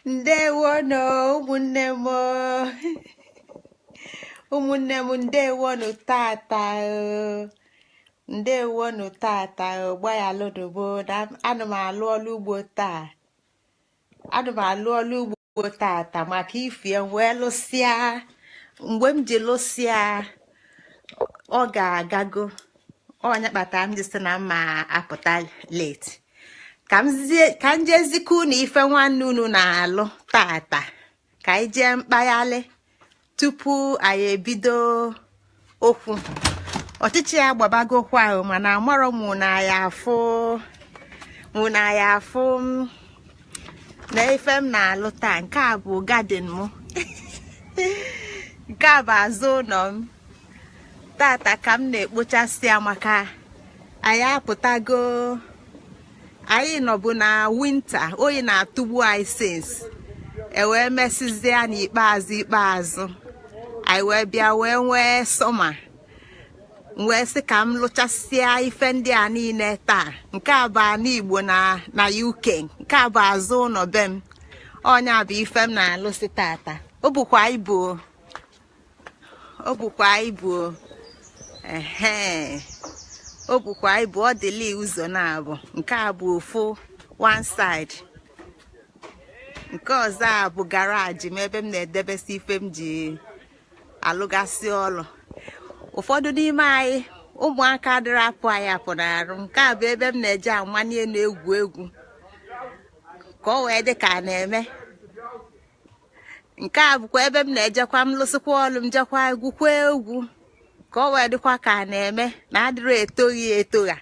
Ndewonụ ụmụnne m, ụmụnne m, ndewonụ tata o. Ndewonụ tata o. Gbaghalụnụ na ana m alụ ọlụ ugbo taa, ana m alụ ọlụ ugbo tata maka ifie wee lụsịa. Mgbe m ji lụsịa ọ ga-agago onye kpatara m ji sị na mma apụta late ka m jezikọ unu ife nwanne unu na-alụ tata, ka anyị jee mkpaghalị tupu anyị ebido okwu. Ọchịchị ya gbabagokwa ahụ, mana amarọ mụ na ya afụ, mụ na ya afụ m na ife m na-alụ taa. Nke a bụ garden m, nke a bụ azụ ụlọ m. Tata ka m na-ekpochasị ya maka anyị apụtago. Anyị nọbụ na winter, oyi na-atụgbu anyị since e wee mesịzie n'ikpeazụ ikpeazụ anyị wee bịa wee nwee summer. Wee sị ka m lụchasịa ife ndị a niile taa. Nke a bụ ana Igbo na UK, nke a bụ azụ ụlọ be m. Ọnya bụ ife m na-alụsị tata. O bukwa ibu, o bukwa ibu, ehe, o bukwa ibu. Ọ dịla ụzọ na-abụ. Nke a bụ ofu one side, nke ọzọ a bụ garage m, ebe m na-edebesi ife m ji alụgasị ọlụ. Ụfọdụ n'ime anyị ụmụaka adịrị apụ anyị apụ n'arụ. Nke a bụ ebe m na-eje amanye elu egwu egwu ka ọ wee dị ka a na-eme. Nke a bụkwa ebe m na-ejekwa m lụsịkwa ọlụ, m jekwa egwukwa egwu ka ọ wee dịkwa ka a na-eme na adịrị etoghi etogha.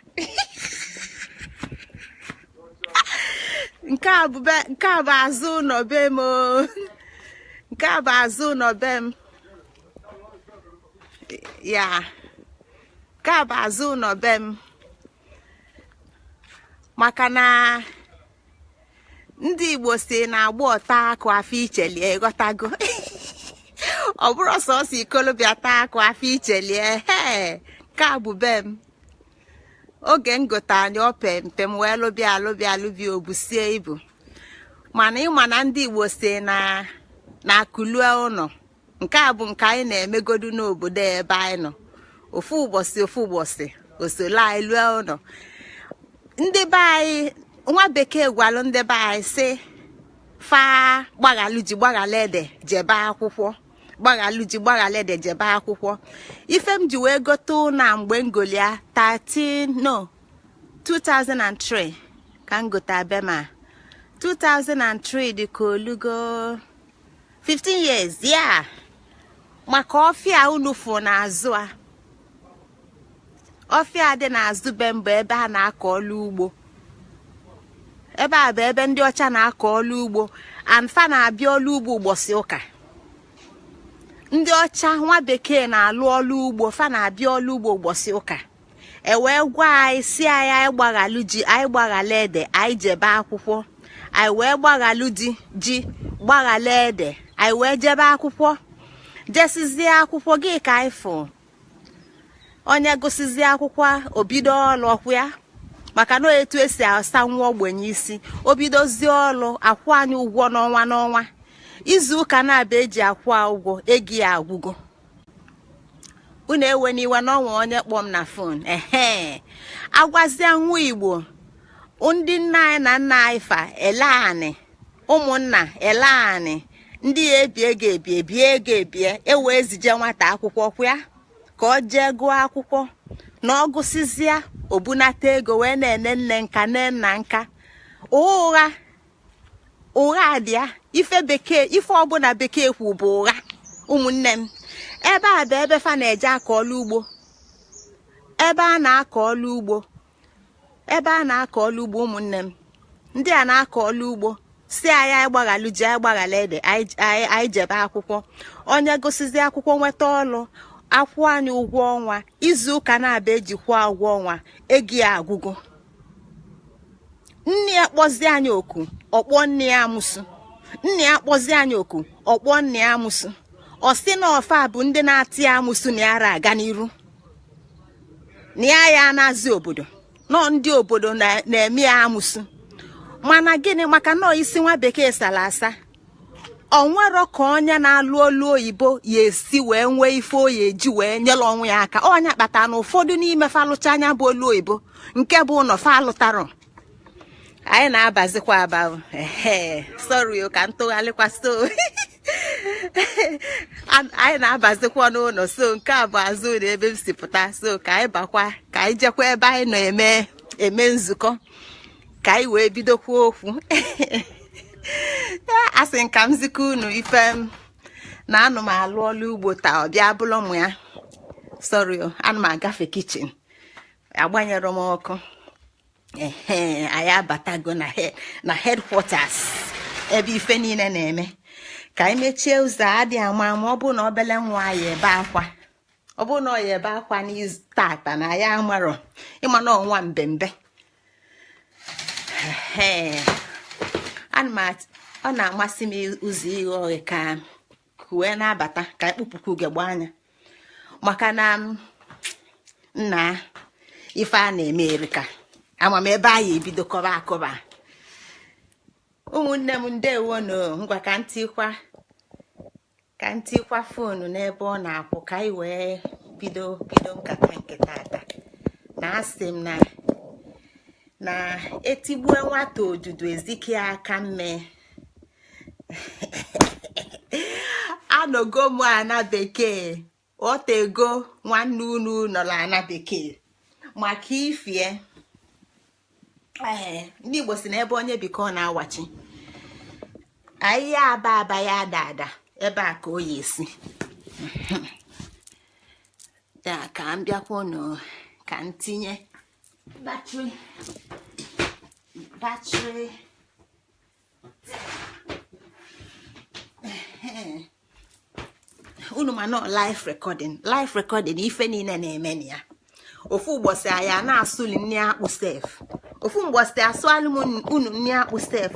Nke a bụ azụ ụlọ be m, nke a bụ azụ ụlọ be m ya, nke a bụ azụ ụlọ be m. Maka na ndị Igbo si na-agba ọta akụ afọ ichelie, ịghọtago? Ọ bụrụ sọsọ ikolobịa taa akụ afọ ichelie. He, nke a bụ be m. Oge m gote anya ope mpe m wee lụbịa alụbịa alụbịa obusie ibu. Mana ịma na ndị Igbo si na akụlue ụlọ. Nke a bụ nke anyị na-emegodu n'obodo ebe anyị nọ. Ofu ụbọchị ofu ụbọchị osolo anyị lụọ ụlọ. Ndị be anyị, nwa bekee gwalụ ndị be anyị sị fa gbaghalụ ji gbaghalụ ede jebe akwụkwọ, gbaghalụ ji gbaghalụ ede jebe akwụkwọ. Ife m ji wee gote ụlọ mgbe ngolia 13 no 2003 ka m gote abe ma 2003 dị ka olugo 15 years ya. Maka ọfịa unu fụ n'azụ a, ọfịa dị n'azụ be m bụ ebe a na-akọ ọlụ ugbo. Ebe a bụ ebe ndị ọcha na-akọ ọlụ ugbo, and fa na-abịa ọlụ ugbo ụbọchị ụka. Ndị ọcha nwa bekee na-alụ ọlụ ugbo, fa na-abịa ọlụ ugbo ụbọchị ụka. E wee gwa anyị si anyị anyị gbaghalụ ji, anyị gbaghalụ ede, anyị jebe akwụkwọ. Anyị wee gbaghalụ ji gbaghalụ ede, anyị wee jebe akwụkwọ. Jesizie akwụkwọ gị ka anyị fụ onye gụsizie akwụkwọ obido ọlụ ọkwụ ya, maka na etu esi asa nwa ogbenye isi. Obidozie ọlụ akwụ anyị ụgwọ n'ọnwa n'ọnwa. Izu ụka na-abịa eji akwụ ụgwọ ego ya agwụgo. Unu ewe n'iwe n'ọnwa onye kpọọ m na fon. Ehe, agwazie nwa Igbo, ndị nna anyị na nna anyị fa ele anị, ụmụnna ele anị, ndị ya ebi ego ebie bie ego ebie, ewee zije nwata akwụkwọ kwụ ya ka ọ jee gụọ akwụkwọ. Na ọ gụsịzịa obunata ego wee na-ene nne nka nne nna nka. Ụgha ụgha dị ya. Ife bekee, ife ọbụla bekee kwu bụ ụgha. Ụmụnne m, ebe a bụ ebe fa na-eje akọ ọlụ ugbo, ebe a na-akọ ọlụ ugbo, ebe a na-akọ ọlụ ugbo. Ụmụnne m, ndị a na-akọ ọlụ ugbo si anyị anyị gbaghalụ ji, anyị gbaghalụ ede, anyị jebe akwụkwọ. Onye gụsịzi akwụkwọ nweta ọlụ, akwụ anyị ụgwọ ọnwa. Izu ụka na-abịa ejikwa ụgwọ ọnwa ego ya agwụgo. Nne ya kpọzie anyị oku, ọkpọ nne ya amụsụ. Nne ya kpọzie anyị oku, ọkpọ nne ya amụsụ. Ọ sị na ọfa bụ ndị na-atị ya amụsụ na yara aga n'iru na ya ya na-azị obodo nọ, ndị obodo na-eme ya amụsụ. Mana gịnị maka nọọ isi nwa bekee sara asa, ọ nwero ka onye na-alụ olu oyibo ya esi wee nwee ife oyi eji wee nyere onwe ya aka. Onye kpatara na ụfọdụ n'ime falụcha anya bụ olu oyibo nke bụ ụlọ falụtarọ. Anyị na-abazikwa aba. Ehe, sorry, ka ntụgharịkwa. So anyị na-abazikwa n'ụlọ. So nke a bụ azụ ụlọ ebe m si pụta. So ka anyị bakwa, ka anyị jekwa ebe anyị nọ eme eme nzukọ, ka anyị wee bidokwa okwu. A sị nka m zikọ unu ife m na anụ m alụ ọlụ ugbo taa. Ọ bịa bụlụ ụmụ ya. Sorry, ana m agafe kitchen, agbanyere m ọkụ. Ehe, anyị abatago na headquarters ebe ife niile na-eme. Ka anyị mechie ụzọ. Adị ama ama, ọ bụrụ na obele nwa ya ebe akwa, ọ bụrụ na ọ ya ebe akwa n'izu tata na ya amarọ ịma na ọnwa mbembe. Ee, ọ na-amasị m ụzọ ighe oghe ka wee na-abata, ka ekpupụkwa ugegbe anya, maka na nna ife a na-eme erika. Ama m ebe anyị ebido kọba akọba. Ụmụnne m, ndewonu. Ngwa, ka ntikwa foonu n'ebe ọ na-akwụ, ka anyị wee bido bido nkata nke tata. Na asị m na etigbue nwata odudu ezike aka mme. Anọgo m ana bekee otego, nwanne unu nọrọ ana bekee maka ifie. Ee, ndị Igbo si na ebe onye bi ka ọ na-awachi. Ahịhịa aba aba ya ada ada ebe a ka o yi esi ya. Ka m bịakwunu ka m tinye battery. Unu ma nọ live recording, ife niile na-eme na ya. Ofu ụbọchị anyị a na-asụli nri akpụ sef, ofu mgbọsị asụalụ m unu nri akpụ sef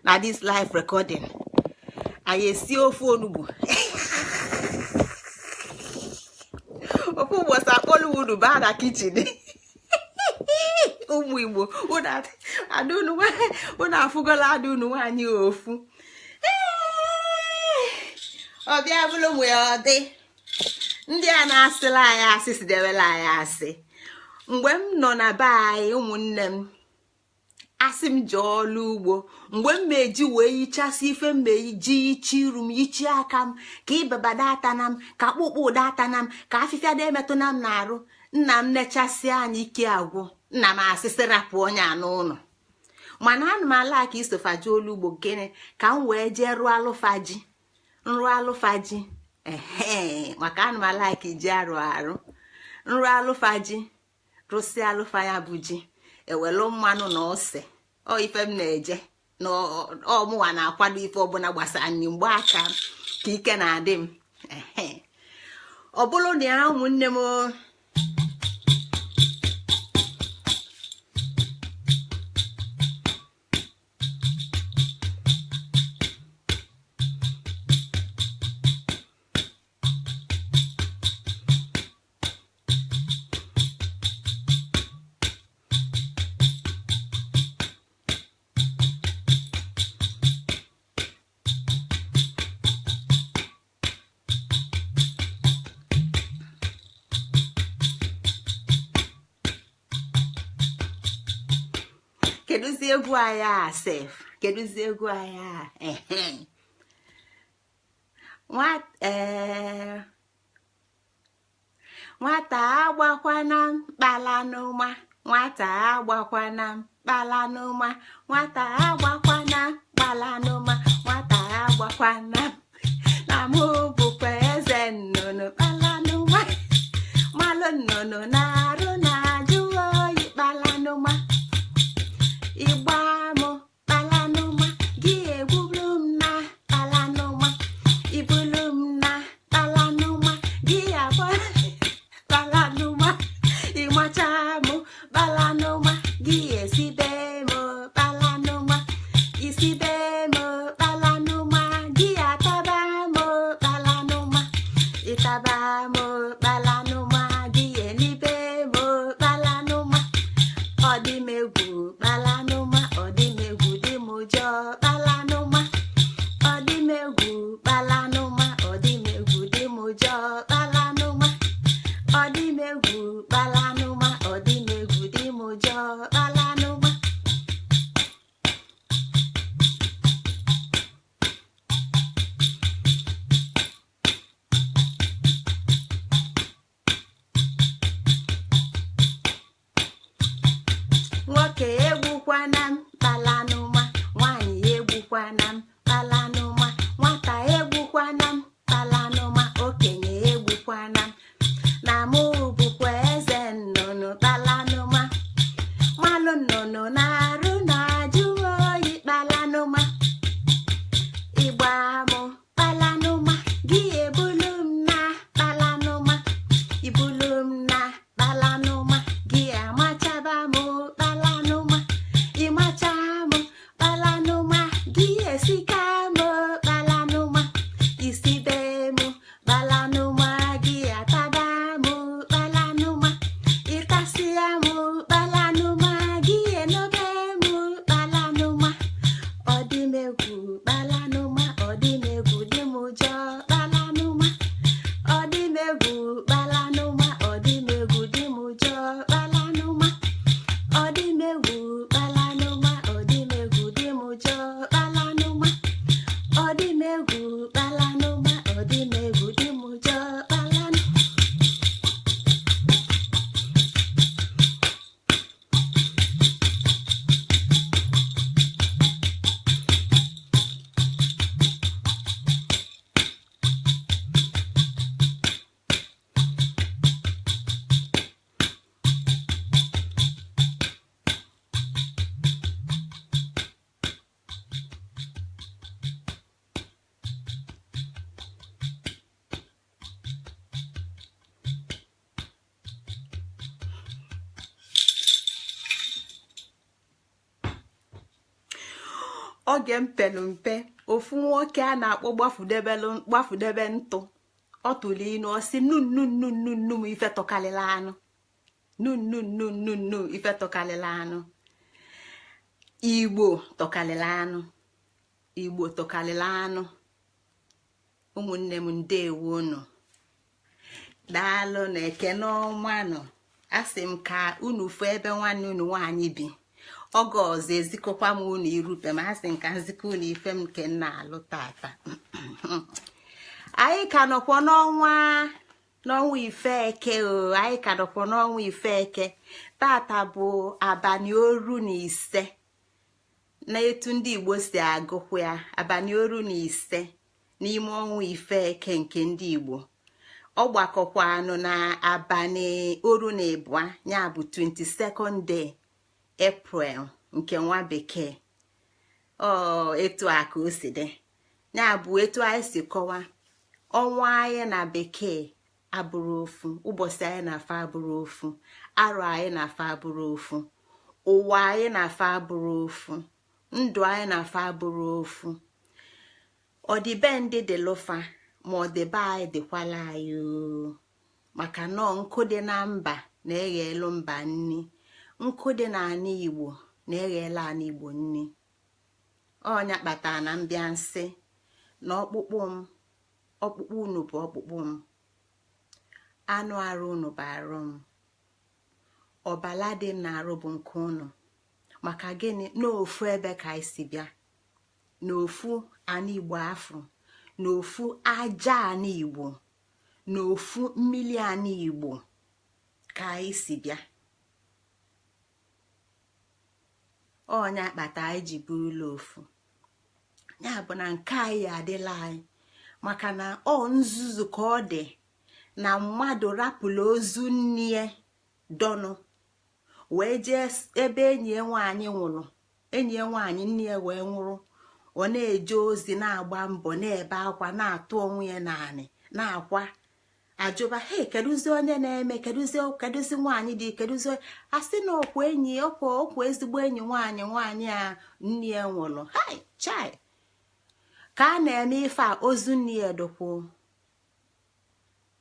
na this live recording. Anyị esi ofe onugbu. Ofu ụbọchị akpọlụ unu baa na kitchen. Ụmụ Igbo, unu afụgola ada unu nwaanyị ofu ọbịa bụrụ ụmụ ya. Ọ dị ndị a na-asịla anyị asị, sidewela anyị asị. Mgbe m nọ na be anyị, ụmụnne m, asị m jee ọlụ ugbo, mgbe m meji wee yichasị ife m ji yichi iru m, yichie aka m, ka ịbabada atana m, ka akpụkpọ ụda atana m, ka afịfịa da emetụna m n'arụ. Nna m nechasị anyị ike agwụ. Nna m asịsị rapụ onye a n'ụlọ. Mana ana m ala ka isofaji olu ugbo. Gịnị ka m wee jee rụọ alụfa ji, nrụ alụfa ji? Ehe, maka ana m ala ka iji arụ arụ nrụ alụfa ji, rụsị alụfa ya bụ ji, ewelu mmanụ na ose. Ọ ife m na-eje na ọmụwa na-akwado ife ọbụla gbasara nri mgbe aka ka ike na-adị m. Ehe, ọ bụrụ na ya, ụmụnne m, kedụzi egwu anyị a sef? Kedụzi egwu anyị a? Ehe, nwata agbakwana mkpala n'ụma, nwata agbakwana mkpala n'ụma, nwata agbakwana mkpala n'ụma, nwata agbakwana na mụ bụkwa eze nnụnụ kpala n'ụma, malụ nnụnụ na-arụ na-ajụ oyi kpala n'ụma, ịgba mụ kpala n'ụma, gị egbulu m na kpala n'ụma, ibulu m na kpala n'ụma, gị abụ kpala n'ụma, ịmacha mụ kpala n'ụma, gị esibe m kpala n'ụma, isibe m kpala n'ụma, gị ataba m kpala n'ụma, ịtaba m kpala n'ụma, gị elibe m kpala n'ụma, ọdịmegwu kpala n'ụma, ọdịmegwu. ụjọ kpalanụma. Ọdịmegwu kpalanụma, ọdịmegwu dị m ụjọ kpalanụma. Ọdịmegwu kpalanụma, ọdịmegwu dị m ụjọ kpalanụma. Nwoke egbukwana m kpalanụma, nwaanyị egbukwana m kpalanụma, nwata egbukwana m kpalanụma, okenye egbukwana m. Na mụ bụkwa eze nnụnụ kpalanụma. Malụ nnụnụ na-arụ na-ajụ oyi kpalanụma. Ịgba mụ kpalanụma, gị ebulu m na kpalanụma. Ibulu m na kpalanụma, gị amachaba mụ kpalanụma. Ịmacha mụ kpalanụma, gị esika mụ kpalanụma. Isibe mụ kpalanụma, gị ataba mụ kpalanụma. Ịtasịa mụ kpalanụma, gị enobe mụ kpalanụma. Ọdịmegwu kpalanụma, ọdịmegwu dị m ụjọ kpalanụma. Ọdịmegwu kpalanụma, ọdịmegwu dị m ụjọ kpalanụma. Ọdịmegwu kpalanụma, ọdịmegwu dị m ụjọ kpalanụma. Ọdịmegwu kpalanụma, ọdịmegwu dị m ụjọ kpalanụ. Oge m pelu mpe, ofu nwoke a na-akpọ gbafudebe ntụ, ọ tụrụ inu ọ sị nu nnu nnu nnu nnu m ife tọkalịla anụ. Nu nnu nnu nnu nnu ife tọkalịla anụ. Igbo tọkalịla anụ. Igbo tọkalịla anụ. Ụmụnne m, ndewo unu. Daalụ na ekene ọma nụ. Asị m ka unu fụ ebe nwanne unu nwaanyị bi. Oge ọzọ ezikọkwa m unu irupe ma asị m ka nzikọ unu ife m nke m na-alụ tata. Anyị ka nọkwa n'ọnwa Ifeke o, anyị ka nọkwa n'ọnwa Ifeke. Tata bụ abalị 15 na etu ndị Igbo si agụkwa ya, abalị 15 n'ime ọnwa Ifeke nke ndị Igbo. Ọ gbakọkwanụ na abalị 22, ya bụ 22nd day April nke nwa bekee. Ọ etu a ka o si dị. Ya bụ etu anyị si kọwa ọnwa anyị na bekee abụrụ ofu, ụbọchị anyị na-afa abụrụ ofu, arọ anyị na-afa abụrụ ofu, ụwa anyị na-afa abụrụ ofu, ndụ anyị na-afa abụrụ ofu. Ọdịbendị dị lụfa, ma ọdịbe anyị dịkwala anyị o. Maka nọọ nkụ dị na mba na-eghelu mba nni, nkụ dị n'ala Igbo na-eghela ala Igbo nni. Ọnya kpatara na mbịa nsị na ọkpụkpụ m, ọkpụkpụ unu bụ ọkpụkpụ m, anụ arụ unu bụ arụ m, ọbala dị m na-arụ bụ nke unu. Maka gịnị? N'ofu ebe ka anyị si bịa, n'ofu ana Igbo afụ, n'ofu aja ana Igbo, n'ofu mmili ana Igbo ka anyị si bịa. Ọnya kpata anyị ji bụrụla ofu. Ya bụ na nke anyị adịla anyị, maka na ọ nzuzu ka ọ dị na mmadụ rapụrụ ozu nne dọnụ wee jee ebe enyi ya nwaanyị nwụrụ, enyi ya nwaanyị nne ya wee nwụrụ. Ọ na-eje ozi, na-agba mbọ, na-ebe akwa, na-atụ onwe ya naanị, na-akwa ajụba, he kedụzi onye na-eme, kedụzi nwaanyị dị, kedụzi asị na ọkwa enyi, ọkwa ezigbo enyi nwaanyị, nwaanyị a nne ya nwụrụ. Hai chai, ka a na-eme ife a, ozu nne ya dụkwu,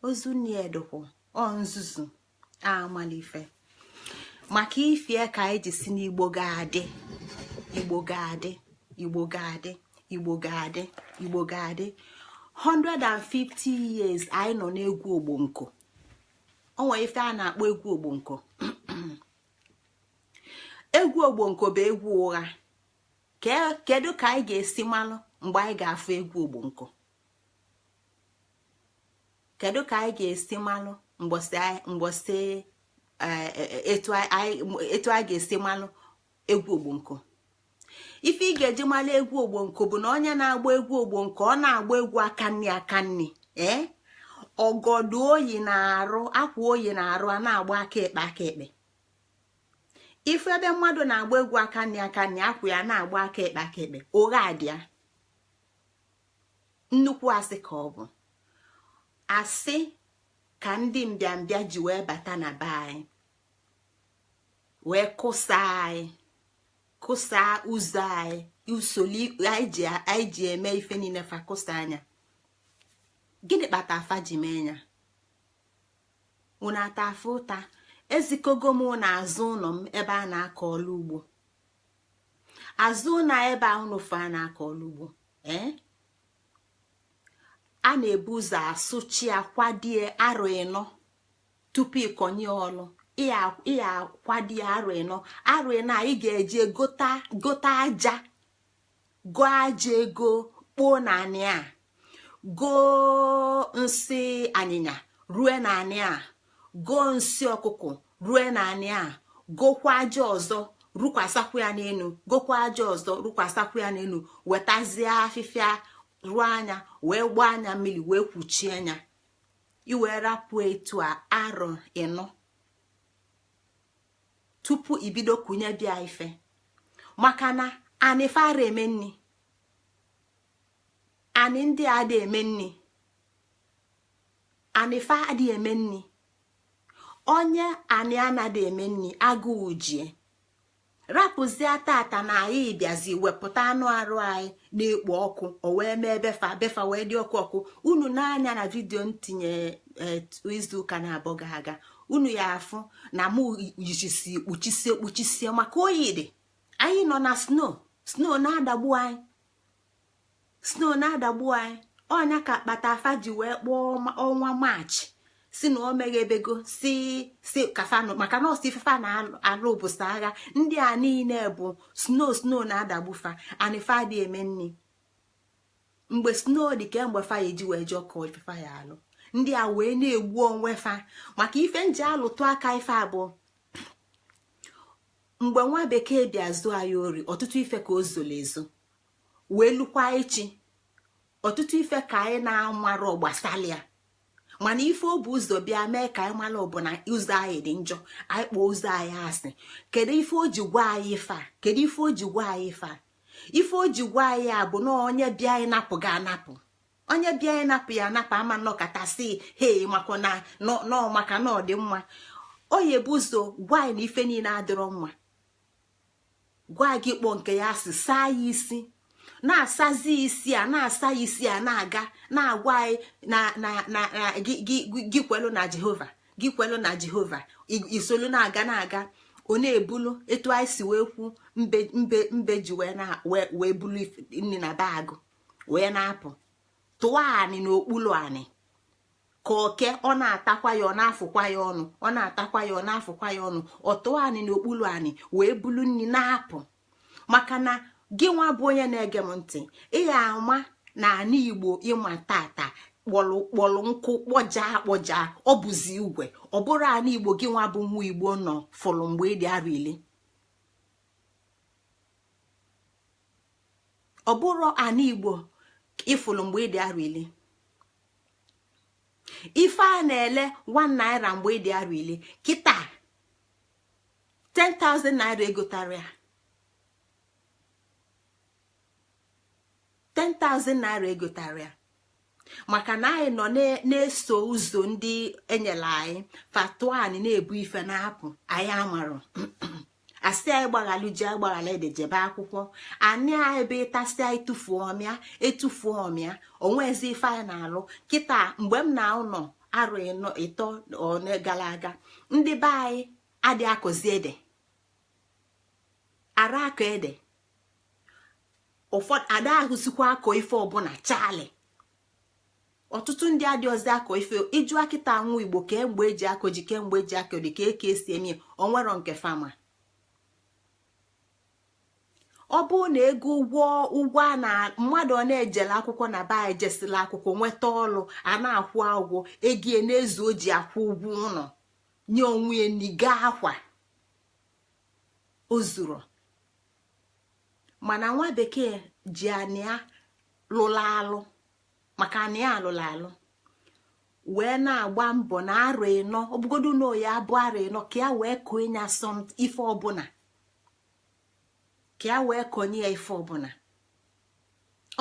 ozu nne ya dụkwu. Ọ nzuzu amalife. Maka ifie ka anyị ji si n'Igbo ga-adị, Igbo ga-adị. Igbo ga-adị, Igbo ga-adị, Igbo ga-adị. 150 years anyị nọ n'egwu ogbonko. Onwe ife a na-akpọ egwu ogbonko. Egwu ogbonko bụ egwu ụgha. Kedu ka anyị ga-esi malụ mgbe anyị ga-afụ egwu ogbonko? Kedu ka anyị ga-esi malụ mgbọsị etu anyị ga-esi malụ egwu ogbonko? Ife ị ga-eji malụ egwu ogbonko bụ na onye na-agba egwu ogbonko, ọ na-agba egwu aka nni aka nni, ee ọgọdụ oyi na-arụ, akwa oyi na-arụ, a na-agba aka ekpe aka ekpe. Ife ebe mmadụ na-agba egwu aka nni aka nni, akwa ya na-agba aka ekpe aka ekpe, ụgha dị ya, nnukwu asị ka ọ bụ. Asị ka ndị mbịambịa ji wee bata na be anyị, wee kụsaa anyị, kụsaa ụzọ anyị, usoro anyị ji eme ife niile, fa kụsa anya. Gịnị kpata afa ji mee ya? Unu ata afa ụta. Ezikogo m na azụ ụlọ m ebe a na-akọ ọlụ ugbo, azụ ụlọ ebe a unu fa na-akọ ọlụ ugbo, ee a na-ebu ụzọ asụchi akwadie arọ ịnọ tupu ịkọnye ọlụ. Ịya akwadie arọ ịnọ, arọ ịnọ a ị ga-eje gota aja, gụọ aja ego kpoo naanị a, goo nsị anyịnya rue naanị a, goo nsị ọkụkọ rue naanị a, gokwa aja ọzọ rukwasakwa ya n'elu, gokwa aja ọzọ rukwasakwa ya n'elu, wetazie afịfịa ruo anya, wee gbaa anya mmiri, wee kwuchie anya, iwee rapụ etu a arọ ịnọ tupu ibido kunye bịa ife. Maka na anị fara eme nni, anị ndị a dị eme nni, anị fa adị eme nni. Onye anị anaghị eme nni, agụụ jie. Rapụzie tata na anyị bịazi wepụta anụ arụ anyị na-ekpo ọkụ, o wee mee befa befa wee dị ọkụ ọkụ. Unu n'anya na vidiyo ntinye izu ụka na-abụọ gara aga, unu ya afụ na mụ yichisi kpuchisie kpuchisie maka oyi dị. Anyị nọ na snow, snow na-adagbu anyị, snow na-adagbu anyị. Ọnya ka kpata afa ji wee kpọọ ọnwa Maachị si na o meghebego, si si kafanụ, maka na ọsọ ifefa na-alụ bụsa agha. Ndị a niile bụ snow, snow na-adagbufa, anịfa dị eme nni. Mgbe snow dị kemgbe fa eji wee jọọ kọọ ifefa ya alụ, ndị a wee na-egbu onwe fa maka ife nji alụtụ aka ife abụọ. Mgbe nwa bekee bịa zụọ anyị ori, ọtụtụ ife ka o zoro ezo wee lukwa echi, ọtụtụ ife ka anyị na-amarọ gbasalịa. Mana ife o bụ ụzọ bịa mee ka anyị mara bụ na ụzọ anyị dị njọ, anyị kpọọ ụzọ anyị asị. Kedu ife o ji gwa anyị ife a? Kedu ife o ji gwa anyị ife a? Ife o ji gwa anyị a bụ na onye bịa anyị napụ ga anapụ, onye bịa anyị napụ ya anapụ, ama nnọkọtasị hei maka na nọ maka na ọ dị mma. O yebu ụzọ gwa anyị na ife niile adịrọ mma, gwa gị kpọọ nke ya asị, saa ya isi, na-asazi isi a, na-asa ya isi a, na-aga na-agwa anyị na na na gị kwelu na Jehova, gị kwelu na Jehova, isolu na-aga na-aga. Ọ na-ebulu etu anyị si wee kwu mbe mbe mbe ji wee na wee bulu nri na baagụ wee na-apụ tụọ anị n'okpuru anị ka oke ọ na-atakwa ya, ọ na-afụkwa ya ọnụ, ọ na-atakwa ya, ọ na-afụkwa ya ọnụ. Ọ tụọ anị n'okpuru anị wee bulu nri na-apụ. Maka na gị nwa bụ onye na-ege m ntị, ị ya ama na ana Igbo ịma tata kpọlụ kpọlụ nkụ kpọjaa kpọjaa, ọ bụzi igwe. Ọ bụrụ ana Igbo gị nwa bụ nwa Igbo nọ fụlụ mgbe ị dị arọ 10, ọ bụrụ ana Igbo ịfụlụ mgbe ị dị arọ 10, ife a na-ele 1 naira mgbe ị dị arọ 10, kịta 10,000 naira egotara ya, 10,000 naira egotara ya. Maka na anyị nọ na-eso ụzọ ndị enyere anyị fatụọ anyị na-ebu ife na-apụ, anyị amarụ asị anyị gbaghalụ ji, agbaghala ede, jebe akwụkwọ. Anyị ebe ịtasị anyị tụfuo ọmịa, etufuo ọmịa, onwezi ife anyị na-alụ kịta. Mgbe m na ụlọ arụ ịtọ one gara aga, ndị be anyị adị akọzi ede, ara akọ ede. Ụfọdụ ada ahụzikwa akọ ife ọbụla chali. Ọtụtụ ndị adịghịzi akọ ife. Ịjụ akịta anwụ Igbo kemgbe eji akọ ji, kemgbe eji akọ dị, ka eke esi eme, onwero nke fama. Ọ bụrụ na ego ụgwọ a na mmadụ ọ na-ejele akwụkwọ na ba ejesila akwụkwọ nweta ọlụ a na-akwụ ụgwọ ego n'ezu o ji akwụ ụgwọ ụlọ nye onwe ya niga akwa o zuru. Mana nwa bekee ji anịa lụrụ alụ, maka anịa alụrụ alụ, wee na-agba mbọ na arọ ịnọ, ọbụgodu na oyi abụ arọ ịnọ, ka ya wee kụọ ya ife ọbụla, ka ya wee konye ya ife ọbụla.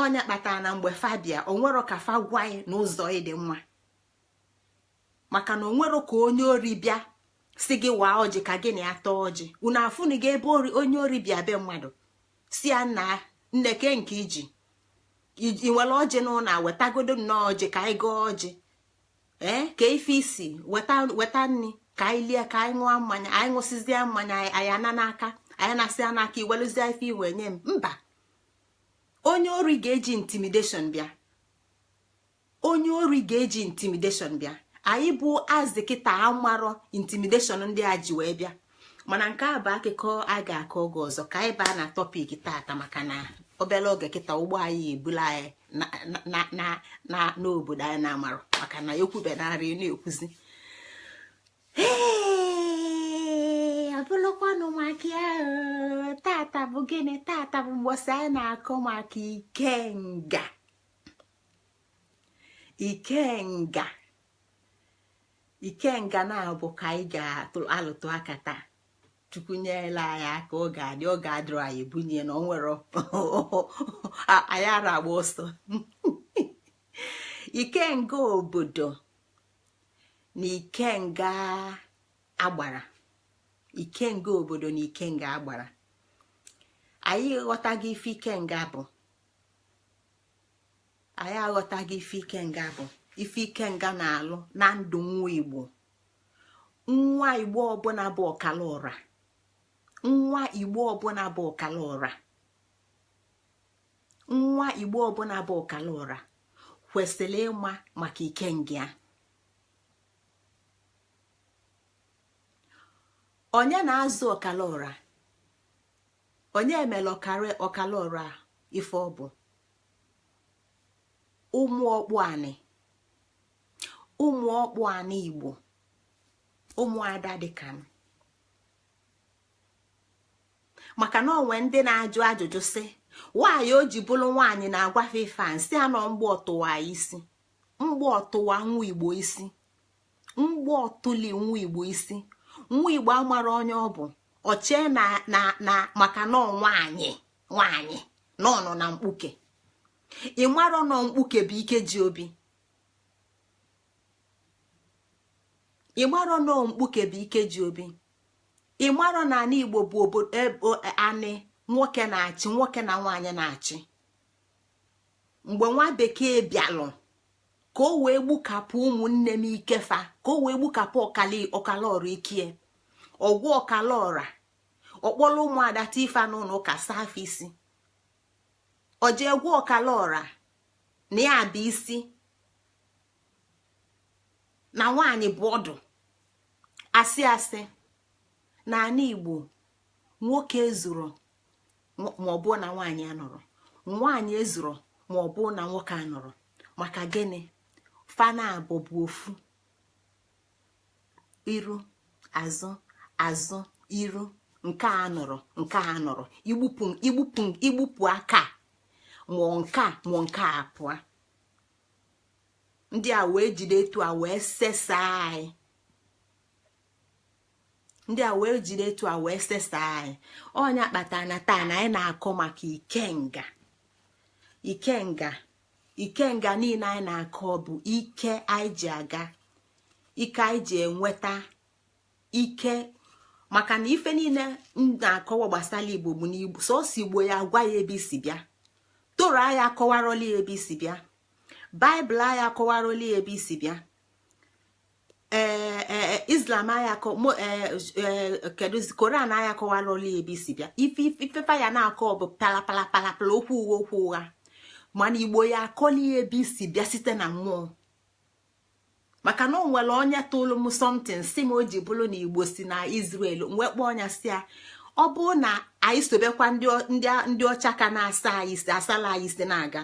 Ọnya kpatara na mgbe fabia onwero ka fa gwa ya n'ụzọ ịdị mma, maka na onwero ka onye ori bịa si gị waa ọjị ka gị na ya taa ọjị. Unu afụnụ gị ebe onye ori bịa be mmadụ si ya nna nneke nke iji ị nwere ọjị n'ụlọ a, wetagodo nnọọ ọjị ka anyị gọọ ọjị, ee, ka ife isi weta nri ka anyị lie, ka anyị ṅụọ mmanya, anyị ṅụsịzie mmanya anyị ana n'aka, anyị na-asị n'aka iweluzie ife iwe nye m. Mba, onye ori ga-eji intimidation bịa, onye ori ga-eji intimidation bịa. Anyị bụ azị kịta amarọ intimidation ndị a ji wee bịa. Mana nke a bụ akụkọ a ga-akọ oge ọzọ. Ka anyị baa na topic tata, maka na obere oge kịta ụgbọ anyị ebula anyị na n'obodo anyị na-amarọ, maka na ekwubenarị na-ekwuzi. Ee, ọbụlụkwanụ maka ya. Tata bụ gịnị? Tata bụ mgbọsị anyị na-akọ maka ikenga. Ikenga, ikenga na-abụ ka anyị ga-alụtụ aka taa. Chukwu nyela anyị aka, ọ ga-adị, ọ ga-adịrị anyị bunye na o nwere anyị ara agba ọsọ. Ikenga obodo na ikenga agbara, ikenga obodo na ikenga agbara, anyị aghọtaghị ife ikenga bụ. Anyị aghọtaghị ife ikenga bụ, ife ikenga na-alụ na ndụ nwa Igbo. Nwa Igbo ọbụla bụ ọkala ụra, nwa Igbo ọbụla bụ ọkala ụra, nwa Igbo ọbụla bụ ọkala ụra kwesịrị ịma maka ikenga ya. Onye na-azụ ọkala ụra? Onye emere ọkala ụra ife ọ bụ? Ụmụ ọkpụ anị, ụmụ ọkpụ anị Igbo, ụmụada dịka m. Maka na onwe ndị na-ajụ ajụjụ sị nwaanyị o ji bụrụ nwaanyị na-agwafe ife a, nsị anọ mgbe ọtụwa isi, mgbe ọtụwa nwa Igbo isi, mgbe ọtụli nwa Igbo isi. Nwa Igbo amara onye ọ bụ, ọchee na na na maka na nwaanyị nwaanyị nọ na mkpuke. Ị marọ nọ mkpuke bụ ike ji obi. Ị marọ nọ mkpuke bụ ike ji obi. Ị marọ na ana Igbo bụ obodo anị nwoke na-achị, nwoke na nwaanyị na-achị. Mgbe nwa bekee bịalụ ka o wee gbukapụ ụmụnne m ikefa, ka o wee gbukapụ ọkala ọra ikie, ọgwụ ọkala ọra, ọkpọrọ ụmụada tifa n'ụlọ ụka saa afọ isi, oje gwa ọkala ọra na ya bụ isi, na nwaanyị bụ ọdụ. Asị asị na ana Igbo nwoke ezuru ma ọ bụ na nwaanyị anọrọ, nwaanyị ezuru ma ọ bụ na nwoke anọrọ. Maka gịnị? Fana abụ bụ ofu iru, azụ azụ iru, nke a nọrọ, nke a nọrọ, igbupụ igbupụ igbupụ aka mụọ nke a mụọ nke a pụọ. Ndị a wee jide etu a wee sesaa anyị, ndị a wee jide etu a wee sesaa anyị. Ọnya kpatara na taa na anyị na-akọ maka ikenga. Ikenga, ikenga niile anyị na-akọ bụ ike anyị ji aga, ike anyị ji enweta ike. Maka na ife niile m na-akọwa gbasara Igbo bụ na Igbo sọsọ Igbo ya agwa ya ebe isi bịa, toro anyị akọwarọla ya ebe isi bịa, Baịbụl anyị akọwarọla ya ebe isi bịa, Ee, Islam ayakọ, kedu, Koran ayakọwala ọlụ ebe isi bịa. Ife ifefa ya na-akọ bụ pala pala pala pala, okwu ụgha, okwu ụgha. Mana Igbo ya akọli ebe isi bịa site na mmụọ, maka na o nwere onye tụlụ m something si m o ji bụrụ na Igbo si na Israel. Wee kpọọ ọnya si ya, ọ bụrụ na anyị sobekwa ndị ọcha ka na-asa anyị isi, asala anyị isi na-aga,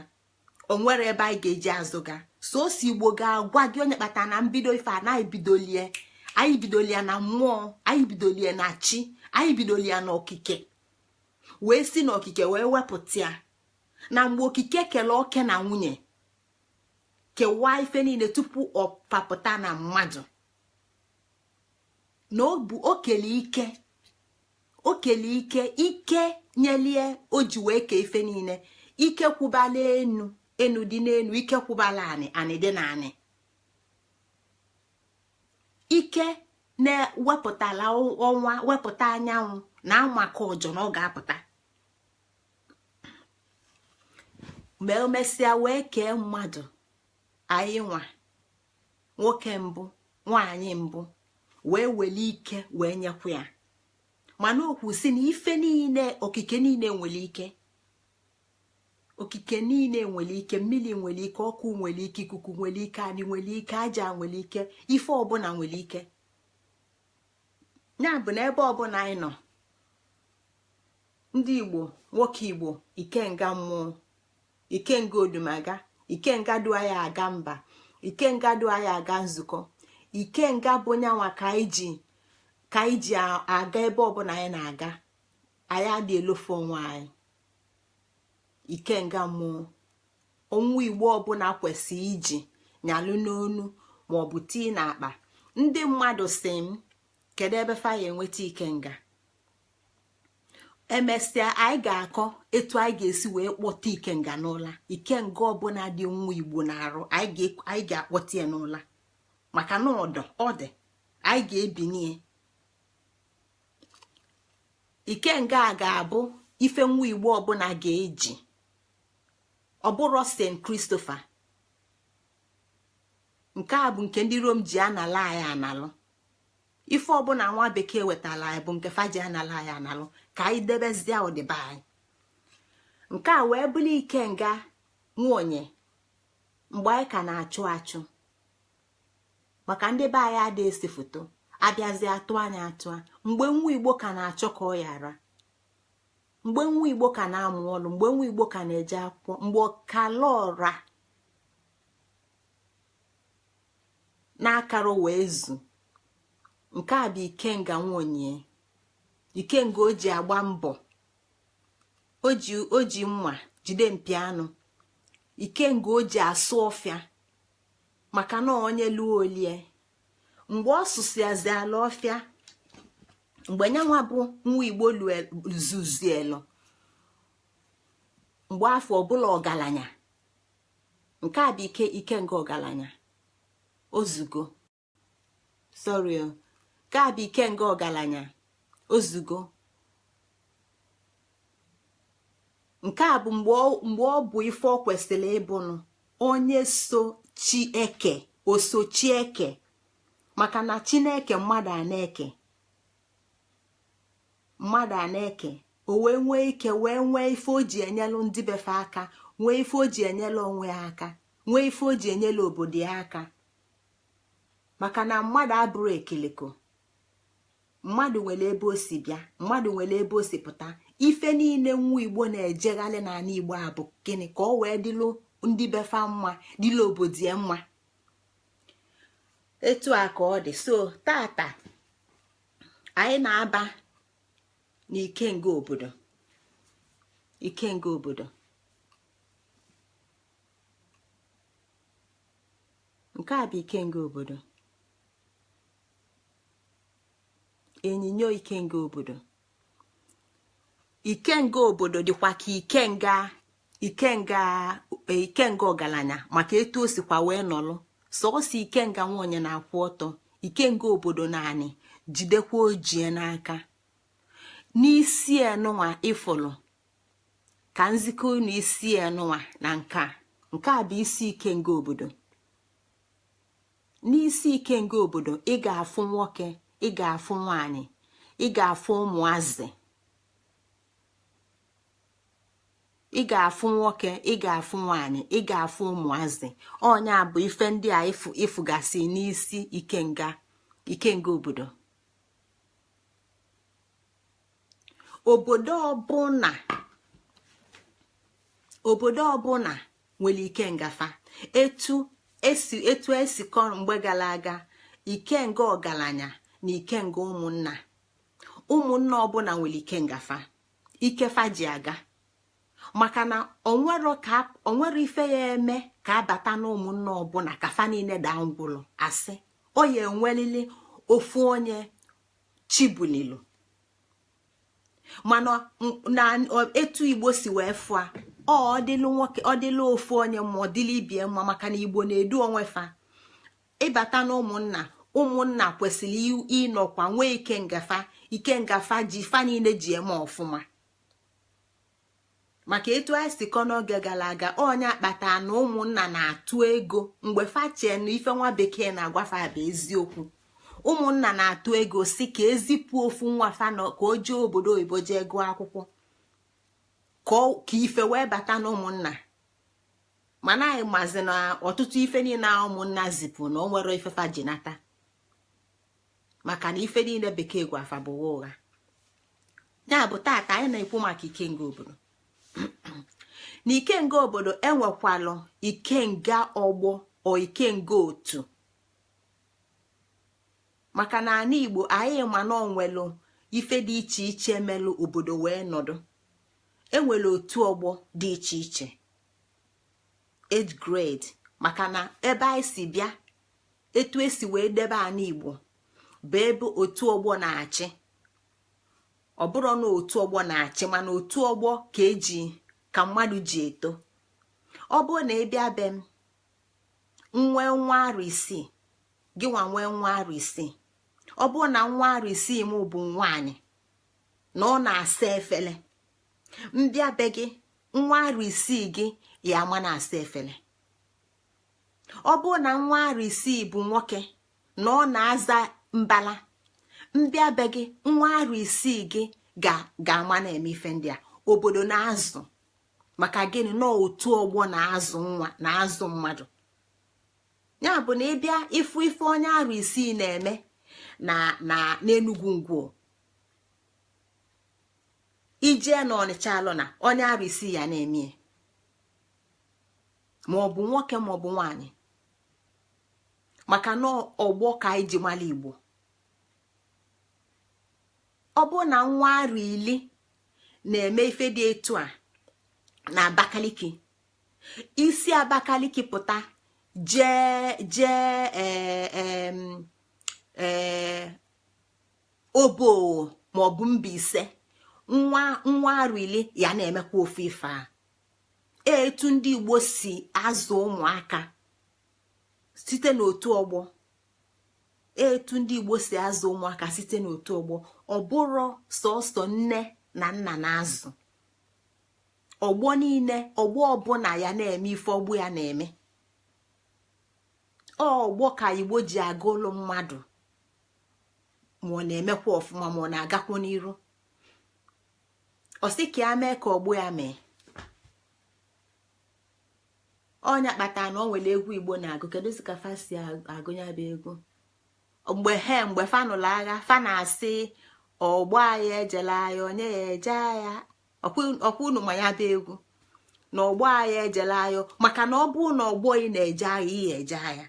o nwere ebe anyị ga-eji azụ ga. Sosi Igbo ga-agwa gị onye kpata na mbido ife a na bidolie. Anyị bidolie na mmụọ, anyị bidolie na chi, anyị bidolie na okike, wee si n'okike wee wepụta ya. Na mgbe okike kele oke na nwunye, kewaa ife niile tupu ọ papụta na mmadụ, na ọ bụ okele ike, okele ike, ike nyelie o ji wee kee ife niile. Ike kwụbala enu, enu dị n'enu. Ike kwụbala anị, anị dị n'anị. Ike na-wepụtala ọnwa, wepụta anyanwụ na amaka ọjọ na ọ ga-apụta. Mgbe o mesịa wee kee mmadụ, anyị nwa nwoke mbụ, nwaanyị mbụ, wee wele ike wee nyekwa ya. Mana okwu si na ife niile, okike niile nwere ike, okike niile nwere ike. Mmiri nwere ike, ọkụ nwere ike, ikuku nwere ike, anyị nwere ike, aja nwere ike, ife ọbụla nwere ike. Ya bụ na ebe ọbụla anyị nọ, ndị Igbo, nwoke Igbo, ikenga mmụọ, ikenga odumaga, ikenga du anyị aga mba, ikenga du anyị aga nzukọ, ikenga bụ nyanwa ka anyị ji aga ebe ọbụla anyị na-aga. Anyị adị elofu onwe anyị. Ikenga mmụọ onwe Igbo ọbụla kwesịrị iji nyalụ n'onu maọbụ tii n'akpa. Ndị mmadụ si m, kedu ebe fa ya enweta ikenga? Emesịa anyị ga-akọ etu anyị ga-esi wee kpọta ikenga n'ụla. Ikenga ọbụla dị nwa Igbo na-arụ, anyị ga-akpọta ya n'ụla, maka na ọdọ ọ dị, anyị ga-ebinye ikenga a ga-abụ ife nwa Igbo ọbụla ga-eji. Ọ bụrụ St. Christopher, nke a bụ nke ndị Rom ji anala anyị analụ. Ife ọbụla nwa bekee wetara anyị bụ nke fa ji anala anyị analụ, ka anyị debezie ọdịba anyị. Nke a wee bụrụ ikenga nwonye mgbe anyị ka na-achụ achụ, maka ndị be anyị ada ese foto, abịazi atụ anya atụ. Mgbe nwa Igbo ka na-achọ ka ọ ghara, mgbe nwa Igbo ka na-amụ ọlụ, mgbe nwa Igbo ka na-eje akwụkwọ, mgbe ọkalaọra na-akara wee zu. Nke a bụ ikenga nwonye, ikenga o ji agba mbọ, o ji mma jide mpi anụ, ikenga o ji asụ ọfịa, maka na onye lụọ olie. Mgbe ọ sụsịazi ala ọfịa, mgbe nyanwa bụ nwa Igbo zuzielu, mgbe afọ ọbụla ọgaranya. Nke a bụ ike ikenga ọgaranya ozugo. Sorry, nke a bụ ikenga ọgaranya ozugo. Nke a bụ mgbe ọ bụ ife ọ kwesịrị ịbụnụ, onye so chi eke, osochi eke, maka na Chineke mmadụ a na-eke, mmadụ a na-eke, o wee nwee ike, wee nwee ife o ji enyelu ndị befe aka, nwee ife o ji enyelu onwe ya aka, nwee ife o ji enyelu obodo ya aka. Maka na mmadụ abụrụ ekeleko, mmadụ nwere ebe o si bịa, mmadụ nwere ebe o si pụta. Ife niile nwa Igbo na-ejegharị n'ala Igbo a bụ gịnị? Ka ọ wee dịlụ ndị befa mma, dịlụ obodo ya mma. Etu a ka ọ dị. So tata anyị na-aba n'ikenga obodo. Ikenga obodo nke a bụ ikenga obodo, enyinyo ikenga obodo. Ikenga obodo dịkwa ka ikenga ikenga ikenga ọgaranya, maka etu o sikwa wee nọlụ. Sọọsọ ikenga nwonye na-akwụ ọtọ, ikenga obodo naanị jidekwa ojie n'aka. N'isi enụnwa ịfụlụ ka nzikọ unu isi enụnwa na nke a, nke a bụ isi ikenga obodo. N'isi ikenga obodo, ị ga-afụ nwoke, ị ga-afụ nwanyị, ị ga-afụ ụmụazị, ị ga-afụ nwoke, ị ga-afụ nwanyị, ị ga-afụ ụmụazị. Ọnya bụ ife ndị a ịfụgasị n'isi ikenga ikenga obodo. Obodo ọbụla, obodo ọbụla nwere ikenga fa. Etu esi etu esi kọọ mgbe gara aga, ikenga ọgaranya na ikenga ụmụnna. Ụmụnna ọbụla nwere ikenga fa, ike fa ji aga, maka na onwero ife ya eme ka abata na ụmụnna ọbụla ka fa niile daa ngwụlụ. Asị ọ ya enwelili ofu onye chibulilu. Mana na etu Igbo si wee fụa, ọ dịlụ nwoke, ọ dịlụ ofu onye ma ọ dịlụ ibie mma, maka na Igbo na-edu onwe fa. Ịbata na ụmụnna, ụmụnna kwesịrị ịnọkwa nwee ikenga fa, ikenga fa ji fa niile ji eme ọfụma. Maka etu anyị si kọ n'oge gara aga, onye akpata na ụmụnna na-atụ ego mgbe fa chee na ife nwa bekee na-agwafa bụ eziokwu. Ụmụnna na-atụ ego si ka ezipụ ofu nwa fa ka o jee obodo oyibo jee gụọ akwụkwọ ka ife wee bata na ụmụnna. Mana anyị mazi na ọtụtụ ife niile a ụmụnna zipụ na o nwere ife fa ji nata, maka na ife niile bekee gwafa bụ ụgha. Ya bụ tata anyị na-ekwu maka ikenga obodo. Na ikenga obodo enwekwalụ ikenga ọgbọ o ikenga otu, maka na ala Igbo anyị ma na onwelu ife dị iche iche melụ obodo wee nọdụ. Enwere otu ọgbọ dị iche iche, age grade, maka na ebe anyị si bịa, etu esi wee debe ala Igbo bụ ebe otu ọgbọ na-achị. Ọ bụrụ na otu ọgbọ na-achị, mana otu ọgbọ ka eji ka mmadụ ji eto. Ọ bụrụ na ị bịa be m nwee nwa arọ 6, gị nwa nwee nwa arọ 6, ọ bụrụ na nwa arọ 6 m bụ nwaanyị na ọ na-asa efele, mbịa be gị nwa arọ 6 gị ya ama na-asa efele. Ọ bụrụ na nwa arọ 6 bụ nwoke na ọ na-aza mbala, mbịa be gị nwa arọ 6 gị ga-ama na-eme ife ndị a. Obodo na-azụ maka gịnị? Na otu ọgbọ na-azụ nwa, na-azụ mmadụ. Ya bụ na ịbịa ịfụ ife onye arọ 6 na-eme na na n'Enugwu ngwo, ijee na Ọnịcha alụ na onye arọ 6 ya na-eme, ma ọ bụ nwoke ma ọ bụ nwaanyị, maka na ọgbọ ka anyị ji mara Igbo. Ọ bụ na nwa arọ 10 na-eme ife dị etu a na Abakaliki, isi Abakaliki pụta jee jee ee Obowo maọbụ Mbaise, nwa nwa arọ 10 ya na-emekwa ofu ife a. Etu ndị Igbo si azụ ụmụaka site n'otu ọgbọ, etu ndị Igbo si azụ ụmụaka site n'otu ọgbọ, ọ bụrụ sọsọ nne na nna na-azụ ọgbọ niile, ọgbọ ọbụla ya na-eme ife ọgbọ ya na-eme. Ọgbọ ka Igbo ji aga ụlọ mmadụ, ma ọ na-emekwa ọfụma ma ọ na-agakwa n'iru. Ọ sị ka ya mee ka ọgbọ ya mee. Ọnya kpatara na ọ nwere egwu Igbo na-agụ. Kedu ka fa si agụ ya bụ egwu? Mgbe he mgbe fa nụrụ agha, fa na-asị ọgbọ anyị ejela agha, onye ya eje agha. Ọkwa unu ma ya bụ egwu na ọgbọ anyị ejela agha, maka na ọ bụ na ọgbọ ị na-eje agha, ihe eje agha.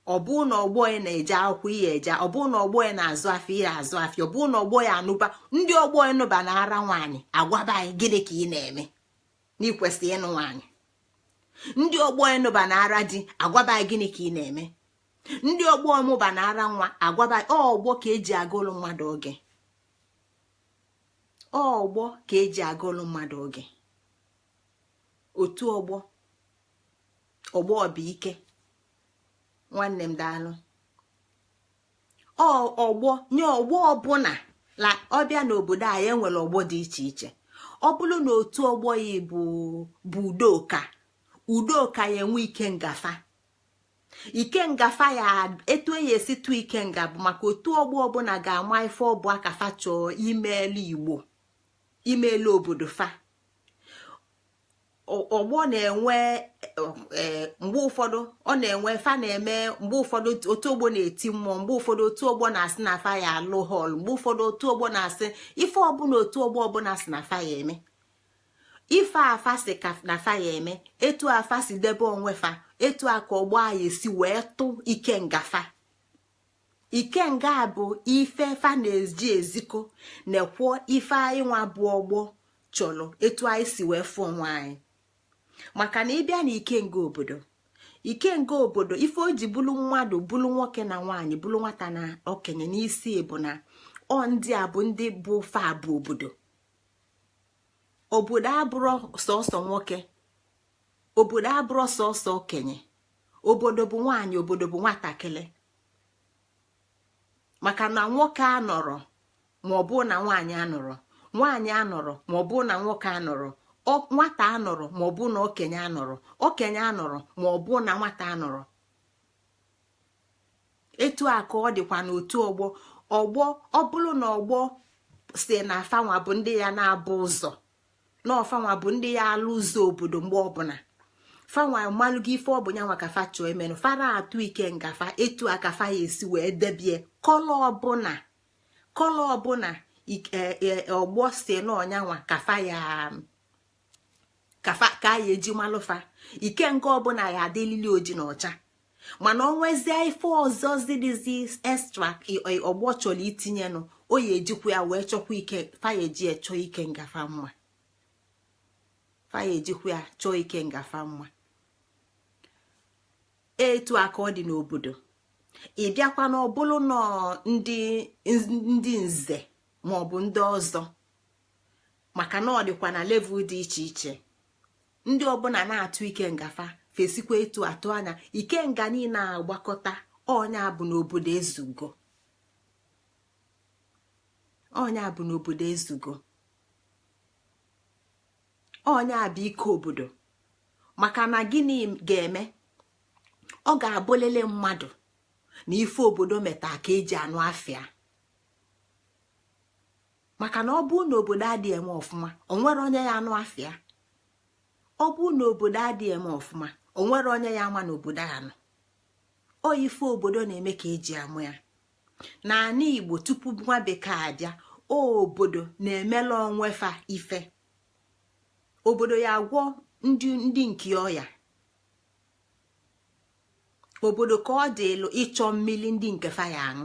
Ọ bụ na ọgbọ ị na-eje akwụkwọ, ihe eje. Ọ bụ na ọgbọ ị na-azụ afịa, ihe azụ afịa. Ọ bụ na ọgbọ ya anụba, ndị ọgbọ ịnụba na ara nwaanyị, agwaba anyị gịnị ka ị na-eme na ịkwesị ịnụ nwaanyị. Ndị ọgbọ ịnụba na ara di, agwaba anyị gịnị ka ị na-eme. Ndị ọgbọ ọmụba na ara nwa, agwaba. Ọgbọ ka eji aga ụlọ mmadụ oge, ọgbọ ka eji aga ụlọ mmadụ oge. Otu ọgbọ, ọgbọ bụ ike. Nwanne m daalụ. Ọgbọ nye ọgbọ ọbụla la ọbịa n'obodo anyị enwere ọgbọ dị iche iche. Ọ bụrụ na otu ọgbọ ya bụ udoka, udoka ya enwe ike ngafa. Ikenga fa ya etu e esi tụ ikenga bụ maka otu ọgbọ ọbụla ga-ama ife ọbụ aka fa chọọ imeelu Igbo, imeelu obodo fa. Ọgbọ na-enwe mgbe ụfọdụ ọ na-enwe fa na-eme, mgbe ụfọdụ otu ọgbọ na-eti mmụọ, mgbe ụfọdụ otu ọgbọ na-asị na fa ya alụ hall, mgbe ụfọdụ otu ọgbọ na-asị ife ọbụla otu ọgbọ ọbụla sị na fa ya eme. Ife afa si ka na fa ya eme, etu afa si debe onwe fa, etu a ka ọgbọ anyị esi wee tụ ikenga fa. Ikenga bụ ife fa na-eji ezikọ na-ekwo ife anyị nwa bụ ọgbọ chọrọ, etu anyị si wee fụ onwe anyị. Maka na ịbịa na ikenga obodo, ikenga obodo ife o ji bụrụ mmadụ, bụrụ nwoke na nwaanyị, bụrụ nwata na okenye n'isi, bụ na ọ ndị a bụ ndị bụ fa bụ obodo. Obodo abụrụ sọsọ nwoke, obodo abụrụ sọsọ okenye, obodo bụ nwaanyị, obodo bụ nwatakịrị. Maka na nwoke anọrọ ma ọ bụ na nwaanyị anọrọ, nwaanyị anọrọ ma ọ bụ na nwoke anọrọ, nwata anọrọ ma ọ bụ na okenye anọrọ, okenye anọrọ ma ọ bụ na nwata anọrọ. Etu a ka ọ dịkwa n'otu ọgbọ. Ọgbọ ọ bụrụ na ọgbọ si na afanwa bụ ndị ya na-abụ ụzọ, na ọfanwa bụ ndị ya alụ ụzọ obodo, mgbe ọbụla fanwa malụgo ife ọ bụ nyanwa ka fa chọọ emenụ, fara atụ ikenga fa etu a ka fa ya esi wee debie colour ọbụla, colour ọbụla ọgbọ si na ọnyanwa ka fa ya ka ka ya eji malụfa. Ikenga ọbụla ya adịlili oji na ọcha, mana ọ nwezie ife ọzọ zidịzi extra ọgbọ chọrọ itinyenụ, o ya ejikwa ya wee chọkwa ike fa ya eji chọọ ikenga fa mma, fa ya ejikwa ya chọọ ikenga fa mma. Etu a ka ọ dị n'obodo. Ị bịakwa na ọbụlụ nọ ndị nze maọbụ ndị ọzọ, maka na ọ dịkwa na level dị iche iche, ndị ọbụla na-atụ ikenga fa fesikwa etu atụ anya ikenga niile agbakọta. Ọnya bụ n'obodo ezugo, ọnya bụ n'obodo ezugo, ọnya bụ ike obodo. Maka na gịnị ga-eme? Ọ ga-abụlele mmadụ na ife obodo meta ka eji anụ afịa. Maka na ọ bụ na obodo adịghị eme ọfụma, o nwere onye ya anụ afịa. Ọ bụ na obodo adịghị eme ọfụma, o nwere onye ya ama n'obodo anụ ọ. Ife obodo na-eme ka eji amụ ya. N'ala Igbo, tupu nwa bekee abịa, obodo na-emela onwefa ife. Obodo ya agwọ ndị nke ọya, obodo ka ọ dị elu ịchọ mmiri ndị nke fa ya aṅụ.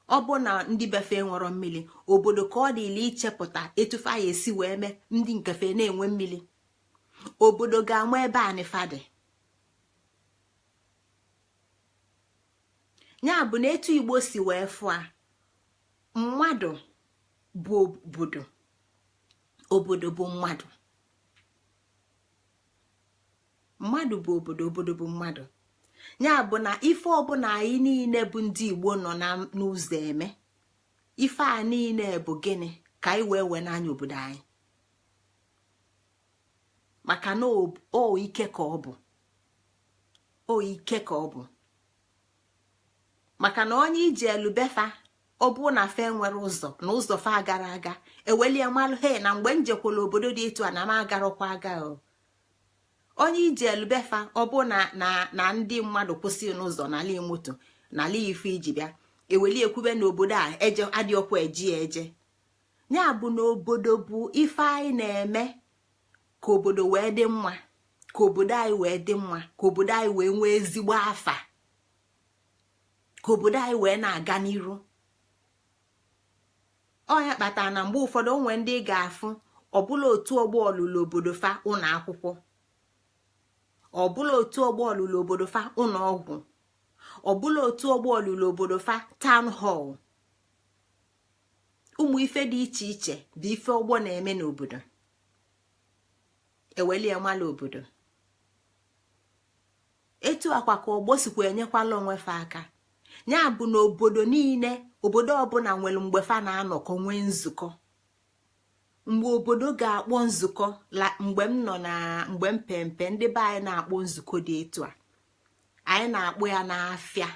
Ọ bụ na ndị befe nwere mmiri, obodo ka ọ dị ilu ichepụta etu fa ya esi wee mee ndị nkefe na-enwe mmiri. Obodo ga-ama ebe anịfa dị. Ya bụ na etu Igbo si wee fụa mmadụ bụ obodo, obodo bụ mmadụ, mmadụ bụ obodo, obodo bụ mmadụ. Ya bụ na ife ọbụla anyị niile bụ ndị Igbo nọ n'ụzọ eme ife a niile bụ gịnị ka anyị wee wee n'anya obodo anyị, maka na o ike ka ọ bụ, o ike ka ọ bụ. Maka na onye iji elu befa, ọ bụ na fe nwere ụzọ na ụzọ fa gara aga, ewelie malụ he na mgbe m jekwala obodo dị etu a na m agarọkwa aga. O onye iji elubefa, ọ bụ na na ndị mmadụ kwụsị n'ụzọ n'ala moto n'ala ife iji bịa, eweli ekwube n'obodo a eje adịọkwa eji ya eje. Ya bụ na obodo bụ ife anyị na-eme ka obodo wee dị mma, ka obodo anyị wee dị mma, ka obodo anyị wee nwee ezigbo afa, ka obodo anyị wee na-aga n'iru. Ọ ya kpatara na mgbe ụfọdụ onwe ndị ga-afụ ọbụla otu ọgbọ ọlụlụ obodo fa ụlọ akwụkwọ, ọbụla otu ọgbọ ọlụlụ obodo fa ụlọ ọgwụ, ọbụla otu ọgbọ ọlụlụ obodo fa town hall. Ụmụ ife dị iche iche bụ ife ọgbọ na-eme n'obodo, ewelie mala obodo. Etu akwa ka ọgbọ sikwa enyekwala onwe fa aka. Ya bụ na obodo niile, obodo ọbụla nwere mgbe fa na-anọkọ nwee nzukọ, mgbe obodo ga-akpọ nzukọ. La mgbe m nọ na mgbe m pempe, ndị be anyị na-akpọ nzukọ dị etu a. Anyị na-akpụ ya n'afịa.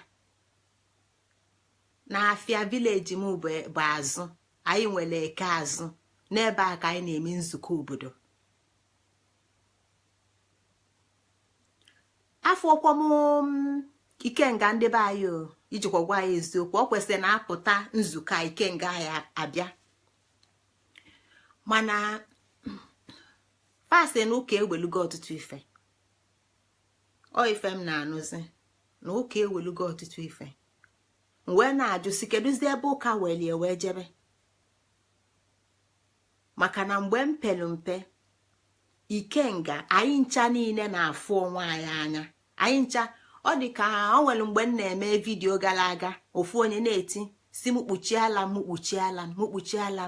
N'afịa vileji m bụ azụ. Anyị nwere eke azụ. N'ebe a ka anyị na-eme nzukọ obodo. Afọkwa m ikenga ndị be anyị o, ijikwa gwa ya eziokwu, ọ kwesịrị na apụta nzukọ a ikenga anyị abịa. Mana fasị na ụka ewelugo ọtụtụ ife. Ọ ife m na-anụzi na ụka ewelugo ọtụtụ ife. M wee na-ajụ si kedụzi ebe ụka welie wee jebe. Maka na mgbe m pelu mpe, ikenga anyị ncha niile na-afụ onwe anyị anya. Anyị ncha ọ dị ka ọ nwere mgbe m na-eme vidiyo gara aga, ofu onye na-eti si m kpuchie ala m, kpuchie ala m, kpuchie ala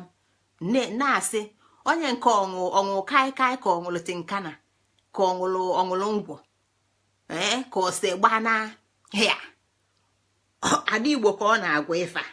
m, na-asị onye nke ọṅụ ọṅụ kaikai ka ọṅụlụ tinkana ka ọṅụlụ ọṅụlụ ngwọ, ee, ka ọ sị gbana ya ada Igbo ka ọ na-agwa ife a.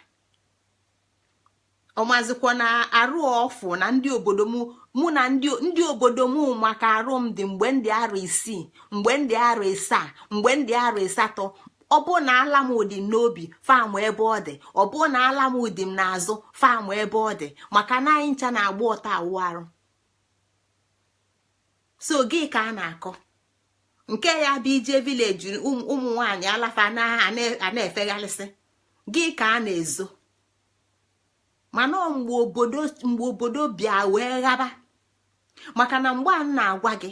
Ọmazikwa na arụ ọfụ na ndị obodo m, mụ na ndị obodo m maka arụ m dị mgbe ndị arọ 6, mgbe ndị arọ 7, mgbe ndị arọ 8. Ọ bụ na ala m dị n'obi famụ ebe ọ dị, ọ bụ na ala m dị m n'azụ famụ ebe ọ dị, maka na anyị ncha na-agba ọta awụ arụ. So gị ka a na-akọ nke ya bụ ije vileji ụmụ nwaanyị alafa a na-efegharịsị gị ka a na-ezo. Mana mgbe obodo bịa wee ghaba, maka na mgbe a na-agwa gị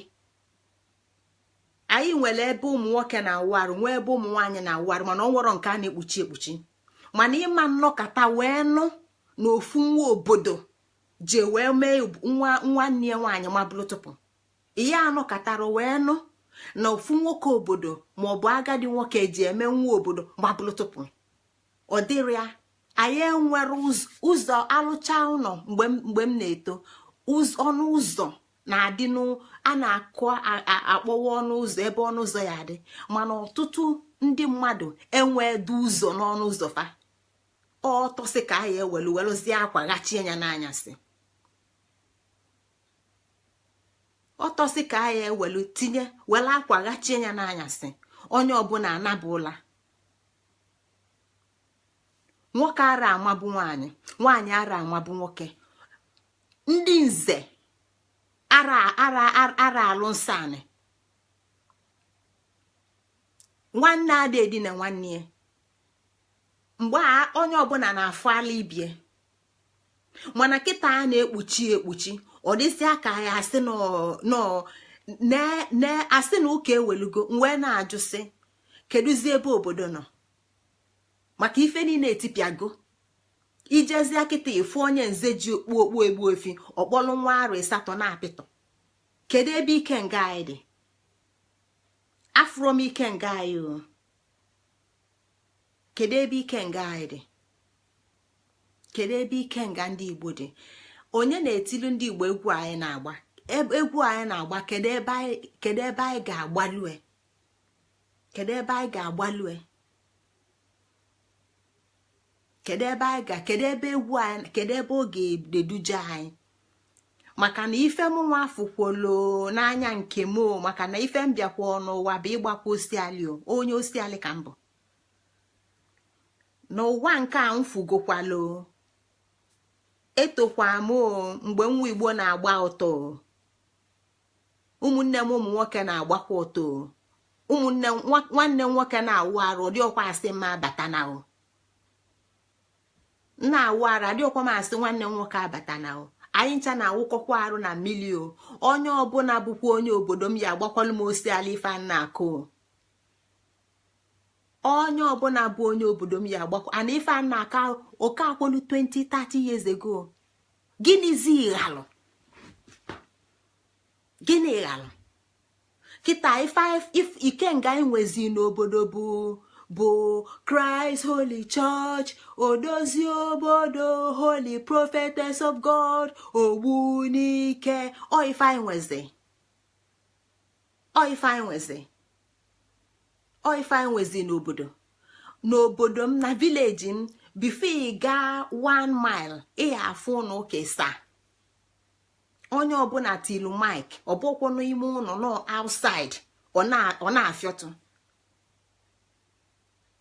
anyị nwere ebe ụmụ nwoke na-awụ arụ, nwee ebe ụmụ nwaanyị na-awụ arụ, mana ọ nwere nke a na-ekpuchi ekpuchi. Mana ịma nnọkọta wee nụ na ofu nwa obodo je wee mee nwanne ya nwaanyị mabụrụ tupu ihe anọkọtara wee nụ na ofu nwoke obodo maọbụ agadi nwoke ji eme nwa obodo mabụrụ tupu ọ dịrị ya. Anyị enwere ụzọ alụcha ụlọ mgbe m na-eto, ọnụ ụzọ na-adị a na-akụ akpọwa ọnụ ụzọ ebe ọnụ ụzọ ya dị, mana ọtụtụ ndị mmadụ enwedu ụzọ n'ọnụ ụzọ fa ọtọsị ka anyị ewelu welụzie akwa ghachie ya n'anyasị. Ọtọsị ka anyị ewelu tinye were akwa ghachie ya n'anyasị. Onye ọbụla anabụla. Nwoke ara amabụ nwaanyị, nwaanyị ara amabụ nwoke. Ndị nze ara ara ara alụ nsọ anị. Nwanne ada edina nwanne ya. Mgbe a onye ọbụla na-afụ ala ibie, mana kịta a na-ekpuchi ekpuchi, ọ dịzị aka ya asị na asị na ụka ewelugo. Wee na-ajụ sị kedụzi ebe obodo nọ, maka ife niile etipịago. Ijezie kịta ịfụ onye nze ji okpu okpu egbu efi ọkpọlụ nwa arọ 8 na-apịtọ. Kedu ebe ike nga anyị dị? Afụrọ m ike nga anyị o. Kedu ebe ike nga anyị dị? Kedu ebe ike nga ndị Igbo dị? Onye na-etilu ndị Igbo egwu anyị na-agba? Egwu anyị na-agba, kedu ebe anyị ga-agbalue? Kedu ebe anyị ga-agbalue? Kedu ebe anyị ga, kedu ebe egwu anyị, kedu ebe ọ ga-eduje anyị? Maka na ife m nwa afụkwolo n'anya nke m, maka na ife m bịakwa n'ụwa bụ ịgbakwa osiali, onye osiali ka mbụ n'ụwa nke a m fugokwalo. Etokwa m mgbe nwa Igbo na-agba ụtọ, ụmụnne m ụmụ nwoke na-agbakwa ụtọ, ụmụnne nwanne m nwoke na-awụ arụ dị ọkwa asị mma abata na o na-awụ arụ adịghịkwa m asị nwanne m nwoke abata na o. Anyị ncha na-awụkọkwa arụ na mmiri o. Onye ọbụla bụkwa onye obodo m ya agbakwalụ m osi ala ife a na-akụ. Onye ọbụla bụ onye obodo m ya agbakwa ana ife a na-aka oke akwolu 20-30 years ago. Gịnịzi ghalụ? Gịnị ghalụ kịta? Ife ikenga anyị nwezi n'obodo bụ Christ Holy Church, odozi obodo, Holy Prophetess of God, Ogbunike. Ọ ife anyị nwezi, ọ ife anyị nwezi, ọ ife anyị nwezi n'obodo. N'obodo m na vileji m, bifo ị gaa 1 mile ị afụ ụlọ ụka ịsaa. Onye ọbụla tilu mik, ọ bụkwa n'ime ụlọ nọ outside, ọ na-afịọtụ.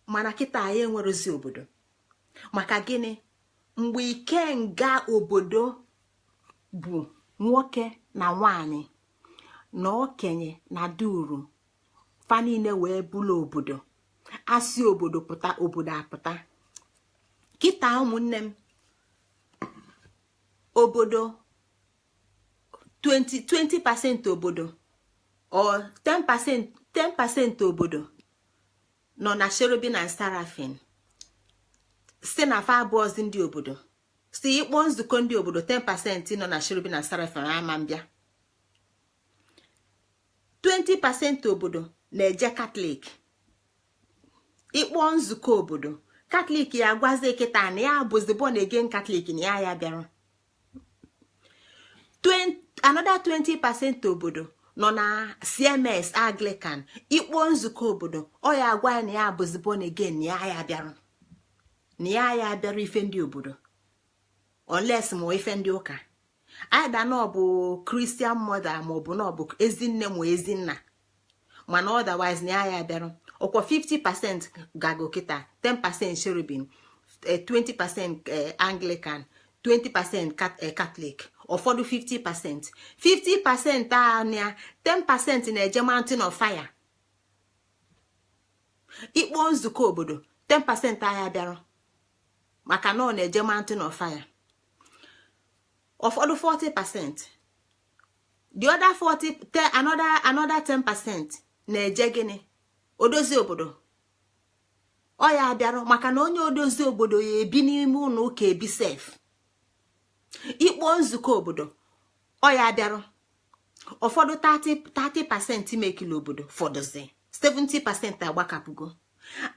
Mana kịta anyị enwerozi obodo. Maka gịnị? Mgbe ikenga obodo bụ nwoke na nwanyị na okenye na duru fa niile wee bụrụ obodo, asị obodo pụta, obodo apụta. Kịta ụmụnne m, obodo 20% obodo or 10% obodo nọ na Cherubim and Seraphim, si na fa abụọzi ndị obodo. Si ịkpọ nzukọ ndị obodo, 10% nọ na Cherubim and Seraphim ama mbịa. 20% obodo na-eje Katọlik. Ịkpọ nzukọ obodo Katọlik, ya agwazi kịta na ya bụzi born again Katọlik, na ya ya bịara. Another 20% obodo nọ na CMS Anglican. Ịkpọ nzukọ obodo, ọ ya agwa ya na ya bụzi born again, na ya ya bịara, na ya ya bịara ife ndị obodo, unless ma ife ndị ụka aida na ọ bụ Christian mother, ma ọ bụ na ọ bụ ezinne ma ezinna, mana otherwise na ya ya bịara. Ọkwa 50% gago kịta: 10% Cherubim, 20% Anglican, 20% Catholic. Ụfọdụ 50%, 50% anya, 10% na-eje Mountain of Fire. Ịkpọ nzukọ obodo, 10% anya bịara, maka na ọ na-eje Mountain of Fire. Ụfọdụ 40%, the other 40, another 10% na-eje gịnị? Odozi obodo. Ọ ya bịara, maka na onye odozi obodo ya ebi n'ime ụlọ ụka ebi sef. Ịkpọ nzukọ obodo, ọ ya bịara. Ụfọdụ 30% mekili obodo fọdụzi, 70% agbakapụgo.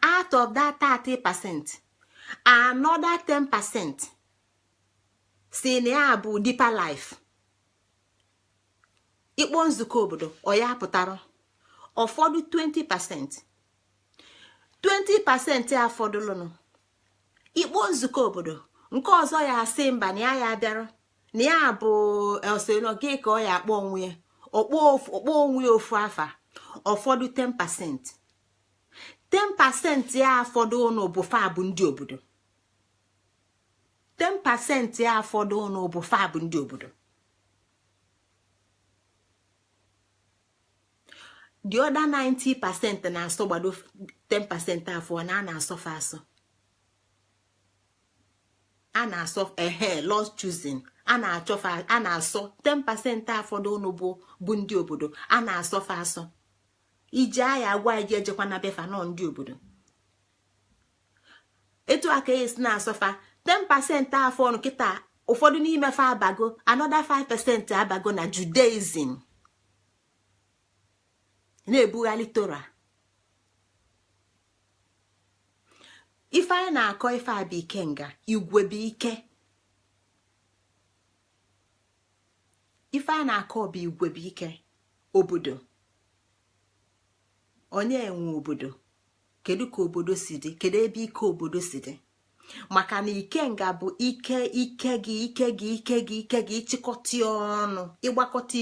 Out of that 30%, another 10% si na ya bụ Deeper Life. Ịkpọ nzukọ obodo, ọ ya pụtara. Ụfọdụ 20%, 20% afọdụlụnụ, ikpo nzukọ obodo, nke ọzọ ya asị mba, na ya ya bịara, na ya bụ oseno gị ka ọ ya akpọ onwe ya, ọkpọ onwe ya ofu afa. Ụfọdụ 10%, 10% ya afọdụ ụnụ bụ fa bụ ndị obodo. 10% ya afọdụ ụnụ bụ fa bụ ndị obodo. The other 90% na-asọ gbado 10% afọ na a na-asọfe asọ, a na-asọ ehe lost choosing, a na-achọfe, a na-asọ 10% afọdụ ụnụ bụ ndị obodo, a na-asọfe asọ. Ije aya agwa ije ejekwa na befa nọ ndị obodo. Etu aka esi na-asọfa 10% afọ ọnụ kịta, ụfọdụ n'ime fa abago, another 5% abago na Judaism, na-ebugharị Torah. Ife anyị na-akọ ife a bụ ikenga igwe bụ ike. Ife a na-akọ bụ igwe bụ ike obodo. Onye enwe obodo? Kedu ka obodo si dị? Kedu ebe ike obodo si dị? Maka na ikenga bụ ike, ike gị, ike gị, ike gị, ike gị, ịchịkọta ọnụ, ịgbakọta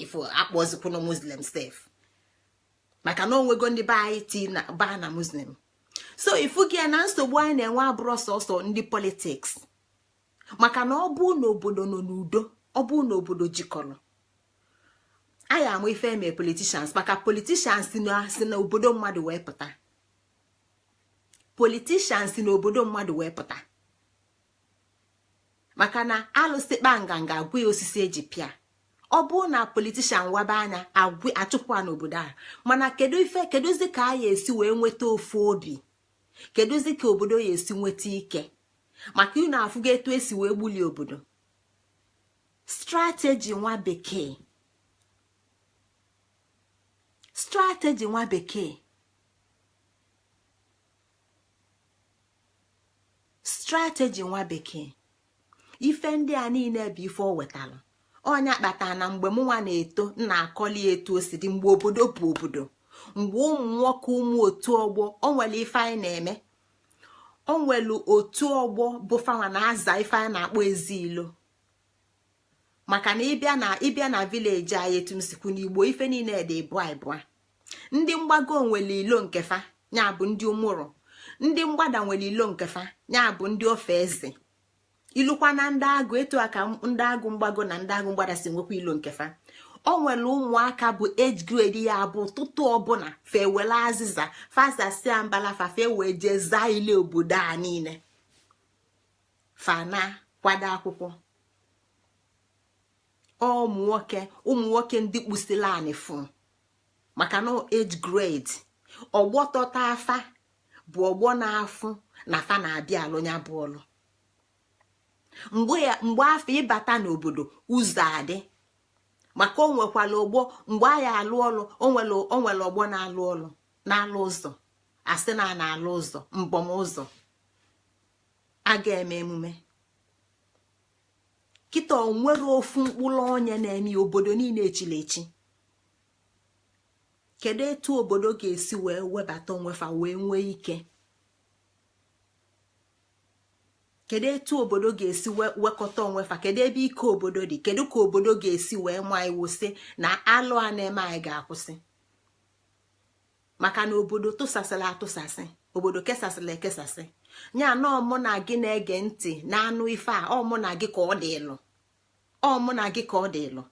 ifo akpọzikwunu Muslim sef, maka na onwego ndị be anyị ti na baa na Muslim. So ifu gị na nsogbu anyị na-enwe abụrụ sọsọ ndị politiks, maka na ọ bụ na obodo nọ n'udo, ọ bụ na obodo jikọrọ, anyị ama ife eme politicians, maka politicians si na obodo mmadụ wee pụta. Politicians si n'obodo mmadụ wee pụta, maka na alụsị kpa nganga agwụ ya osisi eji pịa. Ọ bụ na politishan waba anya agwụ achụpụ a n'obodo ahụ. Mana kedu ife, kedụzi ka a ya esi wee nweta ofu obi? Kedụzi ka obodo ya esi nweta ike? Maka unu afụgo etu esi wee gbulie obodo. Strategy nwa bekee, strategy nwa bekee, strategy nwa bekee. Ife ndị a niile bụ ife o wetara. Ọnya kpatara na mgbe mụnwa na-eto, nna akọli etu o si dị mgbe obodo bụ obodo, mgbe ụmụ nwoke ụmụ otu ọgbọ, o nwere ife anyị na-eme. O nwere otu ọgbọ bụ fanwa na-aza ife anyị na-akpọ ezi ilo. Maka na ịbịa na vileji anyị, etu m sikwu n'Igbo, ife niile dị ịbụa ịbụa. Ndị mgbago nwere ilo nke fa, ya bụ ndị ụmụrụ. Ndị mgbada nwere ilo nke fa, ya bụ ndị ofe eze. Ilukwa na ndị agụ, etu a ka ndị agụ mgbago na ndị agụ mgbada si nwekwa ilo nke fa. O nwere ụmụaka bụ age grade ya bụ ụtụtụ ọbụla fa ewele azịza fazasia mbala fa, fa wee jee zaa ile obodo a niile, fa na kwado akwụkwọ. Ụmụ nwoke, ụmụ nwoke ndị kpusila anị fụ maka na age grade ọgbọ tọta afa bụ ọgbọ na-afụ na fa na-abịa alụ ya bụ ọlụ. Mgbe afọ ịbata n'obodo ụzọ adị, maka o nwekwala ọgbọ mgbe anyị alụ ọlụ, onwere ọgbọ na-alụ ọlụ na-alụ ụzọ, asị na na-alụ ụzọ mbọm ụzọ a ga-eme emume. Kịta onwere ofu mkpụrụ onye na-eme, obodo niile echila echi. Kedu etu obodo ga-esi wee webata onwefa wee nwee ike? Kedu etu obodo ga-esi wekọta onwefa? Kedu ebe ike obodo dị? Kedu ka obodo ga-esi wee maa iwu sị na alụ a na-eme anyị ga-akwụsị? Maka na obodo tụsasịrị atụsasị, obodo kesasịrị ekesasị. Ya na ọ mụ na gị na-ege ntị na-anụ ife a, ọ mụ na gị ka ọ dị ịlụ, ọ mụ na gị ka ọ dị ịlụ,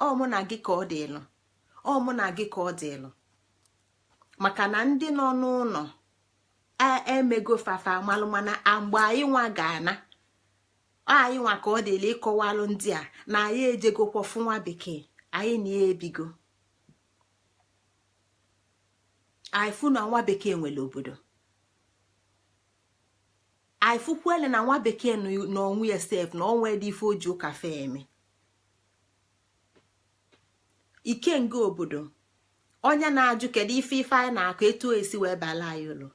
ọ mụ na gị ka ọ dị ịlụ, ọ mụ na gị ka ọ dị ịlụ. Maka na ndị nọ n'ụlọ emego fafa amalụ, mana mgbe anyị nwa ga-ana, anyị nwa ka ọ dịla ịkọwalụ ndị a na anyị ejegokwa fụ nwa bekee, anyị na ya ebigo. Anyị fụ na nwa bekee nwere obodo, anyị fụkwele na nwa bekee n'onwe ya sef na onwe dị ife oji ụka fe eme. Ikenga obodo, onye na-ajụ kedu ife ife anyị na-akọ, etu esi wee bala anyị ụlọ,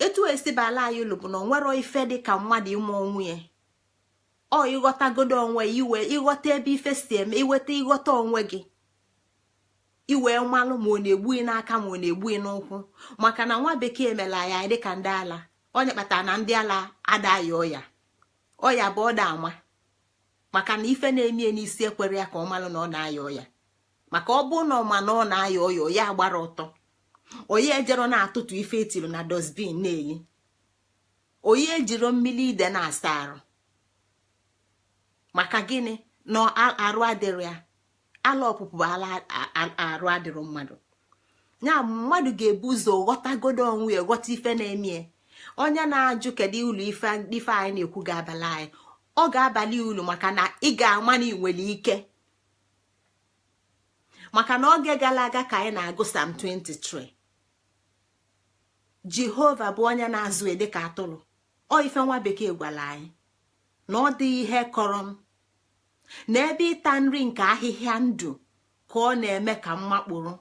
etu esi bala anyị ụlọ bụ na onwero ife dị ka mmadụ ime onwe ya. Ọ ịghọtagodo onwe ya, iwe ịghọta ebe ife si eme, iweta ịghọta onwe gị, iwee malụ ma ọ na-egbu gị n'aka ma ọ na-egbu gị n'ụkwụ. Maka na nwa bekee mere anyị dịka ndị ala, onye kpatara na ndị ala adaghị ọya, ọya bụ ọda ama, maka na ife na-eme n'isi ekwere ya ka ọ malụ na ọ na-aya ọya. Maka ọ bụ na ọ ma na ọ na-aya ọya, ya gbara ọtọ, onye ejero na-atụtụ ife etiri na dustbin na-eli, onye ejiro mmiri ide na-asa arụ. Maka gịnị? Na arụ adịrị ya, ala ọpụpụ bụ ala arụ adịrị mmadụ. Ya mmadụ ga-ebu ụzọ ghọtagodo onwe ya, ghọta ife na-eme. Onye na-ajụ kedu ụlọ ife anyị na-ekwu ga-abalị anyị, ọ ga-abalị ulu, maka na ị ga-ama na ị nwere ike. Maka na oge gara aga ka anyị na-agụ Psalm 23, Jehova bụ onye na-azụ ede ka atụrụ. Ọ ife nwa bekee gwara anyị na ọ dịghị ihe kọrọ m, na ebe ịta nri nke ahịhịa ndụ ka ọ na-eme ka m makpụrụ,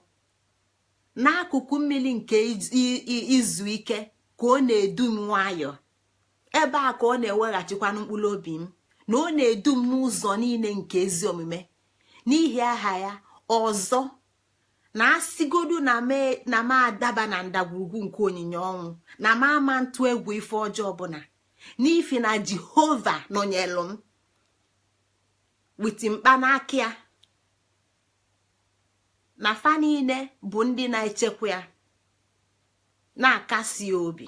n'akụkụ mmiri nke izu ike ka ọ na-edu m nwayọọ, ebe a ka ọ na-eweghachikwanụ mkpụrụ obi m, na ọ na-edu m n'ụzọ niile nke ezi omume n'ihi aha ya. Ọzọ, na asịgodu na m adaba na ndagwurugwu nke onyinye ọnwụ, na m ama ntụ egwu ife ọjọọ ọbụla, n'ihi na Jehova nọnyelụ m witi mkpanaka ya, na fa niile bụ ndị na-echekwa ya na-akasi ya obi,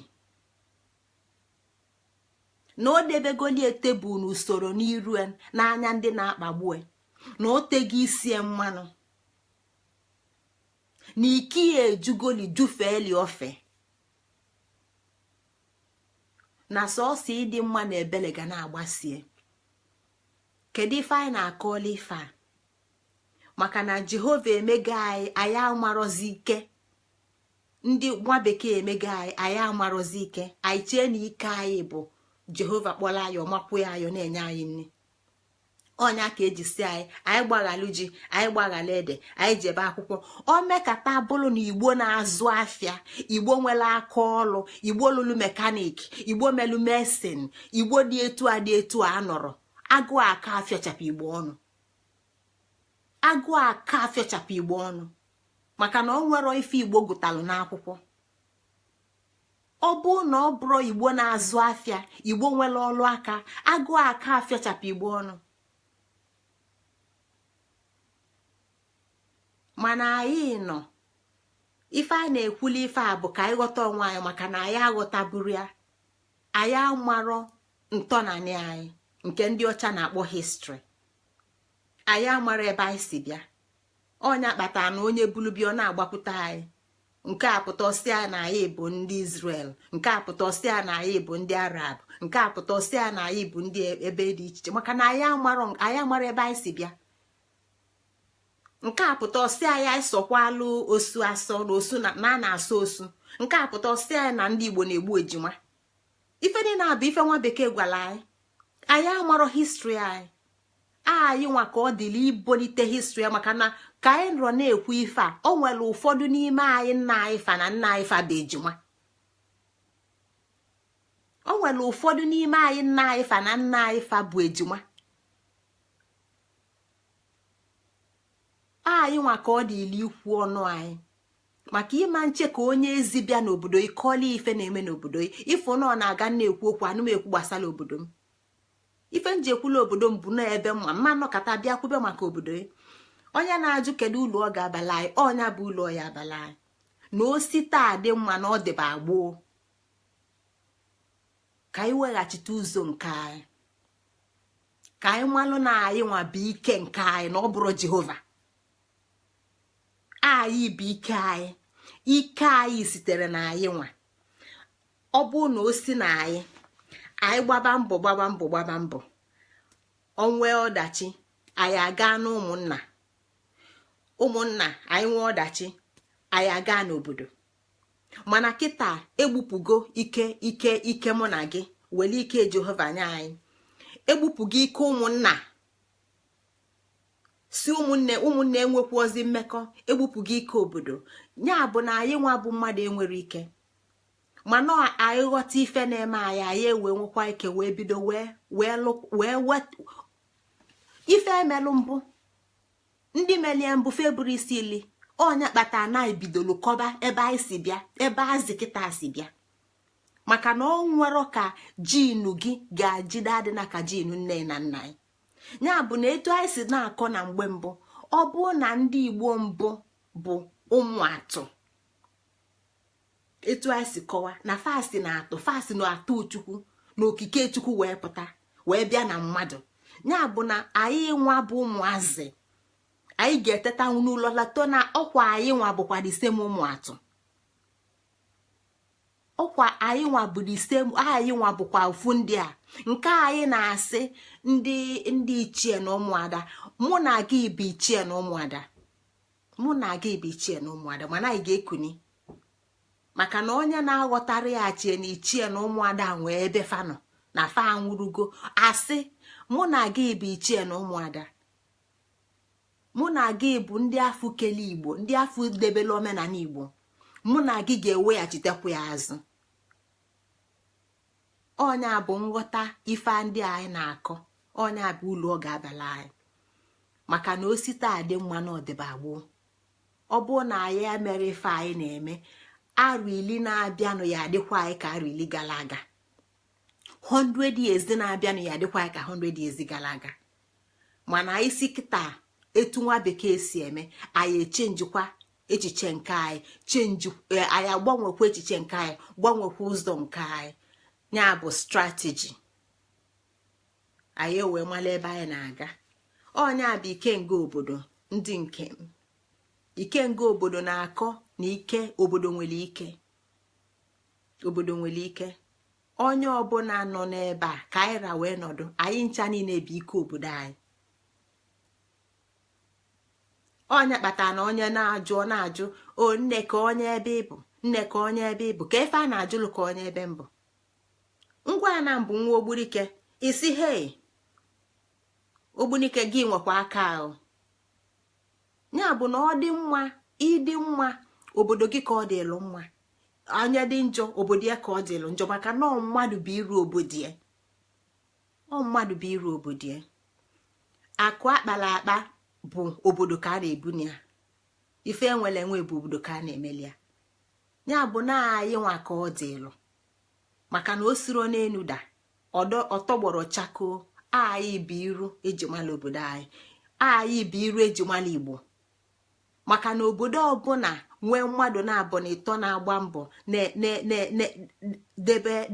na o debegolie tebụl n'usoro n'iru n'anya ndị na-akpagbu, na o tego isie mmanụ, na ike ya ejugoli jufeeli ofe, na sọsọ ịdị mma na ebele ga na-agbasie. Kedu ife anyị na-akọla ife a? Maka na Jehova emego anyị, anyị amarọzi ike. Ndị nwa bekee emego anyị, anyị amarọzi ike. Anyị chee na ike anyị bụ Jehova kpọrọ anyị, ọmakwụ ya ayọ na-enye anyị nri. Ọnya ka eji si anyị, anyị gbaghalụ ji, anyị gbaghalụ ede, anyị jebe akwụkwọ. O mekata bụrụ na Igbo na-azụ afịa, Igbo nwere aka ọlụ, Igbo lụlụ mekanik, Igbo melu mesin, Igbo dị etu a dị etu a nọrọ, agụụ aka afịọchapụ Igbo ọnụ, agụụ aka afịọchapụ Igbo ọnụ. Maka na ọ nwere ife Igbo gụtalụ n'akwụkwọ. Ọ bụ na ọ bụrụ Igbo na-azụ afịa, Igbo nwere ọlụ aka, agụụ aka afịọchapụ Igbo ọnụ. Mana anyị nọ Ife a na-ekwuli ife a bụ ka anyị ghọta onwe anyị, maka na anyị aghọtaburu ya. Anyị amarọ ntọnanị anyị, nke ndị ọcha na-akpọ history. Anyị amara ebe anyị si bịa. Ọnya kpatara na onye bulubia ọ na-agbakwute anyị. Nke a pụta ọsịa na anyị bụ ndị Israel, nke a pụta ọsịa na anyị bụ ndị Arab, nke a pụta ọsịa na anyị bụ ndị ebe dị iche iche, maka na anyị amara ebe anyị si bịa. Nke a pụta ọsịa anyị anyị sọkwalụ osu asọ na osu na a na-asọ osu. Nke a pụta ọsịa anyị na ndị Igbo na-egbu ejima. Ife niile a bụ ife nwa bekee gwara anyị. Anyị amarọ history anyị. Anyị nwa ka ọ dịrị ibolite history, maka na ka anyị nọrọ na-ekwu ife a, o nwere ụfọdụ n'ime anyị nna anyị fa na nna anyị fa bụ ejima. O nwere ụfọdụ n'ime anyị nna anyị fa na nna anyị fa bụ ejima. Anyị nwa ka ọ dịrị ikwu ọnụ anyị, maka ịma nche ka onye ezi bịa n'obodo ịkọọla ife na-eme n'obodo. Ifo na ọ na-aga na-ekwu okwu anụmekwu gbasara obodo m. Ife nji ekwula obodo m bụ na ebe mma mma nọkọta bịa kwube maka obodo. Onye na-ajụ kedu ụlọ ọ ga-abala anyị, ọnya bụ ụlọ ya abala anyị na osi taa dị mma na ọ dịba gboo. Ka anyị weghachite ụzọ nke anyị, ka anyị malụ na anyị nwa bụ ike nke anyị, na ọ bụrụ Jehova anyị bụ ike anyị. Ike anyị sitere na anyị nwa. Ọ bụ na o si na anyị, anyị gbaba mbọ gbaba mbọ gbaba mbọ, onwe ọdachi anyị aga na ụmụnna ụmụnna anyị nwee ọdachi anyị aga n'obodo. Mana kịta egbupụgo ike ike ike mụ na gị were ike Jehova nye anyị. Egbupụgo ike ụmụnna, si ụmụnne ụmụnne enwekwu ozi mmekọ. Egbupụgo ike obodo. Ya bụ na anyị nwa bụ mmadụ enwere ike, mana anyị ghọta ife na-eme anyị, anyị ewee nwekwa ike wee bido wee wee ife emelụ mbụ. Ndị melie mbụ februari isi ili ọnya kpata na ebidolu kọba ebe anyị si bịa, ebe azị kịta si bịa, maka na ọ nwere ka jiinu gị ga-ajide adịna ka jiinu nne na nna anyị. Ya bụ na etu anyị si na-akọ na mgbe mbụ, ọ bụ na ndị Igbo mbụ bụ ụmụ atụ, etu anyị si kọwa na fasi na atụ fasi na atụ Chukwu na okike Chukwu wee pụta wee bịa na mmadụ. Ya bụ na anyị nwa bụ ụmụazị, anyị ga-eteta n'ụlọ lato na ọkwa anyị nwa bụkwa the same ụmụ atụ, ọkwa anyị nwa bụ the same, anyị nwa bụkwa ofu ndị a. Nke anyị na-asị ndị ndị ichie na ụmụada, mụ na gị bụ ichie na ụmụada, mụ na gị bụ ichie na ụmụada, mana anyị ga-ekuni maka na onye na-aghọtara ya chie na ichie na ụmụada nwee ebe fanọ na fa anwụrugo. Asị mụ na gị bụ ichie na ụmụada, mụ na gị bụ ndị afụ kele Igbo, ndị afụ debele omenala Igbo, mụ na gị ga-eweghachitekwu ya azụ. Ọnya bụ nghọta ife ndị anyị na-akọ, ọnya bụ ụlọ ọ ga-abala anyị, maka na osi taa dị mma na ọdịba gboo. Ọ bụrụ na anyị emere ife anyị na-eme, arọ 10 na-abịanụ ya adịkwa anyị ka arọ 10 gara aga, 100 years na-abịanụ ya adịkwa anyị ka 100 years gara aga. Mana anyị si kịta etu nwa bekee si eme, anyị echenjikwa echiche nke anyị, chenji anyị agbanwekwa echiche nke anyị, gbanwekwa ụzọ nke anyị. Ya bụ strategy anyị ewee mara ebe anyị na-aga. Ọnya bụ ikenga obodo. Ndị nke m, ikenga obodo na-akọ na ike obodo nwere ike, obodo nwere ike. Onye ọbụla nọ n'ebe a ka anyị ra wee nọdụ, anyị ncha niile bụ ike obodo anyị. Onye kpatara na onye na-ajụ ọ na-ajụ o nne ka onye ebe ịbụ, nne ka onye ebe ịbụ, ka efe a na-ajụlụ ka onye ebe mbụ. Ngwa na mbụ nwa Ogbunike isi hei Ogbunike gị nwekwa aka ahụ. Ya bụ na ọ dị mma, ịdị mma obodo gị ka ọ dịlụ mma, anya dị njọ obodo ya ka ọ dịlụ njọ, maka na ọ mmadụ bụ iru obodo ya, ọ mmadụ bụ iru obodo ya. Akụ akpala akpa bụ obodo ka a na-ebuni ya, ife enwere enwe bụ obodo ka a na-emeli ya. Ya bụ na anyị nwa ka ọ dịlụ, maka na o siro n'enu da ọtọgbọrọ chakoo. Anyị bụ iru ejimala obodo anyị, anyị bụ iru ejimala Igbo, Maka na obodo ọbụla nwee mmadụ na-abụ na ịtọ na-agba mbọ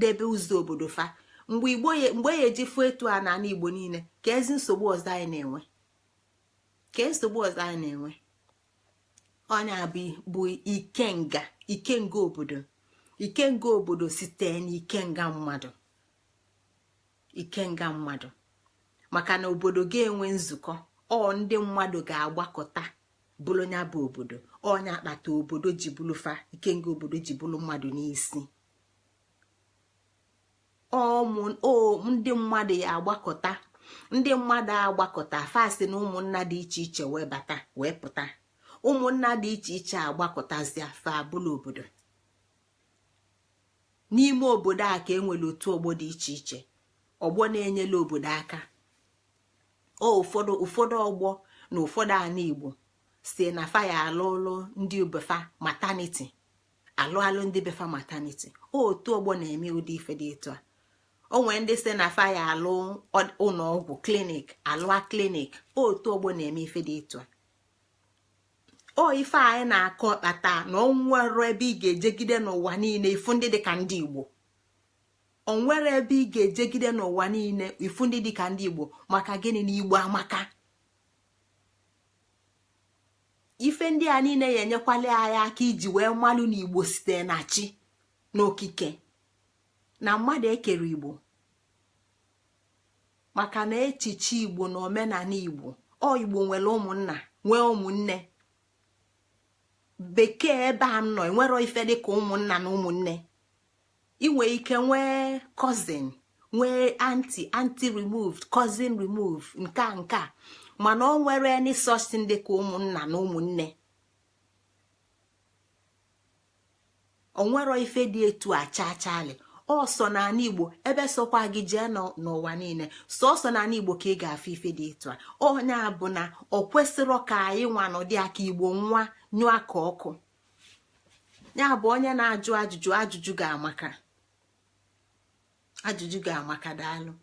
debe ụzọ obodo fa, mgbe igbo mgbe ya eji fụ etu a n'ala Igbo niile, ka ezi nsogbu ọzọ anyị na-enwe, ka nsogbu ọzọ anyị na-enwe. Onye bụ ikenga, ikenga obodo, ikenga obodo site n'ikenga mmadụ, ikenga mmadụ. Maka na obodo ga-enwe nzukọ, ọ ndị mmadụ ga-agbakọta bụrụ ya bụ obodo. Onye akpata obodo ji bụrụ fa, ikenga obodo ji bụrụ mmadụ n'isi. Ndị mmadụ ya agbakọta, ndị mmadụ agbakọta fasị na ụmụnna dị iche iche wee bata wee pụta. Ụmụnna dị iche iche agbakọtazi fa abụla obodo. N'ime obodo a ka enwere otu ọgbọ dị iche iche, ọgbọ na-enyela obodo aka. Ụfọdụ ọgbọ na ụfọdụ ana Igbo si na fa ya alụlụ ndị befa maternity, alụ alụ ndị befa maternity. Otu ọgbọ na-eme ụdị ife dị etu a. O nwee ndị si na fa ya alụ ụlọ ọgwụ clinic, alụa clinic. Otu ọgbọ na-eme ife dị etu a. O ife anyị na-akọ kpata na ọ nwere ebe ị ga-ejegide n'ụwa niile ifu ndị dịka ndị Igbo. O nwere ebe ị ga-ejegide n'ụwa niile ifu ndị dịka ndị Igbo. Maka gịnị? Na Igbo amaka. Ife ndị a niile ya enyekwala anyị aka iji wee malụ na Igbo site na chi n'okike, na mmadụ ekere Igbo. Maka na echiche Igbo na omenala Igbo, ọ Igbo nwere ụmụnna, nwee ụmụnne. Bekee ebe a m nọ enwero ife dịka ụmụnna na ụmụnne. Inwe ike nwee cousin, nwee auntie, auntie removed, cousin removed, nke a nke a, mana ọ nwere any such thing dịka ụmụnna na ụmụnne. O nwero ife dị etu a chachali. Ọsọ n'ala Igbo, ebe sọkwa gị jee n'ụwa niile, sọsọ n'ala Igbo ka ị ga-afụ ife dị etu a. Onye a bụ na ọ kwesịrọ ka anyị nwa nọdị aka Igbo nwa nyụọ aka ọkụ. Ya bụ onye na-ajụ ajụjụ, ajụjụ ga-amaka, ajụjụ ga-amaka. Daalụ.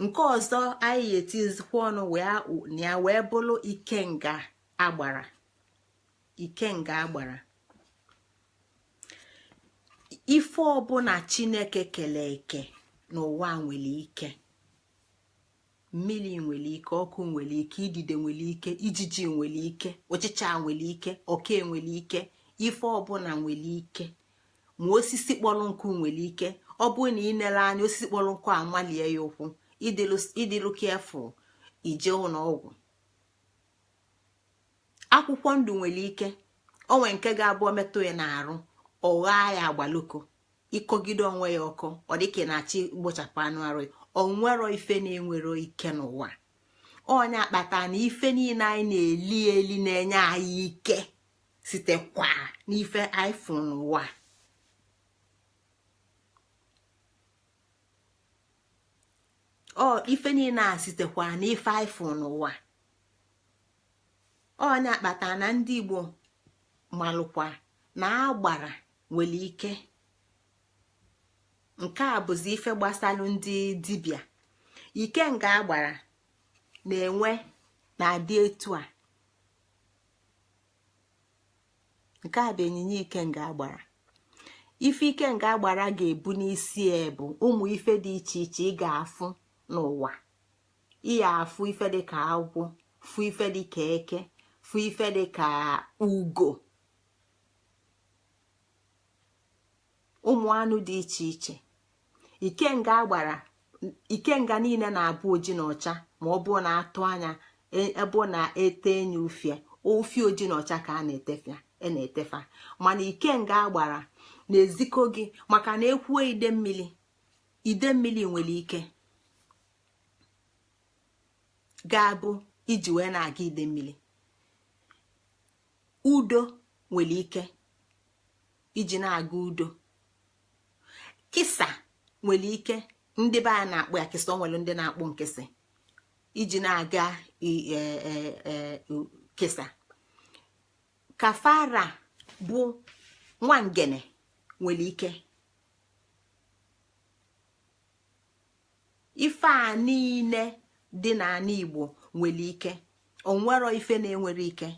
Nke ọzọ anyị etizikwa ọnụ wee ya wee bụrụ ikenga agbara, ikenga agbara. Ife ọbụla Chineke kele eke n'ụwa nwere ike. Mmiri nwere ike, ọkụ nwere ike, idide nwere ike, ijiji nwere ike, ọchịcha nwere ike, oke nwere ike, ife ọbụla nwere ike. Ma osisi kpọrọ nkụ nwere ike. Ọ bụrụ na ị nere anya osisi kpọrọ nkụ amalie ya ụkwụ, ịdịlụ careful ije ụlọ ọgwụ. Akwụkwọ ndụ nwere ike. Onwe nke ga-abụ metụ ya n'arụ, ọ ghaa ya agbaloko, ịkọgide onwe ya ọkọ, ọ dịka na-achị gbochapụ anụ arụ. Onwero ife na-enwero ike n'ụwa. Onye akpata na ife niile anyị na-eli eli na-enye anyị ike sitekwa n'ife anyị fụrụ n'ụwa. Ọ ife niile a sitekwa n'ife anyị fụrụ n'ụwa. Onye akpata na ndị Igbo malụkwa na agbara nwere ike. Nke a bụzi ife gbasalụ ndị dibịa. Ikenga agbara na-enwe na-adị etu a. Nke a bụ ịnyịnya ikenga agbara. Ife ikenga agbara ga-ebu n'isi ya bụ ụmụ ife dị iche iche ị ga-afụ n'ụwa. Ị ga-afụ ife dị ka agwọ, fụ ife dị ka eke, fụ ife dị ka ugo, ụmụ anụ dị iche iche. Ikenga agbara, ikenga niile na-abụ oji na ọcha, ma ọ bụ na atụ anya ebe na-ete enyi ufie, ofie oji na ọcha ka a na-etefa. Mana ikenga agbara na-ezikọ gị maka na ekwuo ide mmiri, ide mmiri nwere ike ga-abụ iji wee na-aga ide mmiri. Udo nwere ike iji na-aga udo. Kisa nwere ike, ndị be anyị na-akpọ ya kisa, o nwere ndị na-akpọ nkịsị, iji na-aga kisa. Kafara bụ nwangene nwere ike. Ife a niile dị n'ala Igbo nwere ike. Onwero ife na-enwere ike,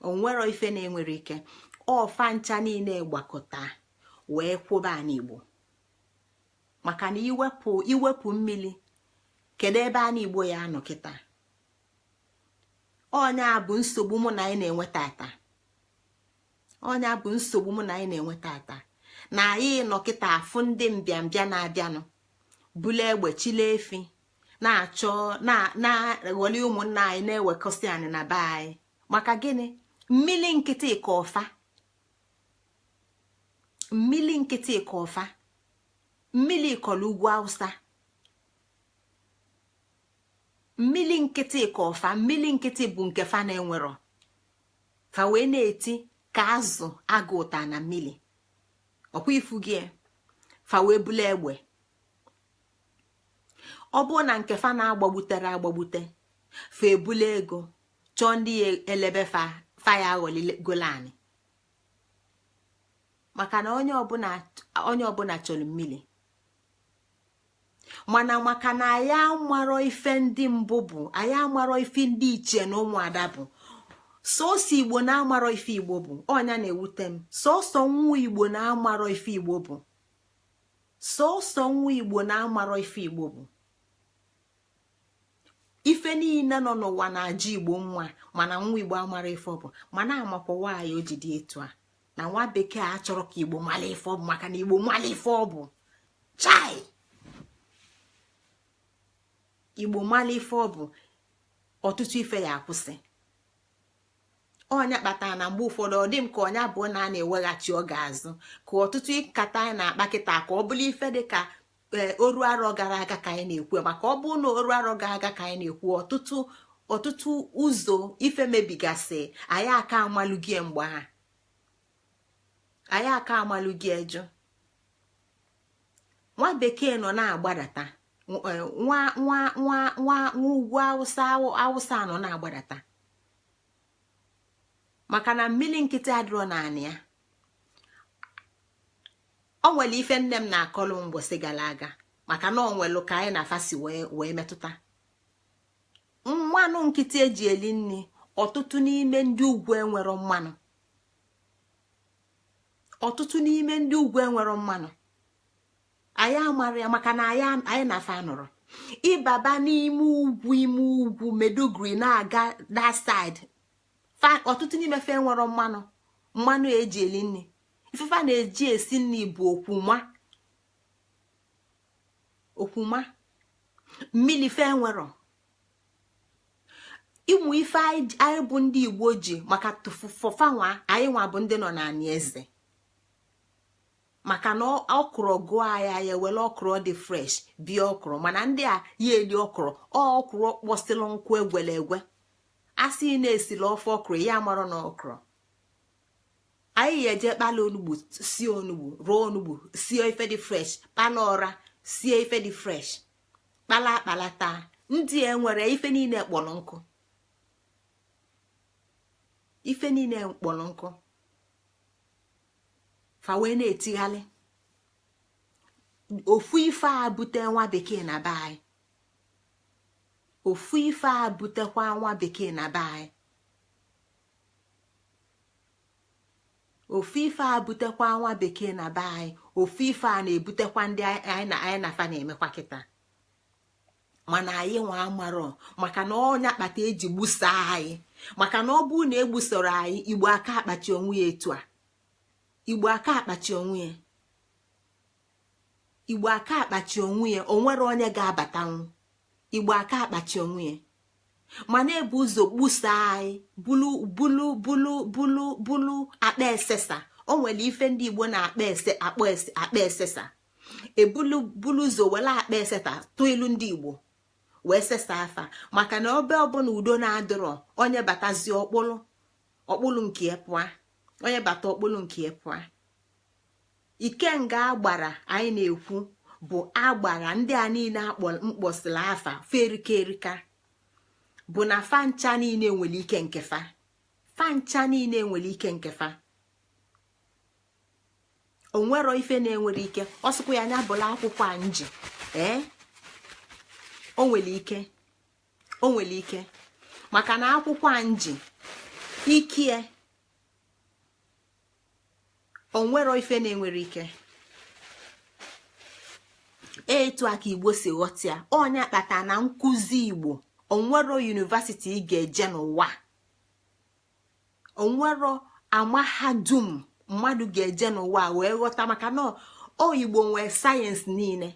onwero ife na-enwere ike. Ọfa ncha niile gbakọta wee kwụba ana Igbo, maka na iwepụ mmiri, kedu ebe ana Igbo ya anọ kịta? Ọnya bụ nsogbu mụ na anyị na-enwe tata. Ọnya bụ nsogbu mụ na anyị na-enwe tata, na anyị nọ kịta afụ ndị mbịambịa na-abịanụ bulu egbe, chile efi, na-achọ na-aghọli ụmụnna anyị, na-ewekọsị anyị na be anyị. Maka gịnị? Mmiri nkịtị ka ọfa, mmiri nkịtị ka ọfa, mmiri kọrọ ugwu Awụsa, mmiri nkịtị ka ọfa, mmiri nkịtị bụ nke fa na-enwerọ. Fa wee na-eti ka azụ agụ ụta na mmiri. Ọkwa ifu gị, fa wee bulu egbe. Ọ bụrụ na nke fa na-agbagbutere agbagbute, fa ebula ego chọọ ndị ya elebe fa, fa ya aghọligolo anyị. Maka na onye ọbụla chọrọ mmiri, mana maka na anyị amarọ ife ndị mbụ bụ, anyị amarọ ife ndị ichie na ụmụada bụ. Sọsọ Igbo na-amarọ ife Igbo bụ, ọnya na-ewute m. Sọsọ nwa Igbo na-amarọ ife Igbo bụ, sọsọ nwa Igbo na-amarọ ife Igbo bụ. Ife niile nọ n'ụwa na-aja Igbo nwa, mana nwa Igbo amara ife ọ bụ. Mana amakwa nwaanyị o ji dị etu a, na nwa bekee a chọrọ ka Igbo mara ife ọ bụ, maka na Igbo mara ife ọ bụ, chai, Igbo mara ife ọ bụ, ọtụtụ ife ya akwụsị. Ọnya kpatara na mgbe ụfọdụ ọ dị m ka ọnya bụ na a na-eweghachi oge azụ, ka ọtụtụ nkata anyị na-akpa kịta ka ọ bụrụ ife dị ka oru arọ gara aga ka anyị na-ekwu. Maka ọ bụrụ na oru arọ gara aga ka anyị na-ekwu, ọtụtụ ụzọ ife mebigasị, anyị aka amalụgie mgbe ha, anyị aka amalụgie eju. Nwa bekee nọ na-agbadata, nwa nwa nwa nwa nwa ugwu awụsa awụsa nọ na-agbadata, maka na mmiri nkịtị adịrọ naanị ya. O nwere ife nne m na-akọlụ mgbọsị gara aga, maka na ọ nwelụ ka anyị na-afa si wee metụta mmanụ nkịtị eji eli nri. Ọtụtụ n'ime ndị ugwu enwero mmanụ, ọtụtụ n'ime ndị ugwu enwero mmanụ. Anyị amara ya maka na anyị na-afa nọrọ ịbaba n'ime ugwu, ime ugwu Meduguri na-aga that side, ọtụtụ n'ime fe nwere mmanụ, mmanụ eji eli nri. Ifefa na-eji esi nri bụ okwuma, okwuma mmiri fe nwere. Ịmụ ife anyị bụ ndị Igbo ji maka tụfụfanwa, anyị nwa bụ ndị nọ n'anị eze, maka na ọkụrụ gụọ anyị, anyị ewere ọkụrụ dị fresh bịa ọkụrụ. Mana ndị a ya eli ọkụrụ, ọkụrụ kpọsịrị nkwụ egwele egwe, asị na-esili ofe ọkụrụ ya mara na ọkụrụ. Anyị ya eje kpala onugbu, sie onugbu, rụọ onugbu, sie ife dị fresh, kpala ọra, sie ife dị fresh, kpala akpala taa. Ndị e nwere ife niile kpọrọ nkụ, ife niile kpọrọ nkụ, fa wee na-etighalị. Ofu ife a bute nwa bekee na be anyị, ofu ife a butekwa nwa bekee na be anyị, ofu ife a butekwa nwa bekee na be anyị, ofu ife a na-ebutekwa ndị anyị na fa na-emekwa kịta. Mana anyị nwa amarọ, maka na ọnya kpata eji gbusaa anyị. Maka na ọ bụrụ na egbusoro anyị, Igbo aka akpachi onwe ya etu a, Igbo aka akpachi onwe ya, Igbo aka akpachi onwe ya, onwere onye ga-abatanwu. Igbo aka akpachi onwe ya, mana ebu ụzọ gbusaa anyị, bulu bulu bulu bulu bulu akpa esesa. O nwere ife ndị Igbo na-akpa ese, akpọ ese, akpa esesa. Ebulu bulu ụzọ were akpa esesa tụọ ilu ndị Igbo wee sesa afa. Maka na obe ọbụla udo na-adịrọ, onye batazie ọkpụlụ ọkpụlụ nke pụa, onye bata ọkpụlụ nke pụa. Ikenga agbara anyị na-ekwu bụ agbara ndị a niile mkpọsịrị afa ferika erika, bụ na fa ncha niile nwere ike nke fa, fa ncha niile nwere ike nke fa. Onwero ife na-enwere ike ọsụkwa ya anya bụla akwụkwọ a nji, ee, o nwere ike. O nwere ike maka na akwụkwọ a nji ikie onwero ife na-enwere ike. Etu a ka Igbo si ghọta ya. Onye kpata na nkụzi Igbo, onwero university ị ga-eje n'ụwa, onwero amahadum mmadụ ga-eje n'ụwa wee ghọta, maka na o Igbo nwee sayensị niile.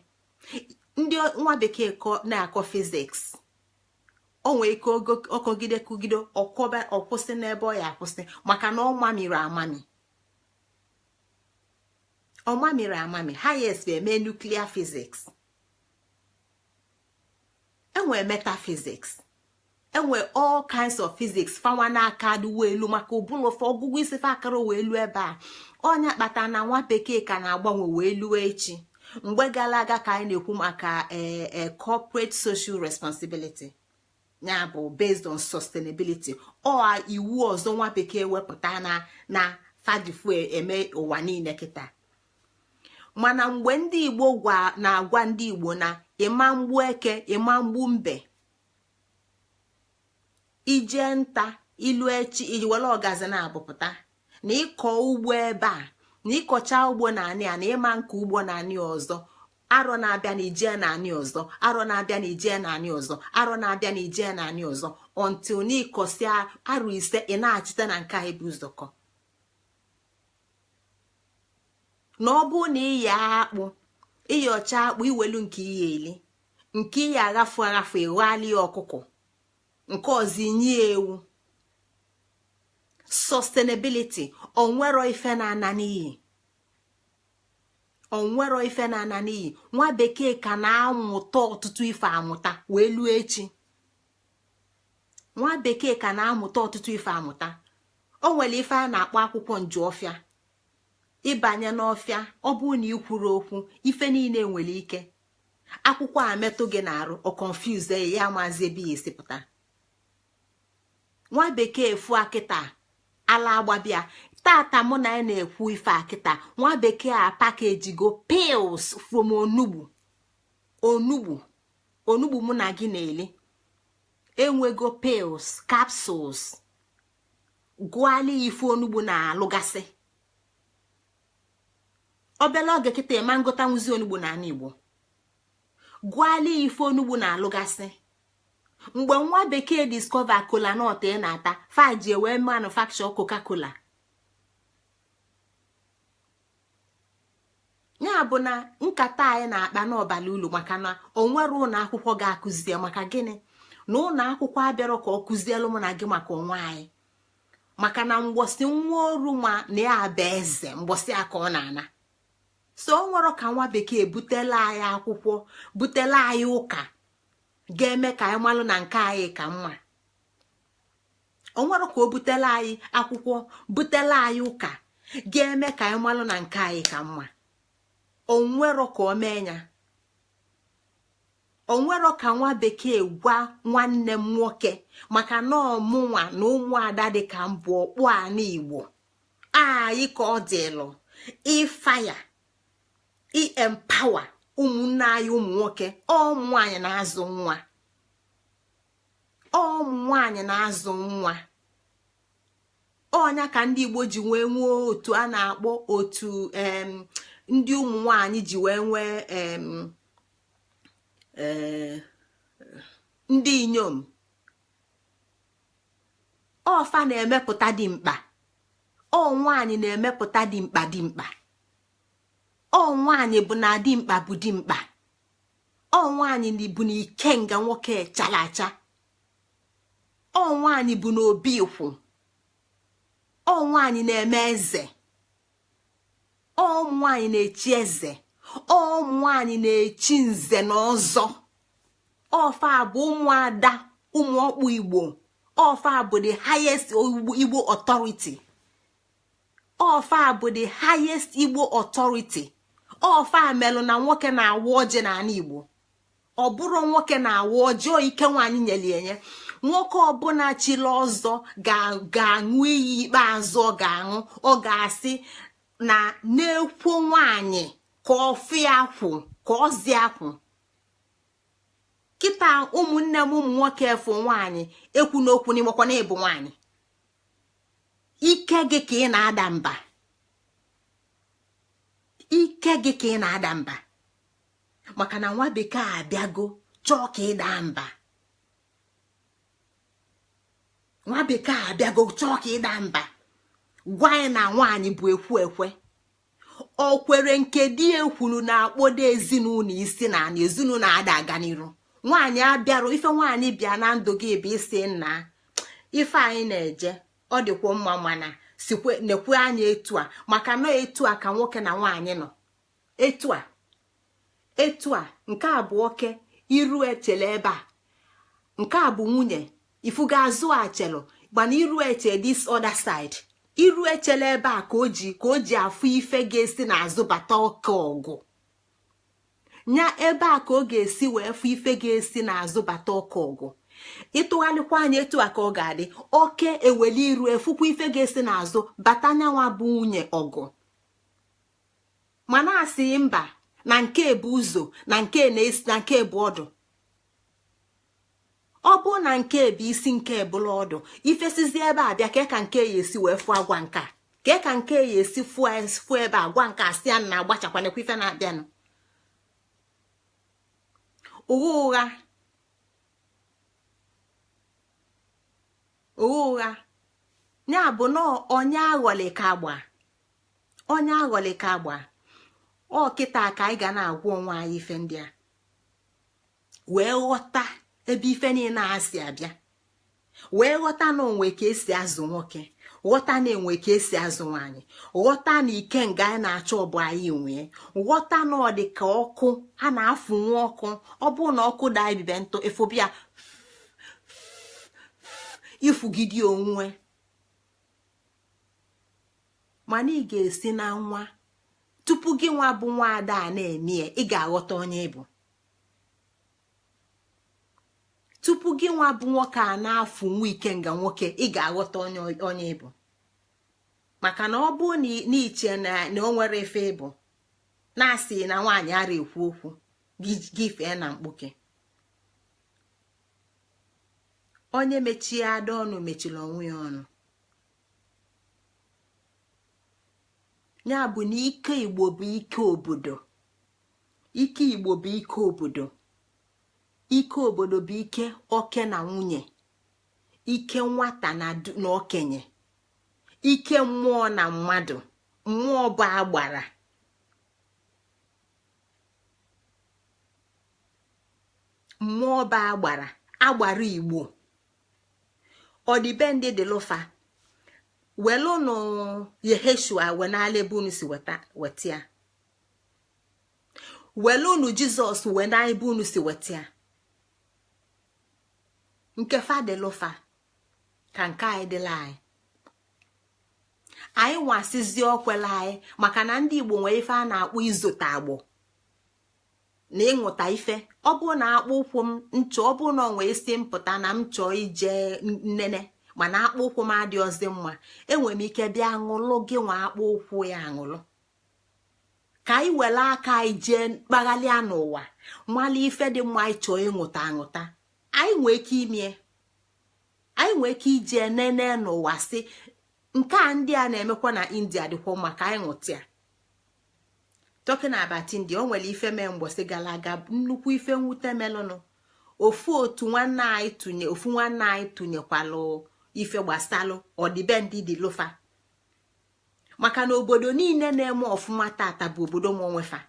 Ndị nwa bekee na-akọ physics, o nwee ike ọkọgide kụgide ọkọba ọkwụsị n'ebe ọ ya akwụsị, maka na ọ mamiri amami, ọ mamiri amami. Highest eme nuclear physics, enwe metaphysics, enwe all kinds of physics. Fanwa n'aka adịwo elu maka ụbụrụ ofe ọgụgụ isi fa akara wee lu ebe a. Ọnya kpata na nwa bekee ka na-agbanwe wee luo echi. Mgbe gara aga ka anyị na-ekwu maka ee corporate social responsibility, ya bụ based on sustainability. Ọ iwu ọzọ nwa bekee wepụta na fadifu eme ụwa niile kịta. Mana mgbe ndị Igbo na-agwa ndị Igbo na ịma mgbu eke, ịma mgbu mbe, ije nta ilu echi, iji were ọgazi na-abụpụta na ịkọ ugbo ebe a, na ịkọcha ugbo na anị a, na ịma nke ugbo na anị ọzọ, arọ na-abịa na ijee na anị ọzọ, arọ na-abịa na ijee na anị ọzọ, arọ na-abịa na ijee na anị ọzọ, until na ịkọsịa arọ 5, ị na-achịta na nke anyị bụ ụzọkọ. Na ọ bụ na ịya akpụ, ịyọcha akpụ, iwelu nke ihe eli, nke ihe aghafu aghafu, ịghali ọkụkọ, nke ọzọ inye ewu. Sustainability, onwero ife na-ana n'iyi, onwero ife na-ana n'iyi. Nwa bekee ka na-amụta ọtụtụ ife amụta wee luo echi. Nwa bekee ka na-amụta ọtụtụ ife amụta. O nwere ife a na-akpọ akwụkwọ njuọfịa. Ịbanye n'ọfịa, ọ bụrụ na ị kwuru okwu, ife niile nwere ike akwụkwọ a metụ gị n'arụ, ọ confuse ya, maazị ebe ya esipụta. Nwa bekee fụ akịta ala agbabịa tata mụ na ya na-ekwu ife akịta. Nwa bekee a pakejigo pills from onugbu. Onugbu, onugbu mụ na gị na-eli enwego pills, capsules, gụọla ife onugbu na-alụgasị. Obere oge kịta ịma ngụta nwụzi onugbu n'ala Igbo. Gụọla ife onugbu na-alụgasị. Mgbe nwa bekee discover kolanut ị na-ata, faji wee manufacture Coca-Cola. Ya bụ na nkata anyị na-akpa n'ọbala ulu, maka na o nwere ụlọ akwụkwọ ga-akụzie maka gịnị na ụlọ akwụkwọ abịarọ ka ọ kụzielu mụ na gị maka onwe anyị. Maka na mgbọsị nwa oru ma na ya bụ eze, mgbọsị a ka ọ na-ana. So o nwere ka nwa bekee butela anyị akwụkwọ, butela anyị ụka ga-eme ka anyị malụ na nke anyị ka mma. O nwere ka o butela anyị akwụkwọ, butela anyị ụka ga-eme ka anyị malụ na nke anyị ka mma. O nwero ka o mee ya. O nwero ka nwa bekee gwa nwanne m nwoke, maka na ọmụnwa na ụmụada dị ka mbụ ọkpụ ana Igbo anyị ka ọ dịlụ ịfaya, i-empower ụmụnne anyị ụmụ nwoke. Ụmụ nwaanyị na-azụ nwa, ụmụ nwaanyị na-azụ nwa. Ọnya ka ndị Igbo ji wee nwee otu a na-akpọ otu ndị ụmụ nwaanyị ji wee nwee ndị inyom. Ọfa na-emepụta dimkpa, ọ nwaanyị na-emepụta dimkpa dimkpa, ọ nwaanyị bụ na dimkpa bụ dimkpa, ọ nwaanyị bụ na ikenga nwoke chara acha, ọ nwaanyị bụ na obi ikwu, ọ nwaanyị na-eme eze, ọ nwaanyị na-echi eze, ọ nwaanyị na-echi nze na ọzọ. Ọfa bụ ụmụada ụmụ ọkpụ Igbo. Ọfa bụ the highest Igbo authority. Ọfa bụ the highest Igbo authority. Ọfa melụ na nwoke na-awa ọjị n'ala Igbo. Ọ bụrụ nwoke na-awa ọjị, ike nwaanyị nyere enye. Nwoke ọbụla chili ọzọ ga-aṅụ iyi ikpeazụ ọ ga-aṅụ, ọ ga-asị na na-ekwo nwaanyị ka ọ fụ ya kwụ, ka ọ zie akwụ. Kịta ụmụnne m ụmụ nwoke efu nwaanyị ekwu n'okwu n'imekwa na ịbụ nwaanyị. Ike gị ka ị na-ada mba. Ike gị ka ị na-ada mba. Maka na nwa bekee abịago chọọ ka ị daa mba. Nwa bekee abịago chọọ ka ị daa mba. Gwa anyị na nwaanyị bụ ekwu ekwe. O kwere nke di ekwuru na-akpọdo ezinụlọ isi na ana ezinụlọ ada aga n'iru. Nwaanyị abịarụ ife nwaanyị bịa na ndụ gị bụ isi nna ife anyị na-eje ọ dịkwa mma mana sikwe nekwe anya etu a maka na etu a ka nwoke na nwaanyị nọ. Etu a etu a nke a bụ oke iru echele ebe a nke a bụ nwunye ifuga azụ achelu gbana iru eche this other side iru echele ebe a ka o ji afụ ife ga-esi n'azụ bata oke ọgụ nya ebe a ka ọ ga-esi wee fụ ife ga-esi n'azụ bata oke ọgụ. Ịtụgharịkwa anya etu a ka ọ ga-adị oke eweli iru efukwa ife ga-esi n'azụ bata nyanwa bụ nwunye ọgụ. Mana asị mba na nke bụ ụzọ na nke na-esi na nke bụ ọdụ. Ọ bụ na nke bụ isi nke bụla ọdụ ifesizi ebe a bịa ka ka nke ya esi wee fụ agwa nka ka ka nke ya esi fụ ebe agwa nka asị ya na agbachakwanekwa ife na-abịanụ. Ụgha ụgha ụgha ụgha ya bụ na onye aghọlị ka agba onye aghọlị ka agba. Ọ kịta ka anyị ga na-agwa onwe anyị ife ndị a wee ghọta ebe ife niile a si abịa wee ghọta na onwe ka esi azụ nwoke ghọta na enwe ka esi azụ nwaanyị ghọta na ikenga anyị na-achọ ọbụ anyị nwee ghọta na ọ dị ka ọkụ a na-afụnwu ọkụ. Ọ bụ na ọkụ daa ibibe ntụ ịfụbịa ifugide onwe mana ị ga-esi na nwa tupu gị nwa bụ nwa ada a na-eme ị ga-aghọta onye ịbụ. Tupu gị nwa bụ nwoke a na-afụ nwa ikenga nwoke ị ga-aghọta onye ịbụ. Maka na ọ bụ na iche na o nwere efe ịbụ na-asị na nwaanyị ara ekwu okwu gị fee na mkpuke. Onye mechie ada ọnụ mechiri onwe ya ọnụ. Ya bụ na ike Igbo bụ ike obodo. Ike Igbo bụ ike obodo. Ike obodo bụ ike oke na nwunye, ike nwata na okenye, ike mmụọ na mmadụ. Mmụọ bụ agbara. Mmụọ bụ agbara agbara Igbo. Ọdịbendị dị lụfa welụnụ Yeheshua wenala ebe unu si weta ya, welụnụ Jizọs wena ebe unu si weta ya. Nke fadịlụfa ka nke anyị dịla anyị. Anyị nwasizi okwela anyị maka na ndị Igbo nwee ife a na-akpọ izote agbụ na ịṅụta ife. Ọ bụ na akpụ ụkwụ m nchọ ọ bụ na ọ nwee isi mpụta na m chọọ ije nnene mana akpụ ụkwụ m adịghịzi mma, enwere m ike bịa ṅụlụ gị nwa akpụ ụkwụ ya aṅụlụ ka anyị were aka anyị jee kpaghalịa n'ụwa mmalụ ife dị mma anyị chọọ ịṅụta aṅụta. Anyị nwee ike ime anyị nwee ike ije nene n'ụwa sị nke a ndị a na-emekwa na India dịkwa mma ka anyị ṅụta ya. Talking about India, o nwere ife mee mgbọsị gara aga nnukwu ife mwute melụnụ. Ofu otu nwanne anyị tụnye ofu nwanne anyị tụnyekwalụ ife gbasalụ ọdịbendị dị lụfa maka na obodo niile na-eme ọfụma tata bụ obodo nwefa.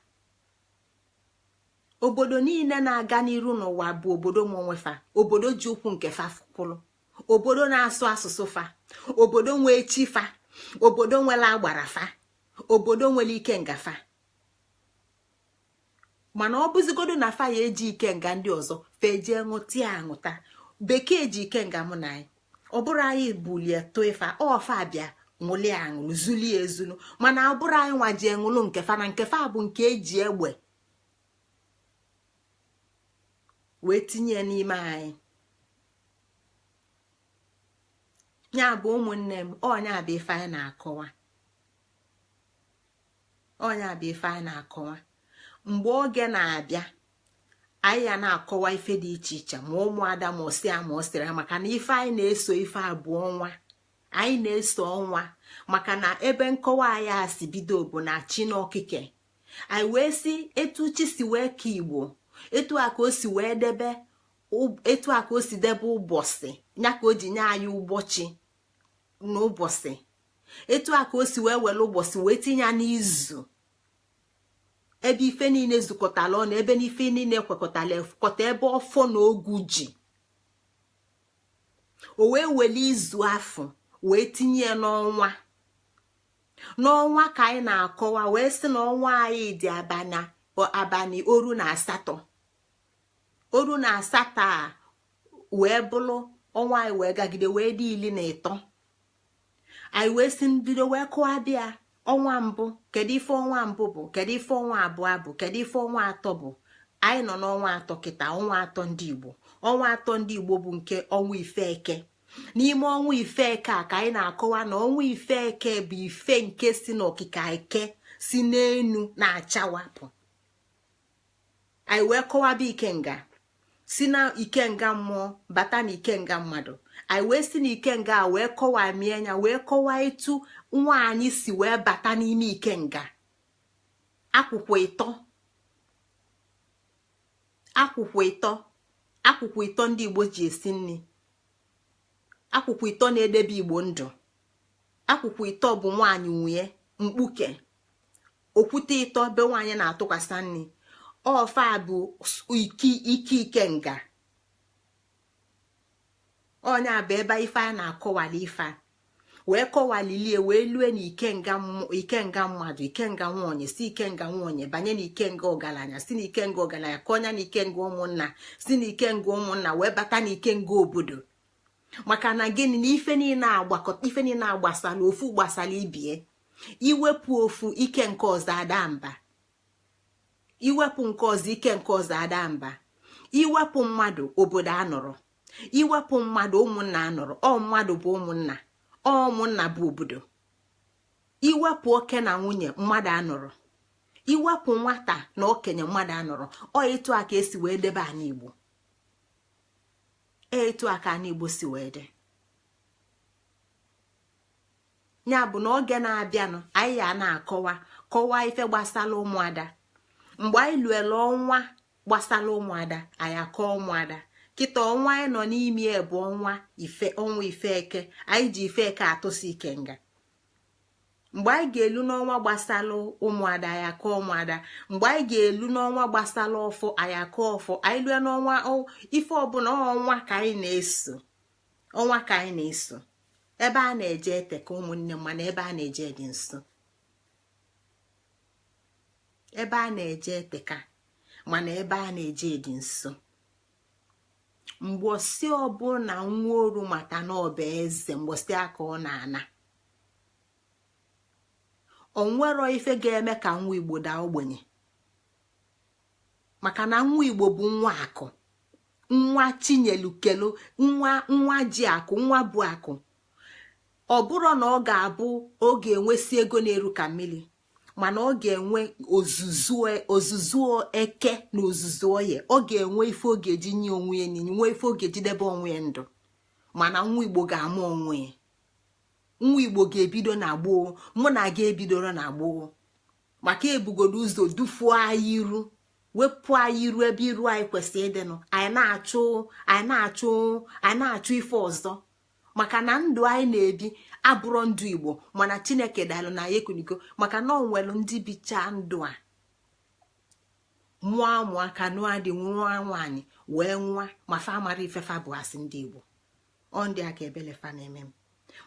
Obodo niile na-aga n'iru n'ụwa bụ obodo nwefa, obodo ji ụkwụ nke fa kwụrụ, obodo na-asụ asụsụ fa, obodo nwee chi fa, obodo nwere agbara fa, obodo nwere ike ngafa. Mana ọ bụzigodo na fa ya eji ike nga ndị ọzọ feje ṅụta aṅụta. Bekee ji ike nga mụ na anyị ọ bụrụ anyị bulie too ife ọfa bịa ṅụlie aṅụlụ zulie ezulu, mana ọ bụrụ anyị nwa ji ṅụlụ nke fa na nke fa bụ nke eji egbe wee tinye n'ime anyị. Ya bụ ụmụnne m, ọnya bụ ife anyị na-akọwa, ọnya bụ ife anyị na-akọwa. Mgbe oge na-abịa Anyị ya na-akọwa ife dị iche iche, ma ụmụada, ma ọsịa, ma ọ sịrị, maka na ife anyị na-eso ife abụọ ọnwa anyị na-eso ọnwa, maka na ebe nkọwa anyị a si bido bụ na chi n'okike. Anyị wee si etu chi si wee ka Igbo, etu a ka o si wee debe, etu a ka o si debe ụbọchị ya, ka o ji nye anyị ụbọchị na ụbọchị, etu a ka o si wee were ụbọchị wee tinye ya n'izu, ebe ife niile zukọtala ọnụ, ebe n'ife niile kwekọtala ekọta, ebe ọfọ na ogu ji. O wee were izu afọ wee tinye ya n'ọnwa. N'ọnwa ka anyị na-akọwa wee sị na ọnwa anyị dị abalị 18. 18 a wee bụrụ ọnwa anyị, wee gagide wee dị 13. Anyị wee si mbido wee kụwa bịa ọnwa mbụ. Kedu ife ọnwa mbụ bụ? Kedu ife ọnwa abụọ bụ? Kedu ife ọnwa atọ bụ? Anyị nọ n'ọnwa atọ kịta, ọnwa atọ ndị Igbo. Ọnwa atọ ndị Igbo bụ nke ọnwa Ifeke. N'ime ọnwa Ifeke a ka anyị na-akọwa na ọnwa Ifeke bụ ife nke si n'okike eke si n'enu na-achawapụ. Anyị wee kọwaba ikenga, si na ikenga mmụọ bata na ikenga mmadụ. Anyị wee si na ikenga a wee kọwaa mie ya, wee kọwaa etu nwaanyị si wee bata n'ime ikenga. Akwụkwọ ịtọ, akwụkwọ ịtọ, akwụkwọ ịtọ ndị Igbo ji esi nri, akwụkwọ ịtọ na-edebe Igbo ndụ. Akwụkwọ ịtọ bụ nwaanyị nwunye mkpuke, okwute ịtọ be nwaanyị na-atụkwasị nri. Ọfa bụ ike ike ikenga. Onye a bụ ebe ife a na-akọwali, ife a wee kọwalilie wee lue na ikenga, ikenga mmadụ, ikenga nwanyị, si ikenga nwanyị banye na ikenga ọgaranya, si na ikenga ọgaranya ka ọnya na ikenga ụmụnna, si na ikenga ụmụnna wee bata na ikenga obodo. Maka na gịnị? Na ife niile agbakọta, ife niile agbasala ofu gbasara ibie. Iwepụ ofu, ike nke ọzọ ada mba. Iwepụ nke ọzọ, ike nke ọzọ ada mba. Iwepụ mmadụ, obodo anọrọ. Iwepụ mmadụ, ụmụnna anọrọ. Ọ mmadụ bụ ụmụnna, ọ ụmụnna bụ obodo. Iwepụ oke na nwunye, mmadụ anọrọ. Iwepụ nwata na okenye, mmadụ anọrọ. Ọ etu a ka esi wee debe ana Igbo, etu a ka ana Igbo si wee dị. Ya bụ na oge na-abịanụ anyị ya na-akọwa kọwaa ife gbasara ụmụada. Mgbe anyị luele ọnwa gbasara ụmụada, anyị akọọ ụmụada. Kịta ọnwa anyị nọ n'ime bụ ọnwa ife, ọnwa Ifeke. Anyị ji Ifeke atụsi ikenga. Mgbe anyị ga-elu n'ọnwa gbasara ụmụada, anyị akọọ ụmụada. Mgbe anyị ga-elu n'ọnwa gbasara ọfọ, anyị akọọ ọfọ. Anyị lue n'ọnwa ife ọbụla, ọnwa ka anyị na-eso, ọnwa ka anyị na-eso. Ebe a na-eje ete ka ụmụnne m, mana ebe a na-eje dị nso. Ebe a na-eje eteka, mana ebe a na-eje dị nso. Mgbosi ọbụla nwa oru mata na ọba eze, mgbosi aka ọ na-ana, onwero ife ga-eme ka nwa Igbo daa ogbenye, maka na nwa Igbo bụ nwa akụ, nwa chinyelukelu, nwa nwa ji akụ, nwa bụ akụ. Ọ bụrụ na ọ ga-abụ ọ ga-enwesi ego na-eru ka mmiri, mana ọ ga-enwe ozuzu eke na ozuzu oye. Ọ ga-enwe ife ọ ga-eji nye onwe ya n'inyi, nwee ife ọ ga-eji debe onwe ya ndụ. Mana nwa Igbo ga-ama onwe ya. Nwa Igbo ga-ebido na gboo. Mụ na gị ebidoro na gboo, maka ebugodo ụzọ dufuo anyị iru, wepụ anyị iru ebe iru anyị kwesịrị ịdịnụ. Anyị na-achụ, anyị na-achụ, anyị na-achụ ife ọzọ, maka na ndụ anyị na-ebi abụrọ ndụ Igbo. Mana Chineke dalụ na ya ekunigo, maka na ọ nwere ndị bichaa ndụ a, mụọ ụmụaka, nụọ dị, nwa nwaanyị wee nwa, ma fa mara ifefa bụ asị ndị Igbo. Ọ ndị a ka ebelefa na-eme m.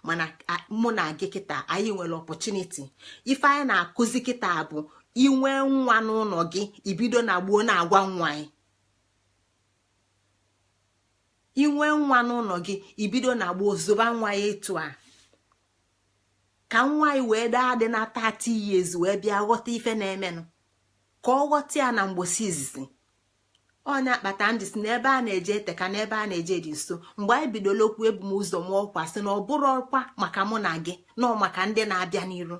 Mana mụ na gị kịta, anyị nwere opportunity. Ife anyị na-akụzi kịta bụ inwe nwa n'ụlọ gị, ibido na gboo na-agwa nwa anyị. Inwe nwa n'ụlọ gị, ibido na gboo zoba nwa ya etu a, ka nwa anyị wee daa dị na 30 years wee bịa ghọta ife na-emenụ, ka ọ ghọta ya na mgbosi izizi. Onye akpata ndị si n'ebe a na-eje ete ka n'ebe a na-eje dị nso. Mgbe anyị bidoro okwu, ebu m ụzọ mụọ ọkwa sị na ọ bụrụ ọkwa maka mụ na gị, nọ maka ndị na-abịa n'iru,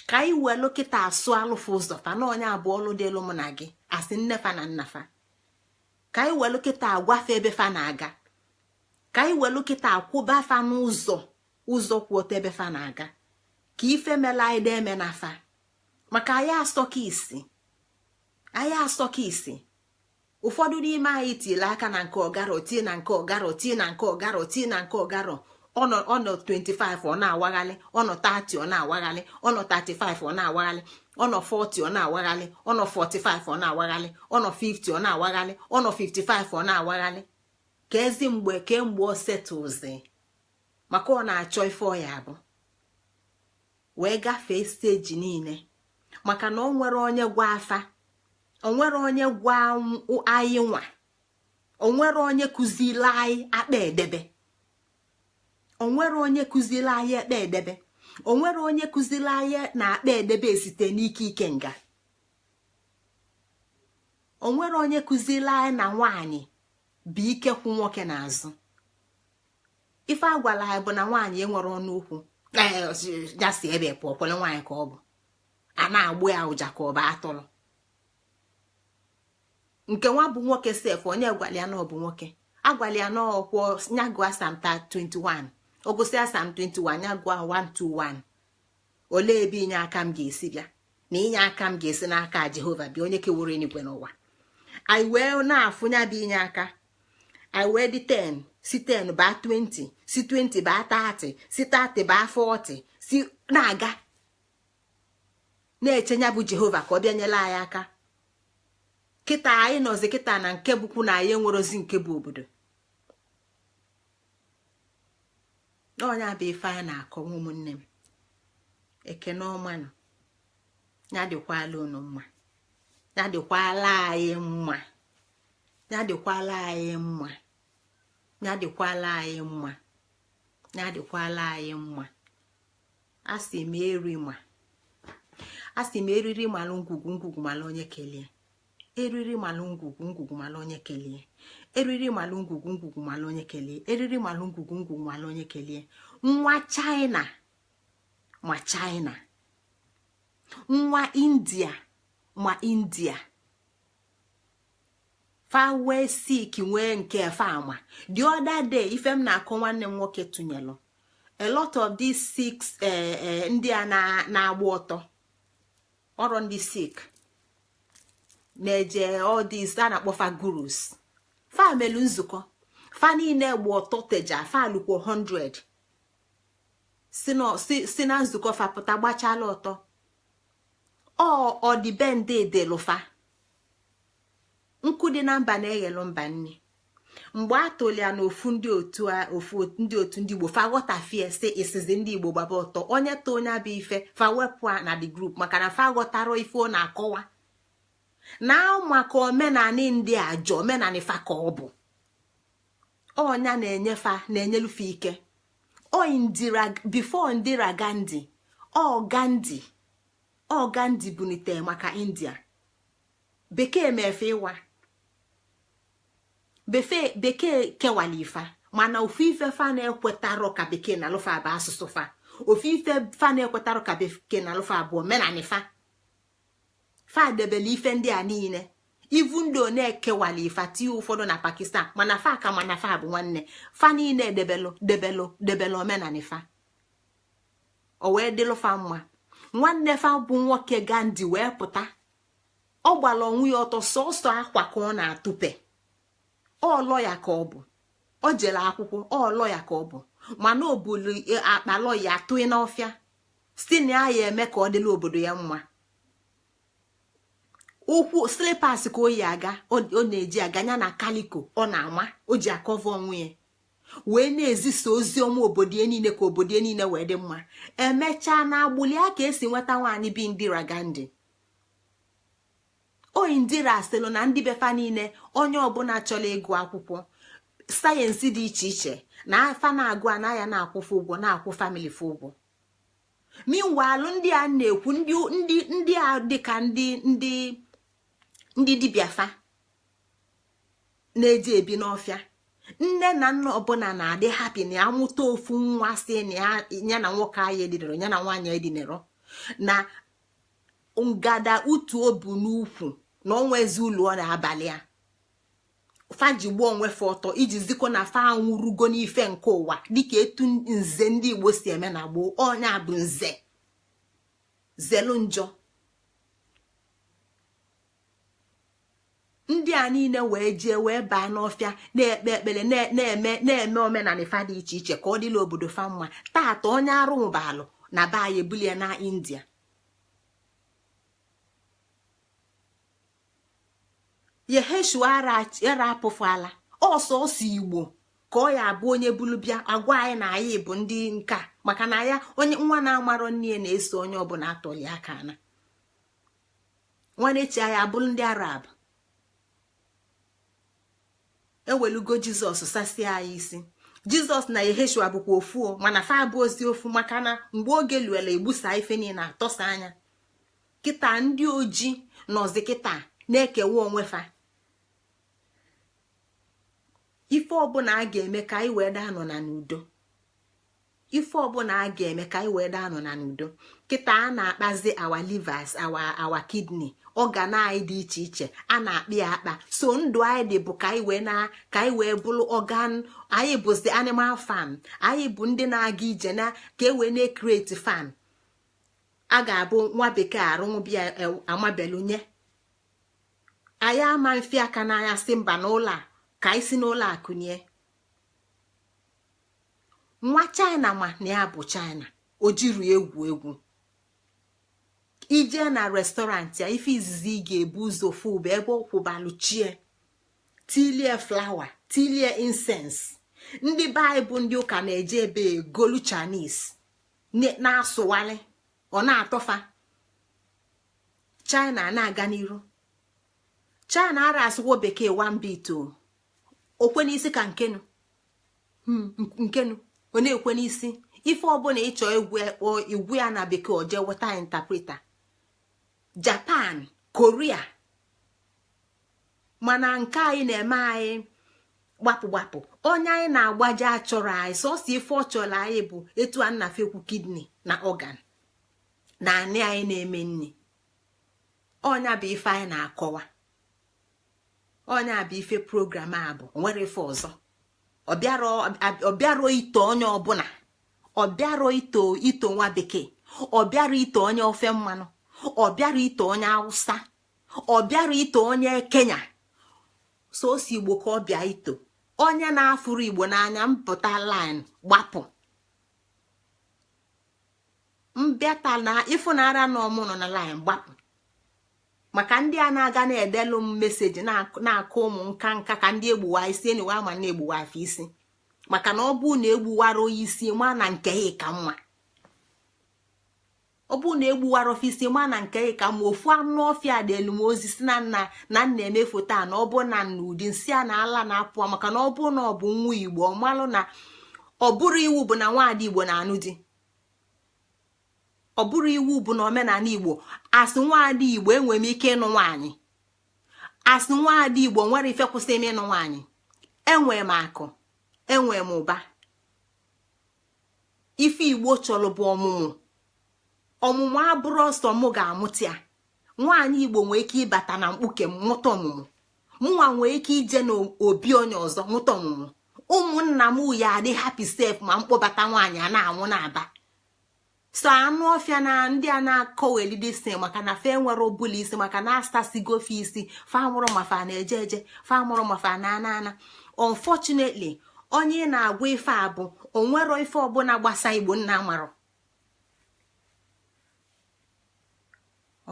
ka anyị welu kịta asụ alụfụ ụzọ fa na onye abụọ ọlụ dịlụ mụ na gị asị nnefa na nnafa. Ka anyị welu kịta agwafe ebe fa na-aga, ka anyị welu kịta akwụba fa n'ụzọ, ụzọ kwụ ọtọ ebe fa na-aga, ka ife mela anyị eme na fa, maka anyị asọka isi, anyị asọka isi. Ụfọdụ n'ime anyị tiele aka na nke ọgarọ, tie na nke ọgarọ, tie na nke ọgarọ, tie na nke ọgarọ. Ọnọ 25, ọ na-awaghalị. Ọnọ 30, ọ na-awaghalị. Ọnọ 35, ọ na-awaghalị. Ọnọ 40, ọ na-awaghalị. Ọnọ 45, ọ na-awaghalị. Ọnọ 50, ọ na-awaghalị. Ọnọ 55, ọ na-awaghalị. Ka ezi mgbe kemgbe o setụzi, maka ọ na-achọ ife ọ ya bụ wee gafee stage niile, maka na ọ nwere onye gwa afa, o nwere onye gwa anyị nwa, o nwere onye kụziri anyị akpa edebe, o nwere onye kụziri anyị ekpe edebe, o nwere onye kụziri anyị na akpa edebe site n'ike ike nga, o nwere onye kụziri anyị na nwaanyị bụ ike kwụ nwoke n'azụ. Ife agwala anyị bụ na nwaanyị enwere ọnụ okwu, ya si ebe pụọ, kwele nwaanyị ka ọ bụ a na-agbụ ya ụja ka ọ bụ atụrụ. Nke nwa bụ nwoke sef, onye gwara ya na ọ bụ nwoke, agwala ya na ọkwọ ya gụọ Psalm 21, ọ gụsịa Psalm 21, ya gụọ 121. Olee ebe inye aka m ga-esi bịa? Na inye aka m ga-esi n'aka Jehova bịa, onye kewuru eluigwe n'ụwa. Anyị wee na-afụ ya bụ inye aka. Anyị wee dị 10, si 10 baa 20, si 20 baa 30, si 30 baa 40, si na-aga na-eche ya bụ Jehova ka ọ bịa nyere anyị aka. Kịta anyị nọzi kịta na nke bụkwu na anyị enwerozi nke bụ obodo. Ọnya bụ ife anyị na-akọ. Ụmụnne m, ekene ọmanụ ya dịkwala unu mma, ya dịkwala anyị mma, ya dịkwala anyị mma, ya dịkwala anyị mma, ya dịkwala anyị mma. Asị m eri ma, asị m eriri malụ ngwugwu, ngwugwu malụ onye kelie. Eriri malụ ngwugwu, ngwugwu malụ onye kelie. Eriri malụ ngwugwu, ngwugwu malụ onye kelie. Eriri malụ ngwugwu, ngwugwu malụ onye kelie. Nwa China ma China, nwa India ma India, fa wee sik nwee nke fa ama. The other day, ife m na-akọ, nwanne m nwoke tụnyelụ a lot of these Sikhs, ndị a na-agba ọtọ ọrụ, ndị Sikh na-eje all these a na-akpọfa gurus, fa melu nzukọ, fa niile gba ọtọ teja, fa lukwo 100, si na nzukọ fa pụta gbachala ọtọ. Ọ ọdịbendị delụfa nkụ dị na mba na-eghelu mba nni. Mgbe a tụlia na ofu ndị otu, ofu ndị otu ndị Igbo, fa ghọtafie, si isizi ndị Igbo gbaba ọtọ, onye too onye bụ ife fa wepụ na the group, maka na fa ghọtara ife ọ na-akọwa na maka omenani ndị ajọ omenani fa ka ọ bụ ọnya na-enyefa na-enyelufe ike. Ọ Indira, before Indira Gandhi, ọ Gandhi, ọ Gandhi bunite maka India. Bekee mefe ịwa bekee kewala ifa, mana ofu ife fa na-ekwetarọ ka bekee na alụfa bụ asụsụ fa. Ofu ife fa na-ekwetarọ ka bekee na alụfa bụ omenani fa. Fa debele ife ndị a niile, ivu ndị na-ekewala ifa tie ụfọdụ na Pakistan, mana fa ka mana fa bụ nwanne. Fa niile debelu debelu debelu omenani fa, o wee dịlụ fa mma. Nwanne fa bụ nwoke Gandhi wee pụta, ọ gbara onwe ya ọtọ, sọsọ akwa ka ọ na-atụpe. Ọ lọya ka ọ bụ, ọ jere akwụkwọ, ọ lọya ka ọ bụ, mana o bulu akpa lọya atụghị n'ọfịa, si na ya eme ka ọ dịla obodo ya mma. Ụkwụ slippers ka o yi aga, ọ na-eji aga ya na calico ọ na-ama, o ji akọva onwe ya, wee na-ezisa ozi ọma obodo ya niile ka obodo ya niile wee dị mma. Emechaa na agbụli a ka esi nweta nwaanyị bi Indira Gandhi. O Indira sịlụ na ndị befa niile, onye ọbụla chọrọ ịgụ akwụkwọ sayensị dị iche iche na afa na-agụ anaghị na-akwụfe ụgwọ, na-akwụ family fe ụgwọ. Meanwhile, ndị a na-ekwu, ndị ndị a dịka ndị dibịa fa na-eji ebi n'ọfịa, nne na nna ọbụla na-adị happy na ya mụta ofu nwa, si na ya na nwoke anyị edinero, ya na nwaanyị edinero, na ngada utu obu n'ukwu na ọnwa ezi ụlọ ọ na-abalị a. Fa ji gbuo onwe fa ọtọ iji zikọ na fa anwụrugo n'ife nke ụwa, dịka etu nze ndị Igbo si eme na gboo. Ọnya bụ nze zelu njọ. Ndị a niile wee jee wee baa n'ọfịa na-ekpe ekpere, na-eme omenala fa dị iche iche ka ọ dịla obodo fa mma. Taata onye arụ nwụbalụ na be anyị ebulie na India. Yeheshua ara apụfụala ọsọsọ Igbo ka ọ ya abụ onye bulu bịa agwa anyị na anyị bụ ndị nka, maka na ya onye nwa na-amarọ nne ya na-eso onye ọbụla atọli aka na nwanne chi anyị abụrụ ndị Arab. Ewelugo Jizọs sasia anyị isi. Jizọs na Yeheshua bụkwa ofu, mana fa abụ ozi ofu, maka na mgbe oge luela egbusa ife niile atọsa anya. Kịta ndị oji nọzi kịta na-ekewa onwe fa. Ife ọbụla a ga-eme ka anyị wee daa nọ na n'udo, ife ọbụla a ga-eme ka anyị wee daa nọ na n'udo. Kịta a na-akpazi our livers, our kidney, organ anyị dị iche iche a na-akpa ya akpa. So ndụ anyị dị bụ ka anyị wee na ka anyị wee bụrụ organ. Anyị bụzi animal farm, anyị bụ ndị na-aga ije na ka e wee na-ekreti farm. A ga-abụ nwa bekee arụnwụbịa amabelunye anyị ama mfe aka n'anya si mba n'ụlọ a ka anyị si n'ụlọ akụnye. Nwa China ma na ya bụ China, o jiri egwu egwu. Ije na restọrantị ya, ife izizi ị ga-ebu ụzọ fụ bụ ebe ọ kwụbalụ chie, tilie flawa, tilie incense. Ndị baịbụl ndị ụka na-eje ebe egolu Chinese na-asụwalị, ọ na-atọfa. China na-aga n'iru. China ara asụwo bekee one bit o okwe n'isi ka nkenu nkenu ọ na-ekwe n'isi. Ife ọbụla ịchọ egwu ya na bekee, o jee weta interpreter. Japan, Korea, mana nke anyị na-eme anyị gbapụ gbapụ. Onye anyị na-agbaje achọrọ anyị sọsọ ife ọ chọrọ anyị bụ etu a nnafekwu kidney na organ na anị anyị na-eme nni. Ọnya bụ ife anyị na-akọwa, ọnya bụ ife program a bụ. Onwere ife ọzọ. Ọ bịarọ ito onye ọbụla, ọ bịarọ ito nwa bekee, ọ bịarọ ito onye ofe mmanụ, ọ bịarọ ito onye Hausa, ọ bịarọ ito onye Kenya. So osi Igbo ka ọ bịa ito. Onye na-afụrụ Igbo n'anya mpụta line gbapụ mbịata na ịfụnara na ọmụnọ na line gbapụ. Maka ndị a na-aga na-edelu m meseji na-akụ ụmụ nka nka ka ndị egbuwa isi eniwa ama na-egbuwa afọ isi, maka na ọ bụ na egbuwara onye isi ma na nke ya ka mma. Ọ bụ na egbuwara ofe isi ma na nke ya ka mma. Ofu anụ ọfịa dị elu m ozi si na nna na nna eme foto a na ọ bụ na nna ụdị nsị a na ala na-apụ, maka na ọ bụ na ọ bụ nwa Igbo ọ malụ na ọ bụrụ iwu bụ na nwaada Igbo na-anụ di. Ọ bụrụ iwu bụ na omenala Igbo asị nwaada Igbo enwere m ike ịnụ nwaanyị, asị nwaada Igbo nwere ife kwụsị m ịnụ nwaanyị. Enwere m akụ, enwere m ụba. Ife Igbo chọrọ bụ ọmụmụ. Ọmụmụ abụrụ ọsọ mụ ga-amụta ya. Nwaanyị Igbo nwee ike ịbata na mkpuke mụta ọmụmụ, mụnwa nwee ike ije n'obi onye ọzọ mụta ọmụmụ. Ụmụnna m ya adị happy sef ma mkpọbata nwaanyị a na-anwụ na-aba. So anụ ọfịa na ndị a na-akọwelide isi, maka na fa enwere ọbụla isi, maka na asasigo fe isi, fa mụrụ ma fa na-eje eje, fa mụrụ ma fa na ana ana. Unfortunately, onye ị na-agwa ife a bụ onwero ife ọbụla gbasa Igbo nna marọ,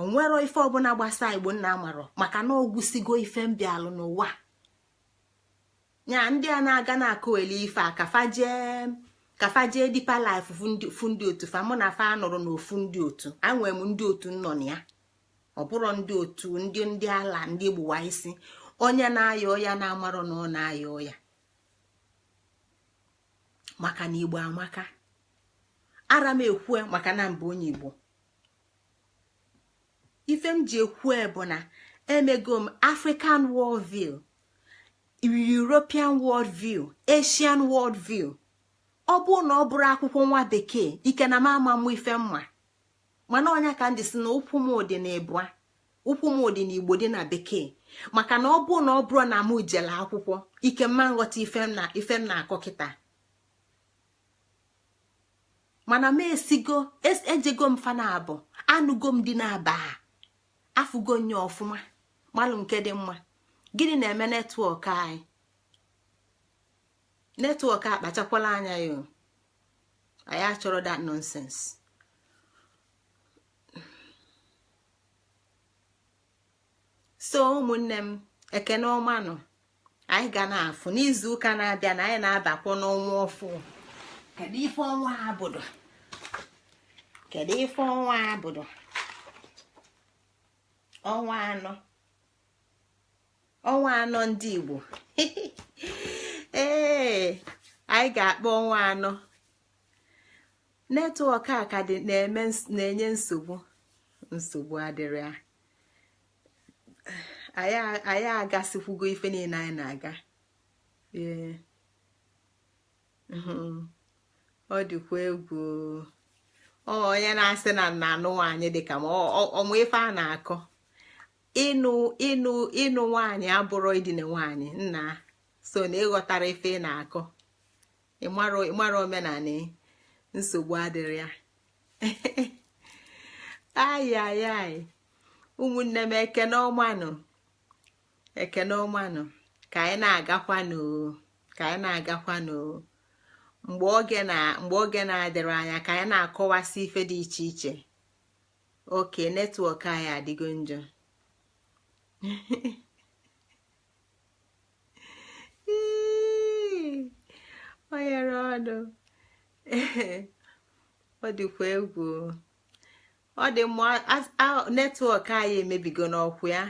onwero ife ọbụla gbasa Igbo nna marọ, maka na ọgwụsigo ife mbịalụ n'ụwa nya. Ndị a na-aga na-akọweli ife a kafa jee Deeper Life fu ndị otu fa. Mụ na fa nọrọ n'ofu ndị otu, anwere m ndị otu nọ na ya, ọ bụrụ ndị otu ndị ala ndị gbuwa isi. Onye na-aya ọya na-amarọ na ọ na-aya ọya, maka na Igbo amaka. Ara m ekwue maka na mbụ onye Igbo. Ife m ji ekwue bụ na emego m African world view, European world view, Asian world view. Ọ bụ na ọ bụrụ akwụkwọ nwa bekee ike na m ama mụ ife mma, mana ọnya ka ndị si na ụkwụ m dị na ịbụa, ụkwụ m dị na Igbo dị na bekee. Maka na ọ bụ na ọ bụrụ na m jele akwụkwọ ike mma nghọta ife m na-akọ kịta. Mana m esigo ejego m fa na-abụ, anụgo m dị na-aba, afụgo nye ọfụma, malụ nke dị mma. Gịnị na-eme netwọk anyị? Netwọk a kpachakwala anya ya. Anyị achọrọ that nonsense. So ụmụnne m, ekene ọma nọ. Anyị ga na-afụ n'izu ụka na-abịa na anyị na-abakwa n'ọnwa ọfụ. Kedu ife ọnwa abụdo? Kedu ife ọnwa abụdo? Ọnwa anọ. Ọnwa anọ ndị Igbo. Ee, anyị ga-akpọ ọnwa anọ. Netwọk a ka dị na-enye nsogbu. Nsogbu adịrị ya. Anyị agasikwugo ife niile anyị na-aga. Ee, ọ dịkwa egwu. Ọ onye na-asị na nna anụ nwaanyị dịka ma ọmụ ife a na-akọ. Ịnụ ịnụ ịnụ nwaanyị abụrụ idina nwaanyị nna, so na ịghọtara ife ị na-akọ, ịmara omenala, nsogbu adịrị ya. Ayayay, ụmụnne m, ekene ọmanụ, ekene ọmanụ. Ka anyị na-agakwanụ, ka anyị na-agakwanụ. Mgbe oge na-adịrị anya ka anyị na-akọwasị ife dị iche iche. Oke netwọk anyị adịgo njọ. O nyere ọnụ. Ọ dịkwa egwu. Ọ dị mma. Netwọk anyị emebigo n'ọkwụ ya.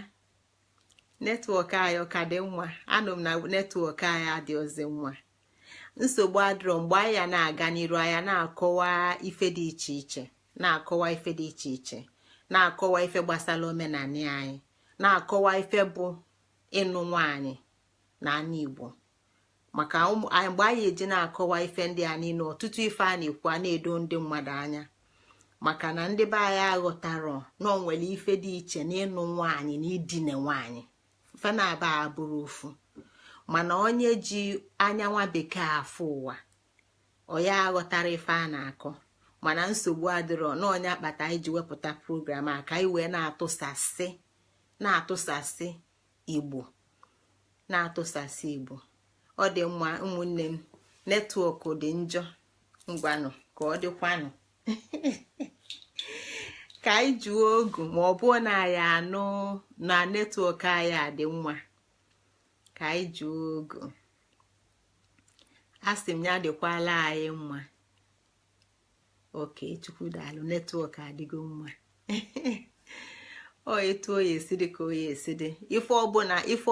Netwọk anyị ọ ka dị mma? Anụ m na netwọk anyị adịghịzi mma. Nsogbu adịrọ. Mgbe anyị na-aga n'iru, anya na-akọwa ife dị iche iche, na-akọwa ife dị iche iche, na-akọwa ife gbasara omenala anyị, na-akọwa ife bụ ịnụ nwaanyị na ala Igbo. Maka mgbe anyị eji na-akọwa ife ndị a niile, ọtụtụ ife a na-ekwu a na-edo ndị mmadụ anya, maka na ndị be anyị aghọtara na ọ nwere ife dị iche na ịnụ nwaanyị na idine nwaanyị. Ife na-aba abụrụ ofu. Mana onye ji anya nwa bekee afụ ụwa, ọ ya aghọtara ife a na-akọ. Mana nsogbu adịrọ na onye akpata anyị ji wepụta program a ka anyị wee na-atụsasị Igbo, na-atụsasị Igbo. Ọ dị mma ụmụnne m, netwọk dị njọ. Ngwanụ ka ọ dịkwanụ. Ka anyị jụọ ogu ma ọ bụ na anyị anụ na netwọk anyị adị mma. Ka anyị jụọ ogu. Asị m ya dịkwala anyị mma. Oke Chukwu daalụ, netwọk adịgo mma. Ọ etu oyi esi dị ka oyi esi dị. Ife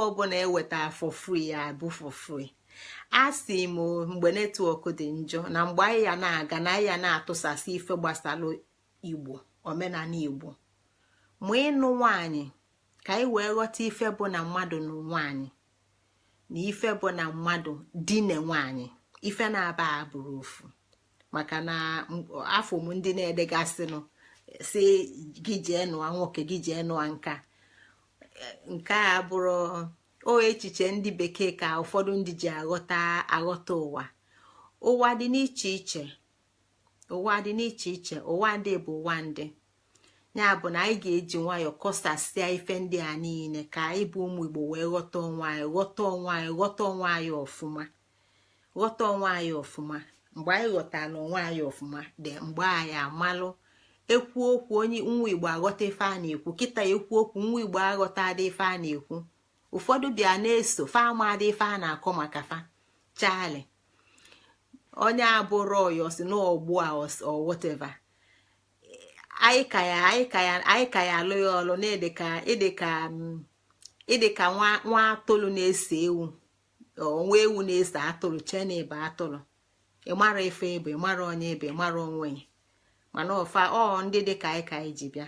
ọbụla eweta for free ya bụ for free. Asị m mgbe netwọk dị njọ na mgbe anyị ya na-aga na anyị ya na-atụsasị ife gbasara Igbo, omenala Igbo, ma ịnụ nwaanyị, ka anyị wee ghọta ife bụ na mmadụ nụ nwaanyị na ife bụ na mmadụ dine nwaanyị. Ife na-aba abụrụ ofu. Maka na afọ m ndị na-edegasịnụ si gị jee nụa nwoke, gị jee nụa nka, nke a bụrụ o echiche ndị bekee ka ụfọdụ ndị ji aghọta ụwa. Ụwa dị n'iche iche, ụwa dị n'iche iche, ụwa ndị bụ ụwa ndị. Ya bụ na anyị ga-eji nwayọọ kọsasịa ife ndị a niile ka anyị bụ ụmụ Igbo wee ghọta onwe anyị, ghọta onwe anyị, ghọta onwe anyị ọfụma, ghọta onwe anyị ọfụma. Mgbe anyị ghọtara onwe anyị ọfụma dị, mgbe anyị amalụ ekwu okwu onye nwa Igbo aghọta ife a na-ekwu. Kịta ekwu okwu nwa Igbo aghọta adị ife a na-ekwu. Ụfọdụ bịa na-eso fa ama adị ife a na-akọ maka fa. Chali onye abụrụ ọyọ si n'ọgbụ a or whatever. Anyị ka ya alụ ya ọlụ na ịdịka nwa atụrụ na-ese ewu, onwe ewu na-ese atụrụ, chee na ebe atụrụ. Ịmara ife ebe, ịmara onye ebe, ịmara onwe ya. Mana ọfa ọ ndị dị ka anyị ka anyị ji bịa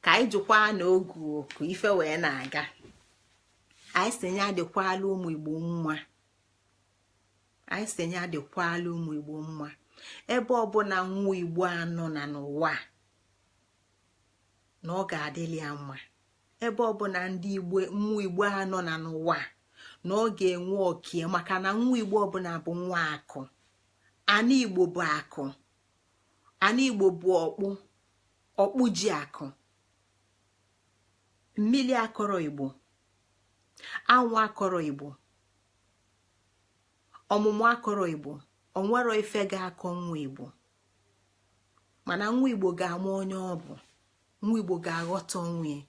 ka anyị jikwa na ogu oku ife wee na-aga. Anyị si ya dịkwala ụmụ Igbo mma. Anyị si ya dịkwala ụmụ Igbo mma. Ebe ọbụla nwa Igbo anọ na n'ụwa, na ọ ga-adịli ya mma. Ebe ọbụla ndị Igbo, nwa Igbo a nọ na n'ụwa, na ọ ga-enwe okie, maka na nwa Igbo ọbụla bụ nwa akụ. Ana Igbo bụ akụ, ana Igbo bụ ọkpụ, ọkpụ ji akụ. Mmiri akọrọ Igbo, anwụ akọrọ Igbo, ọmụmụ akọrọ Igbo. Onwero ife ga-akọ nwa Igbo, mana nwa Igbo ga-ama onye ọ bụ. Nwa Igbo ga-aghọta onwe ya.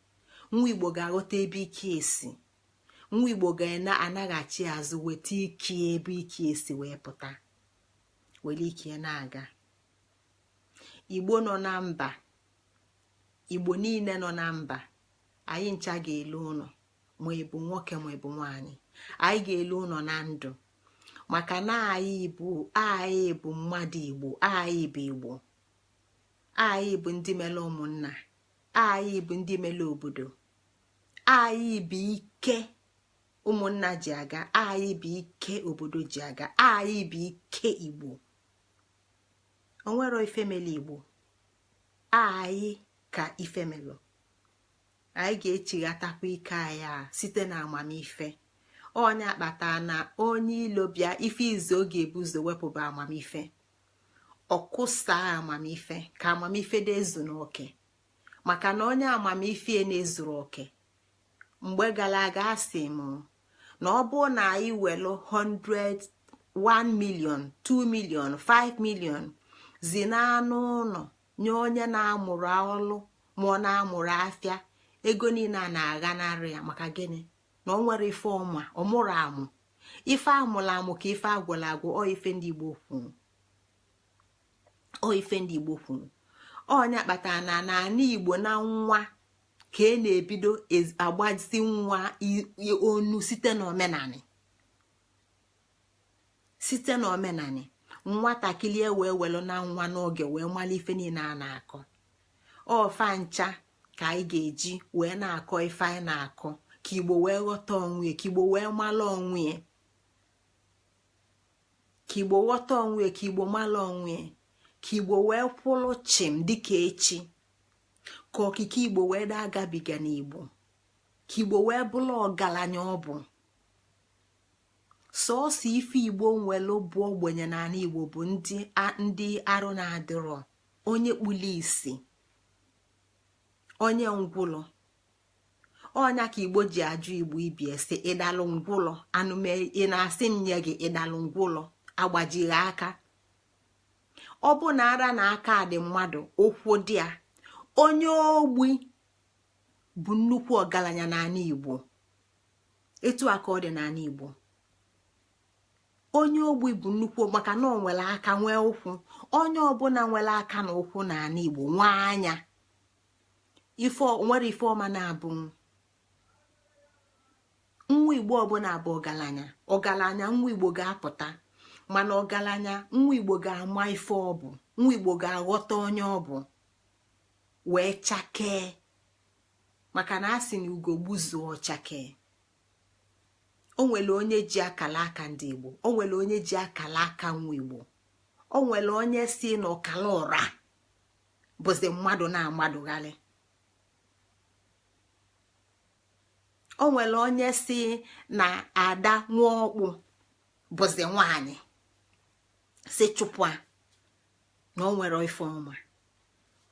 Nwa Igbo ga-aghọta ebe ike esi. Nwa Igbo ga-anaghachi azụ, weta ike ebe ike esi wee pụta, were ike na-aga. Igbo nọ na mba, Igbo niile nọ na mba, anyị ncha ga-elu ụlọ. Ma ịbụ nwoke ma ịbụ nwaanyị, anyị ga-elu ụlọ na ndụ, maka na anyị bụ mmadụ Igbo. Anyị bụ Igbo, anyị bụ ndị mere ụmụnna, anyị bụ ndị mere obodo, anyị bụ ike ụmụnna ji aga, anyị bụ ike obodo ji aga, anyị bụ ike Igbo. Onwero ifemele Igbo, anyị ka ifemelụ. Anyị ga-echighatakwa ike anyị a site na amamife. Onye akpata na onye ilo bịa, ife izu ọ ga-ebu ụzọ wepụba amamife, ọkụsaa amamife, ka amamife dị ezu n'oke, maka na onye amamife na-ezuru oke. Mgbe gara aga, asị m na ọ bụrụ na anyị welu 100, 1 million, 2 million, 5 million zi n'anụ ụlọ nye onye na-amụrụ ọlụ ma ọ na-amụrụ afịa, ego niile a na-aghanarị ya. Maka gịnị? Na ọ nwere ife ọma ọmụrụ amụ, ife amụrụ amụ ka ife agwụrụ agwụ. Ọ ife ndị Igbo kwuru, ọ ife ndị Igbo kwuru. Ọnya kpatara na n'ala Igbo, na nwa ka e na-ebido agbazi nwa onu site n'omenani, site n'omenani. Nwatakịrị e wee welu na nwa n'oge wee mara ife niile a na-akọ. Ọfa ncha ka anyị ga-eji wee na-akọ ife anyị na-akọ, ka Igbo wee ghọta onwe, ka Igbo wee mara onwe, ka Igbo ghọta onwe, ka Igbo mara onwe, ka Igbo wee kwụrụ chịm dịka echi, ka okike Igbo wee daa agabiga n'Igbo, ka Igbo wee bụrụ ọgaranya. Ọ bụ sọọsọ ife Igbo nwere bụ ogbenye n'ala Igbo bụ ndị arụ na-adịrọ, onye kpuli isi, onye ngwụlọ. Ọnya ka Igbo ji ajụ Igbo ibie sị, "Ịdalụ ngwụlọ?" Anụme ị na-asị m nye gị, ịdalụ ngwụlọ, agbajighị aka. Ọ bụ na ara na aka dị mmadụ, ụkwụ dị ya. Onye ogbi bụ nnukwu ọgaranya n'ala Igbo. Etu a ka ọ dị n'ala Igbo. Onye ogbi bụ nnukwu, maka na ọ nwere aka, nwee ụkwụ. Onye ọbụla nwere aka na ụkwụ n'ala Igbo nwee anya, ife nwere ife ọma na-abụ nwa Igbo ọbụla bụ ọgaranya. Ọgaranya nwa Igbo ga-apụta, mana ọgaranya nwa Igbo ga-ama ife ọ bụ. Nwa Igbo ga-aghọta onye ọ bụ wee chakee, maka na a sị na ugo gbuzuo chakee. O nwere onye ji akala aka ndị Igbo, o nwere onye ji akala aka nwa Igbo, o nwere onye si n'ọkala ụra bụzi mmadụ na-amadụgharị, o nwere onye si na ada nwa ọkpụ bụzi nwanyị, si chụpụ na o nwere ife ọma,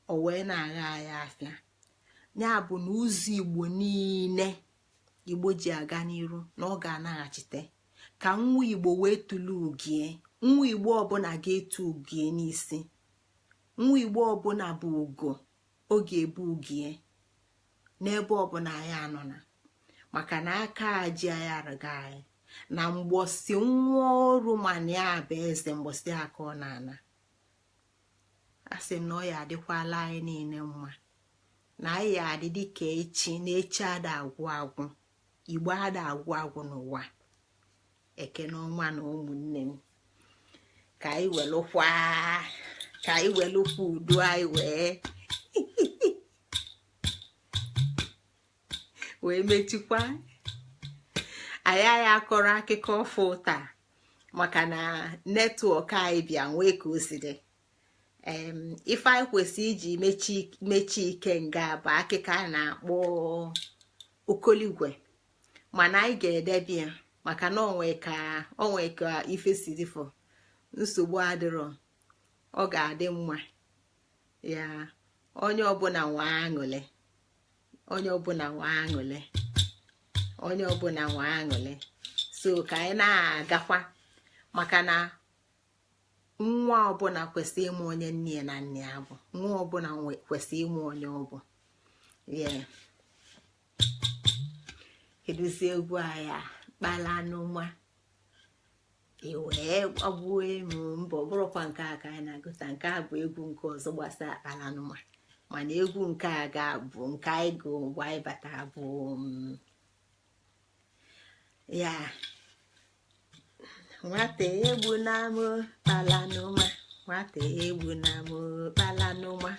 o wee na-agha ya afịa. Ya bụ na ụzọ Igbo niile Igbo ji aga n'iru na ọ ga-anaghachite ka nwa Igbo wee tụlee ugie. Nwa Igbo ọbụla ga-etu ugie n'isi. Nwa Igbo ọbụla bụ ugo, ọ ga-ebu ugie n'ebe ọbụla anyị anọ na, maka na aka ji anyị arịga anyị na mgbọsi nwa ọrụ, mana ya bụ eze mgbọsi aka ọ na-ana. Asị m na ọ ya adịkwala anyị niile mma, na anyị ya adị dịka echi, na echi ada agwụ agwụ. Igbo ada agwụ agwụ n'ụwa. Ekene ọnwa na ụmụnne m, ka anyị welụkwa, ka anyị welụkwa udo anyị wee mechikwa. Anyị akọrọ akụkọ ọfụ taa, maka na network anyị bịa nwee ka o si dị. Ife anyị kwesị iji mechi ike nga bụ akụkọ a na-akpọ Okoligwe, mana anyị ga-edebe ya maka na onwe ka ife si dịfọ. Nsogbu adịrọ, ọ ga-adị mma. Ya onye ọbụla nwe aṅụlị, onye ọbụla nwe aṅụlị, onye ọbụla nwe aṅụlị. So ka anyị na-agakwa, maka na nwa ọbụla kwesịrị ịmụ onye nne ya na nne ya bụ. Nwa ọbụla kwesịrị ịmụ onye ọ bụ. Kedụzi egwu anyị a? Kpalanụma wee gbagbuo emu mbọ. Bụrụkwa nke a ka anyị na-agụta. Nke a bụ egwu nke ọzọ gbasara kpalanụma, mana egwu nke a ga-abụ nke anyị gụ mgbe anyị bata bụ ya nwata egbu na m kpalanụma, nwata egbu na m kpalanụma.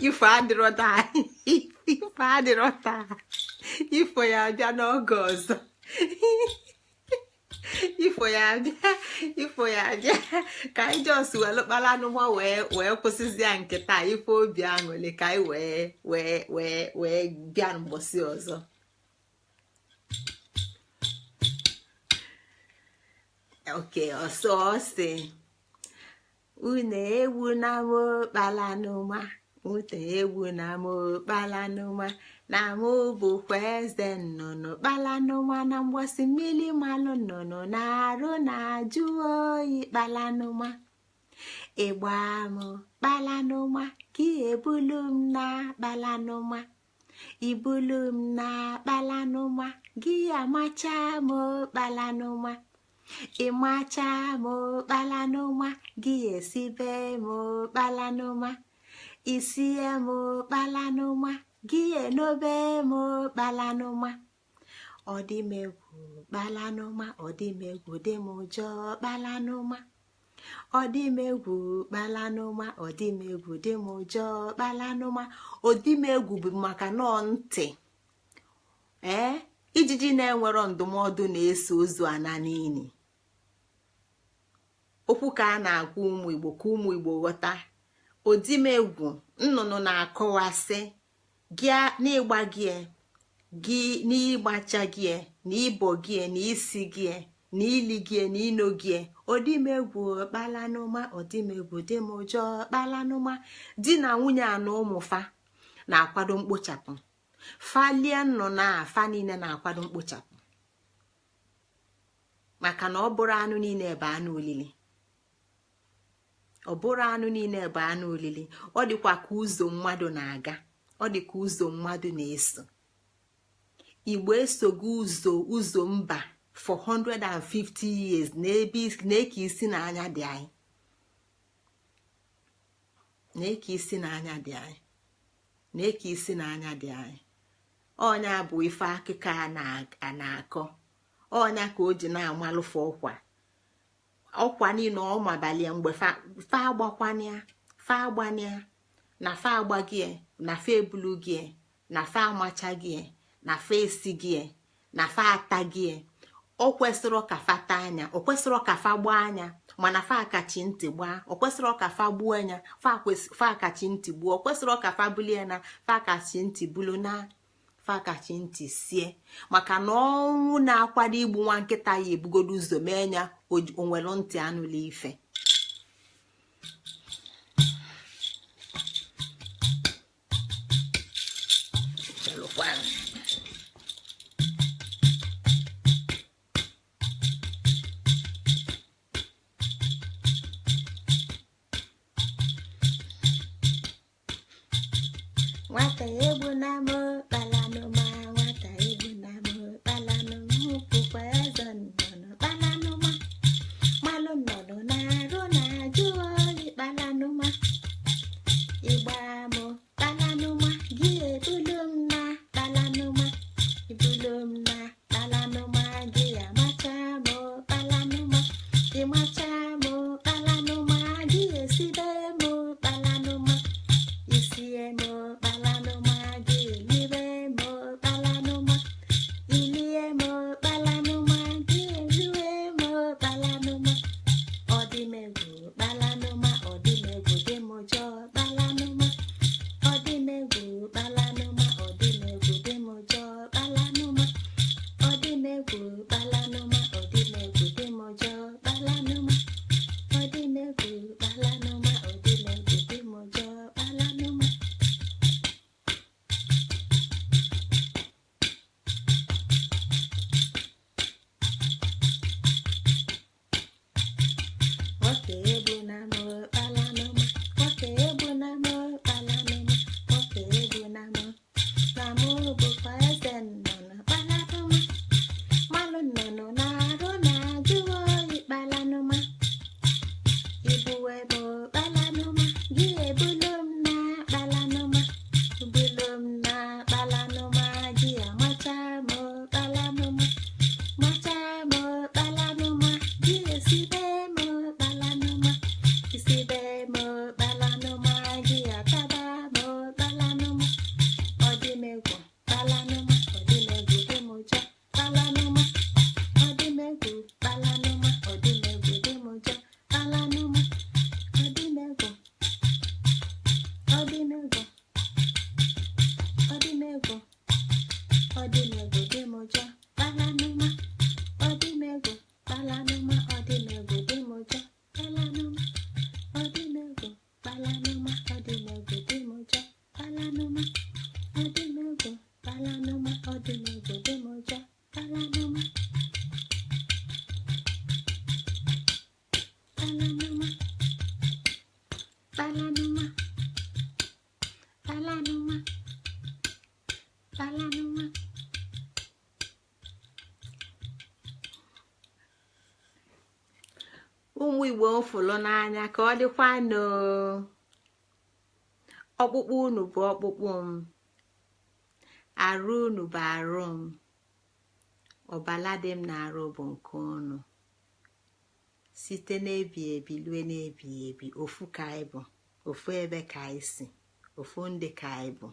Ifo adịrọ taa, ifo adịrọ taa, ifo ya abịa n'oge ọzọ, ifo ya abịa, ifo ya abịa. Ka anyị jos wee kpalanụma wee kwụsịzịa nke taa. Ife obi aṅụrị ka anyị wee wee wee wee bịa mgbọsị ọzọ. Oke ọsọ ọsị unu egwu na m kpalanụma, ute egwu na m kpalanụma, na mụ bụkwa eze nnụnụ kpalanụma, na mgbọsị mmiri malụ nnụnụ na-arụ na-ajụ oyi kpalanụma. Ịgba m kpalanụma ka ebulu m na kpalanụma, ibulu m na kpalanụma, gị amacha m kpalanụma, ịmacha m kpalanụma, gị esibe m kpalanụma, isie m kpalanụma, gị enobe m kpalanụma. Ọdịmegwu kpalanụma, ọdịmegwu dị m ụjọ kpalanụma, ọdịmegwu kpalanụma, ọdịmegwu dị m ụjọ kpalanụma. Ọdịmegwu bụ maka nọọ ntị ijiji na-enwero ndụmọdụ na-eso ozu ana n'ini. Okwu ka a na-agwa ụmụ Igbo ka ụmụ Igbo ghọta. Odimegwu nnụnụ na-akọwasị gị n'ịgba gị, gị n'ịgbacha gị, na ịbọ gị, na isi gị, na ili gị, na ino gị. Odimegwu kpalanụma, ọdịmegwu dị m ụjọ kpalanụma. Di na nwunye a na ụmụ fa na-akwado mkpochapụ. Falie nnụnụ a, fa niile na-akwado mkpochapụ, maka na ọ bụrụ anụ niile bụ anụ olili, ọ bụrụ anụ niile bụ anụ olili. Ọ dịkwa ka ụzọ mmadụ na-aga, ọ dị ka ụzọ mmadụ na-eso. Igbo esogo ụzọ mba for 150 years na-eke isi n'anya dị anyị, na-eke isi n'anya dị anyị, na-eke isi n'anya dị anyị. Ọnya bụ ife akụkọ a na-akọ. Ọnya ka o ji na-amalụfe ọkwa ọkwa niile ọ mabalie mgbe fa agbakwanịa, fa agbanịa, na fa agbagie, na fa ebulu gị, na fa amacha gị, na fa esi gị, na fa ata gị. O kwesịrọ ka fa taa anya, o kwesịrọ ka fa gbaa anya, mana fa akachi ntị gbaa. O kwesịrọ ka fa gbuo anya, fa akachi ntị gbuo. O kwesịrọ ka fa bulie na fa akachi ntị bulu na fa akachi ntị sie, maka na ọnwụ na-akwado igbu nwa nkịta ya ebugodo ụzọ mee ya onwere ntị anụla ife. Nwata egbu na m kpalanụma, nwata egbu na m kpalanụma, bụkwa eze nnụnụ kpalanụma, malụ nnụnụ na-arụ na-ajụ oyi kpalanụma. Ịgba m kpalanụma, gị ebulu m na kpalanụma, ibulu m na kpalanụma, gị amacha m kpalanụma, ịmacha m kpalanụma. kpalanụma gị elibe m kpalanụma ilie m kpalanụma gị eliwe m kpalanụma ọdịmegwu kpalanụma ọdịmegwu dị m ụjọ kpalanụma ọdịmegwu kpalanụma ọdịmegwu dị m ụjọ kpalanụma ọdịmegwu kpalanụma ọdịmegwu dị m ụjọ kpalanụma ọdịmegwu kpalanụma ọdịmegwu dị m ụjọ kpalanụma. Nwoke egbu na m kpalanụma nwoke egbu na m kpalanụma nwoke egbu na m na mụ bụkwa eze nnụnụ kpalanụma mmanụ nnụnụ na-arụ na-ajụ oyi kpalanụma ibuwe m kpalanụma gị ebulu m na kpalanụma bulu m na kpalanụma gị amacha m kpalanụma macha m kpalanụma gị esibe m kpalanụma isibe m kpalanụma gị ataba m kpalanụma ọdịmegwu kpalanụma ọdịmegwu dị m ụjọ kpalanụma ọdịmegwu kpalanụma ọdịmegwu dị m ụjọ kpalanụma ọdịmegwu ọdịmegwu ọdịmegwu ọdịmegwu dị m ụjọ kpalanụma ọdịmegwu kpalanụma ọdịmegwu dị m ụjọ kpalanụma ọdịmegwu kpalanụma ọdịmegwu dị m ụjọ kpalanụma ọdịmegwu kpalanụma ọdịmegwu dị m ụjọ kpalanụma kpalanụma kpalanụma kpalanụma kpalanụma. Ụmụ Igbo mfụlụ n'anya ka ọ dịkwanụ. Ọkpụkpụ unu bụ ọkpụkpụ m, arụ unu bụ arụ m, ọbala dị m na-arụ bụ nke unu. Site n'ebi ebi lue n'ebi ebi, ofu ka anyị bụ, ofu ebe ka anyị si, ofu ndị ka anyị bụ.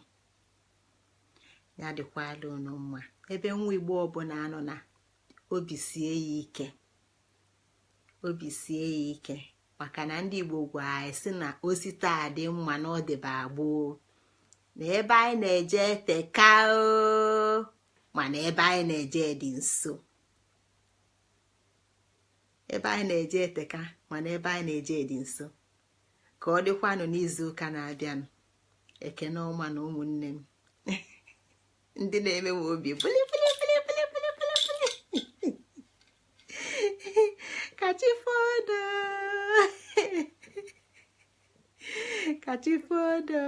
Ya dịkwala unu mma. Ebe nwa Igbo ọbụla anọ na obi sie ya ike, obi sie ya ike, maka na ndị Igbo gwa anyị sị na osi taa dị mma na ọ dịba gboo, na ebe anyị na-eje teka o, mana ebe anyị na-eje dị nso. Ebe anyị na-eje eteka, mana ebe anyị na-eje dị nso. Ka ọ dịkwanụ n'izu ụka na-abịanụ. Ekene ọma na ụmụnne m ndị na-eme m obi puli puli puli puli puli puli puli. Kachifodo kachifodo.